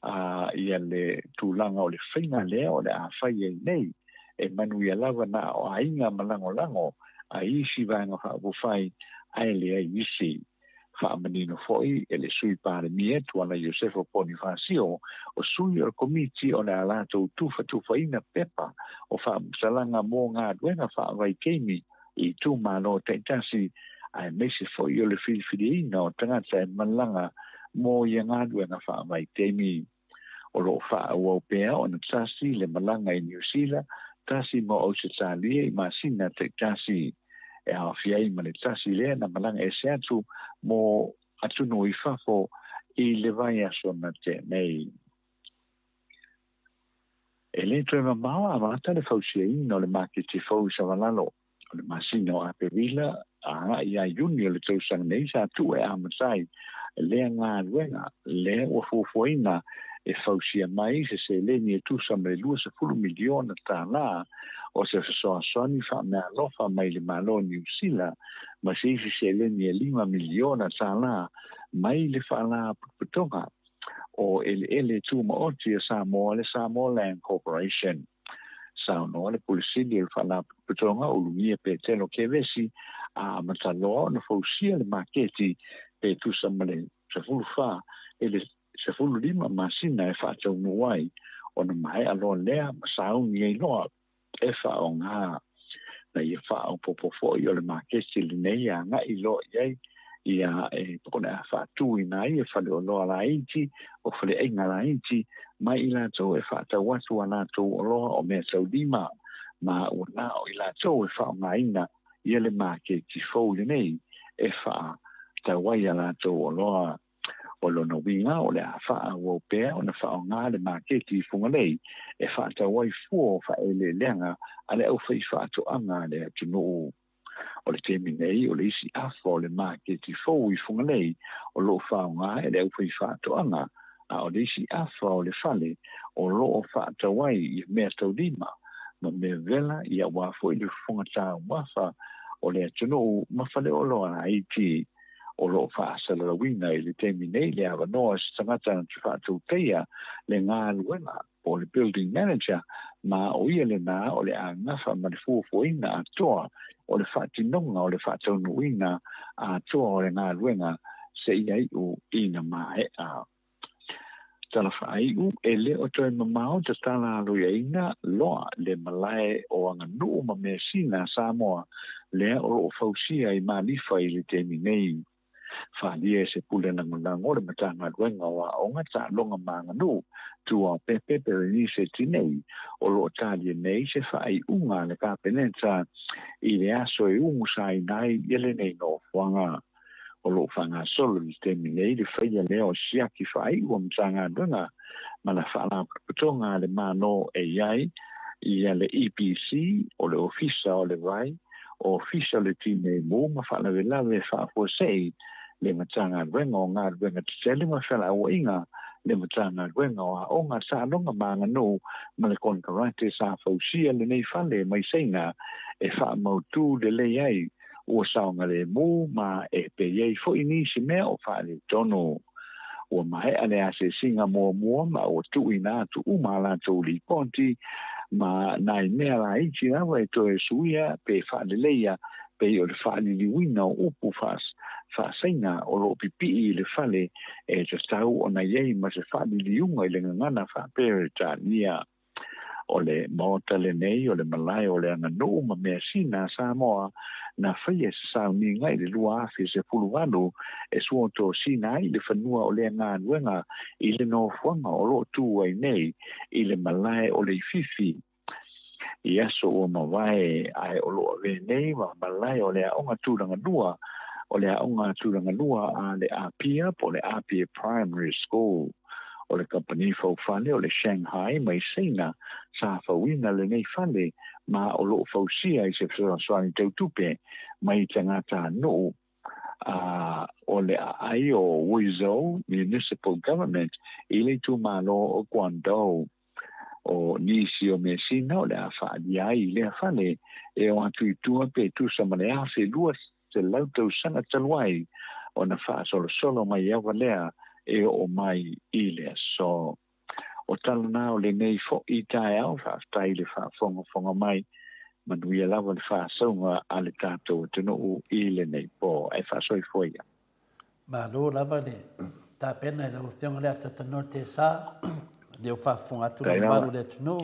a ia le tulaga o le faiga lea o le a fai ai nei, e manuia lava na o aiga ma lagolago a isi vaega faaupufai ae leai isi. Faamanino foi e le Sui Palemia Tuala Iosefa Ponifasio, o sui o le Komiti o le a latou tufatufaina pepa o faamatalaga mo galuega faavaitaimi. i itumalo taitasi aemaise foi o le filifiliina o tagata e malaga mo ia galuega faavaitaimi. O lo o faaauau pea ona tasi le malaga i Niu Sila, tasi mo Ausetalia i masina taitasi. E aofia ai ma le tasi lea na malaga ese atu mo atunuu i fafo i le vaiaso na tea nei. E le toe mamao a amata le fausiaina o le maketi fou i Savalalo. O le masina o Aperila a agai ia Iuni o le tausaga nei sa tuu e amata ai lea galuega lea ua fuafuaina e fausia mai se seleni e tusa ma le $20 miliona tala o se fesoasoani faameaalofa mai le Malo o Niu Sila ma se isi seleni e $5 miliona tala mai le Faalapotopotoga o Eleele Tumaoti a Samoa le Samoa Land Corporation. Saunoa le Pule Sili o le Faalapotopotoga o Ulugia Petelo Kevesi, a amata loa ona fausia le maketi pe tusa ma le 14 i le 15 masina e faataunuu ai, ona maea loa lea ma sauni ai loa e faaaoga. Na ia faaopoopo foi o le maketi lenei e agai loa i ai ia e o le a faatuina ai e faleoloa laiti, o faleaiga laiti, ma i latou e faatau atu a latou oloa o meataulima, ma ua na o i latou e faaaogaina ia le maketi fou lenei e faatau ai a latou oloa. O lona uiga o le a faaauau pea ona faaaoga le maketi i Fugalei e faatau ai fua o faaeleeleaga a le aufaifaatoaga a le atunuu. O le taimi nei, o le isi afa o le maketi fou i Fugalei o lo o faaaoga e le aufaifaatoaga, a o le isi afa o le fale o lo o faatau ai i meataulima ma mea vela i aua foi le fofoga taumafa o le atunuu ma faleoloa laiti. O lo o faasalalauina i le taimi nei le avanoa o se tagata na te faatautaia le galuega po o le building manager, ma o ia lena o le a gafa ma le fuafuaina atoa o le faatinoga o le faataunuuina atoa o le galuega seia iu ina maea. Tala faaiu, e le o toe mamao tatala aloiaina loa le malae o aganuu ma measina a Samoa lea o lo o fausia i Malifa i le taimi nei. Faaalia e se pule lagolago o le Matagaluega o Aoga, Taaloga ma Aganuu, Tuaopepe Berenice Tinei, o lo o talia nei se faaiuga a le Kapeneta i le aso e umusaina ai ia lenei nofoaga. O lo o faagasolo i le taimi nei le faia lea o siaki faaiu a Matagaluega ma na Faalapotopotoga a le Malo e i ai ia le EPC, o le Ofisa o le Vai, Ofisa o le Tinei Mu ma Faalavelave Faafuasei, le Matagaluega o Galuega Tetele ma Felauaiga, le Matagaluega o Aoga, Taaloga ma Aganuu ma le Konekarate sa fausia lenei fale mai Saina e faamautū lelei ai ua saogalemu ma e pei ai foi nisi mea o faaletonu. Ua maea le asiasiga muamua ma ua tuuina atu uma a latou lipoti ma nai mea laiti lava e toe suia pe faaleleia pei o le faaliliuina o upu faasaina o lo o pipii i le fale e tatau ona i ai ma se faaliliuga i le gagana faa-Peretania. O le Maota lenei o le malae o le aganuu ma measina a Samoa na faia se sauniga i le 2018 e suotosina ai le fanua o lea galuega i le nofoaga o lo o tu ai nei i le malae o Leififi i aso ua mavae ae o lo o avea nei ma malae o le aoga tulagalua o le aoga tulagalua a le Apia po o le Apia Primary School. O le kamupani faufale o le Shanghai mai Saina sa fauina lenei fale ma o lo o fausia i se fesoasoani tautupe mai tagatanuu a o le aai o Huizhou Municipal Government i le itumalo o Guangdong. O nisi o measina o le a faaalia ai i lea fale e o atu i tua pe tusa ma le 1200 tausaga talu ai ona faasolosolo mai ava lea e oo mai i le aso. O tala na o lenei fo'i taeao, faafetai i le faafogafoga mai. Manuia lava le faasauga a le tatou atunuu i lenei po. Ae faasoifua ia. Malo lava le tapena i lau Afioga le Atatanoa Tesa, lea ua faafofoga atu le mamalu o le atunuu.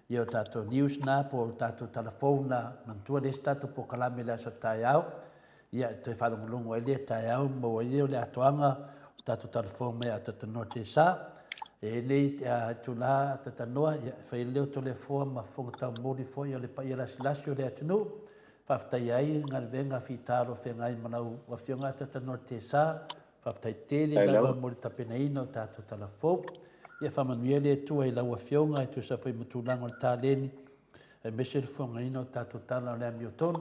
Ia o tatou news na po o tatou tala fou na, manatua le isi tatou polokalame i le aso taeao, ia e toe faalogologo ai lea taeao ma maua ai lea o le atoaga o tatou tala fou mai a Tatanoa Tesa. E nei itula a Tatanoa, ia e fai ai leo Toleafoa ma Fofoga Taumoli foi o le paia lasilasi o le atunuu. Faafetai ai galuega fita o lo o feagai ma lau Afioga a Tatanoa Tesa. Faafetai tele lava mo le tapenaina o tatou tala fou. Ia faamanuia le Atua i lau Afioga e tusa foi ma tulaga o le taleni, aemaise le fofogaina o tatou tala o le amiotonu,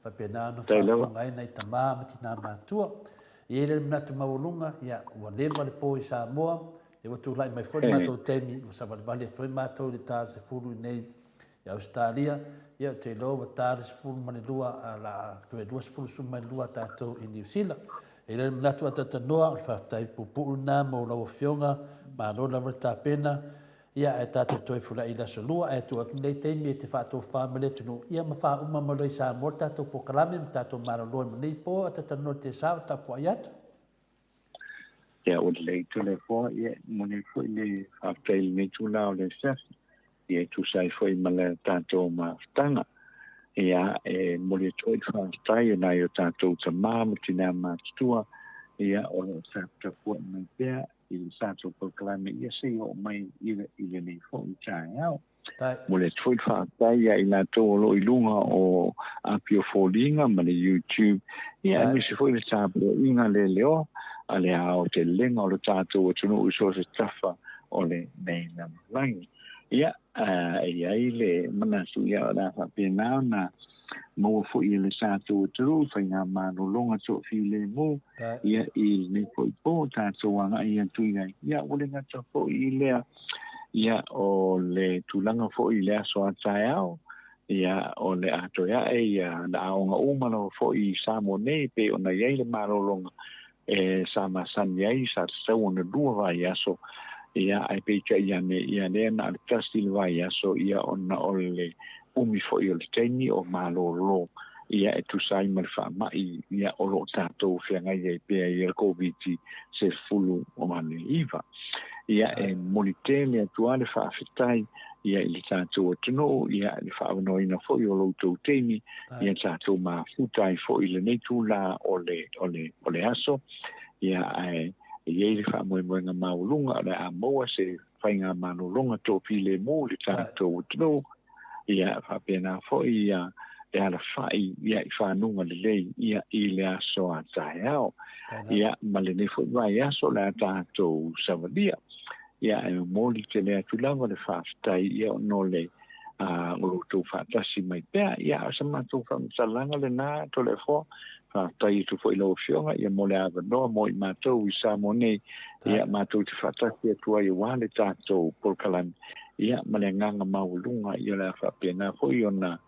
faapena ona faafofoga ai nai tama ma tina matua. E i ai le manatu maualuga, ia, ua leva le po i Samoa, lea ua tulai mai foi le matou taimi, ua savalivali atu ai matou i le ta 10 i inei I Ausetalia, ia ou te iloa ua ta le 12, a la a toe 22 tatou i Niu Sila. E i ai le manatu a Tatanoa, o le faafetai puupuu lena mo lau Afioga, malo lava le tapena, ia ae tatou toe fulai i le aso Lua, ae tuu atu lenei taimi e te faatofa ma le atunuu, ia ma faauma mai loa i Samoa le tatou polokalame ma tatou malolo ai ma lenei po, a Tatanoa Tesau, tapuai atu. Ia, ua lelei Toleafoa, ia, momoli foi le faafetai i lenei itula o le afiafi, ia, e tusa ai foi ma le tatou mafutaga. Ia, e momoli atu foi le faafetai i nai o tatou tama ma tinā matutua, ia, o lo o taputapuai mai pea i le tatou polokalame, ia, seia oo mai i lenei foi taeao. Momoli atu foi le faafetai ia i latou o lo o i luga o api o foliga ma le YouTube, ia aemaise foi le tapuaiga leleoa a le aotelega o le tatou atunuu i so o se tafa o lenei lalolagi. Ia, e i ai le manatu, ia o le a faapena ona maua foi e le tatou atunuu i faigamalologa toafilemu, ia i lenei foi po tatou agai atu i ai. Ia ua le gata foi i lea, ia o le tulaga foi i le aso a taeao, ia o le a toe ae ia na aoga uma lava foi i Samoa nei pei ona i ai le malologa e sa masani ai sa tatau ona lua vaiaso, ia ae peitai ane ia lea na o le tasi le vaiaso ia ona o le umi foi o le taimi o malolo ia e tusa ai ma le faamai ia o lo o tatou feagai ai pea i le Koviti-19. Ia e momoli tele atu lava le faafetai ia i le tatou atunuu ia le faaavanoaina foi o lo outou taimi ia tatou mafuta ai foi i lenei itula o le o le o le aso ia ae e i ai le faamoemoega maualuga o le a maua se faigamalologa toafilemu i le tatou atunuu ia faapena foi ia le alafai ia i fanuga lelei ia i le aso a taeao ia ma lenei foi vaiaso o le a tatou savalia ia e momoli tele atu lava le faafetai ia ona o le o lo outou faatasi mai pea. Ia, a o se matou faamatalaga lena, Toleafoa. Faafetai atu foi i lau Afioga ia mo le avanoa mo i matou i Samoa nei, ia matou te faatasi atu ai aua le tatou polokalame, ia ma le agaga maualuga, ia o le a faapena foi ona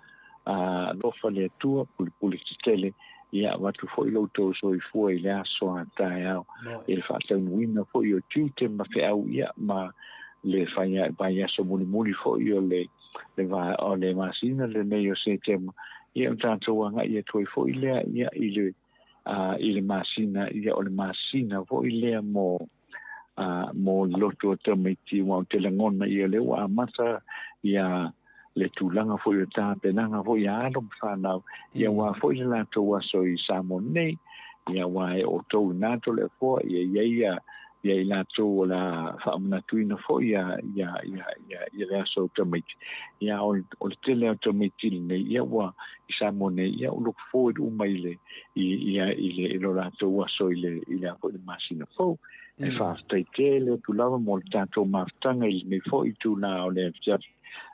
alofa le Atua, pulepule tetele, ia avatu foi lo outou soifua i le aso a taeao i le faataunuuina foi o tiute ma feau ia ma le vaiaso mulimuli foi o le le va o le masina lenei o Setema ia o tatou agai atu ai foi lea ia i le i le masina ia o le masina foi lea mo a mo le loto o tamaiti aua ou te lagona ia lea ua amata ia le tulaga foi o tapenaga foi a alo ma fanau ia aua foi le latou aso i Samoa nei ia aua e outou i na Toleafoa ia i ai ia ia i latou o le a faamanatuina foi ia ia ia ia ia le aso o tamaiti ia o o le tele o tamaiti lenei ia ua i Samoa nei ia ua look forward uma i le i ia i le i lo latou aso i le i le a foi le masina fou. E faafetai tele atu lava mo le tatou mafutaga i lenei foi itula o le afiafi.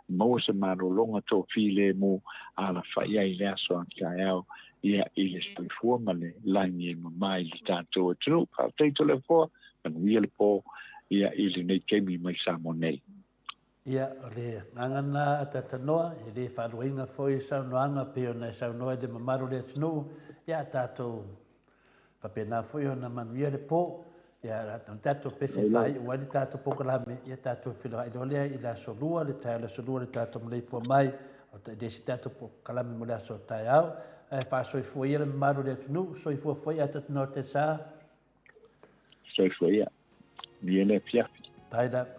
Maua se malologa toafilemu alafai ai i le aso a taeao ia i le soifua ma le lagi e mama i le tatou atunuu. Faafetai Toleafoa, manuia le po ia i lenei taimi mai Samoa nei. Ia, o le agaga lena a Tatanoa, e le faaluaina foi saunoaga pei ona e saunoa i le mamalu o le atunuu, ia a tatou faapena foi ona manuia le po, ia o le tatou pese e faaiu ai le tatou polokalame, ia tatou feiloai loa lea i le aso Lua, le taeao o le aso Lua le tatou maleifua mai, o le isi tatou polokalame mo le aso taeao. Ae faasoifua ia le mamalu o le atunuu, soifua foi a Tatanoa Tesa. Soifua ia. Manuia le afiafi. Tae lava.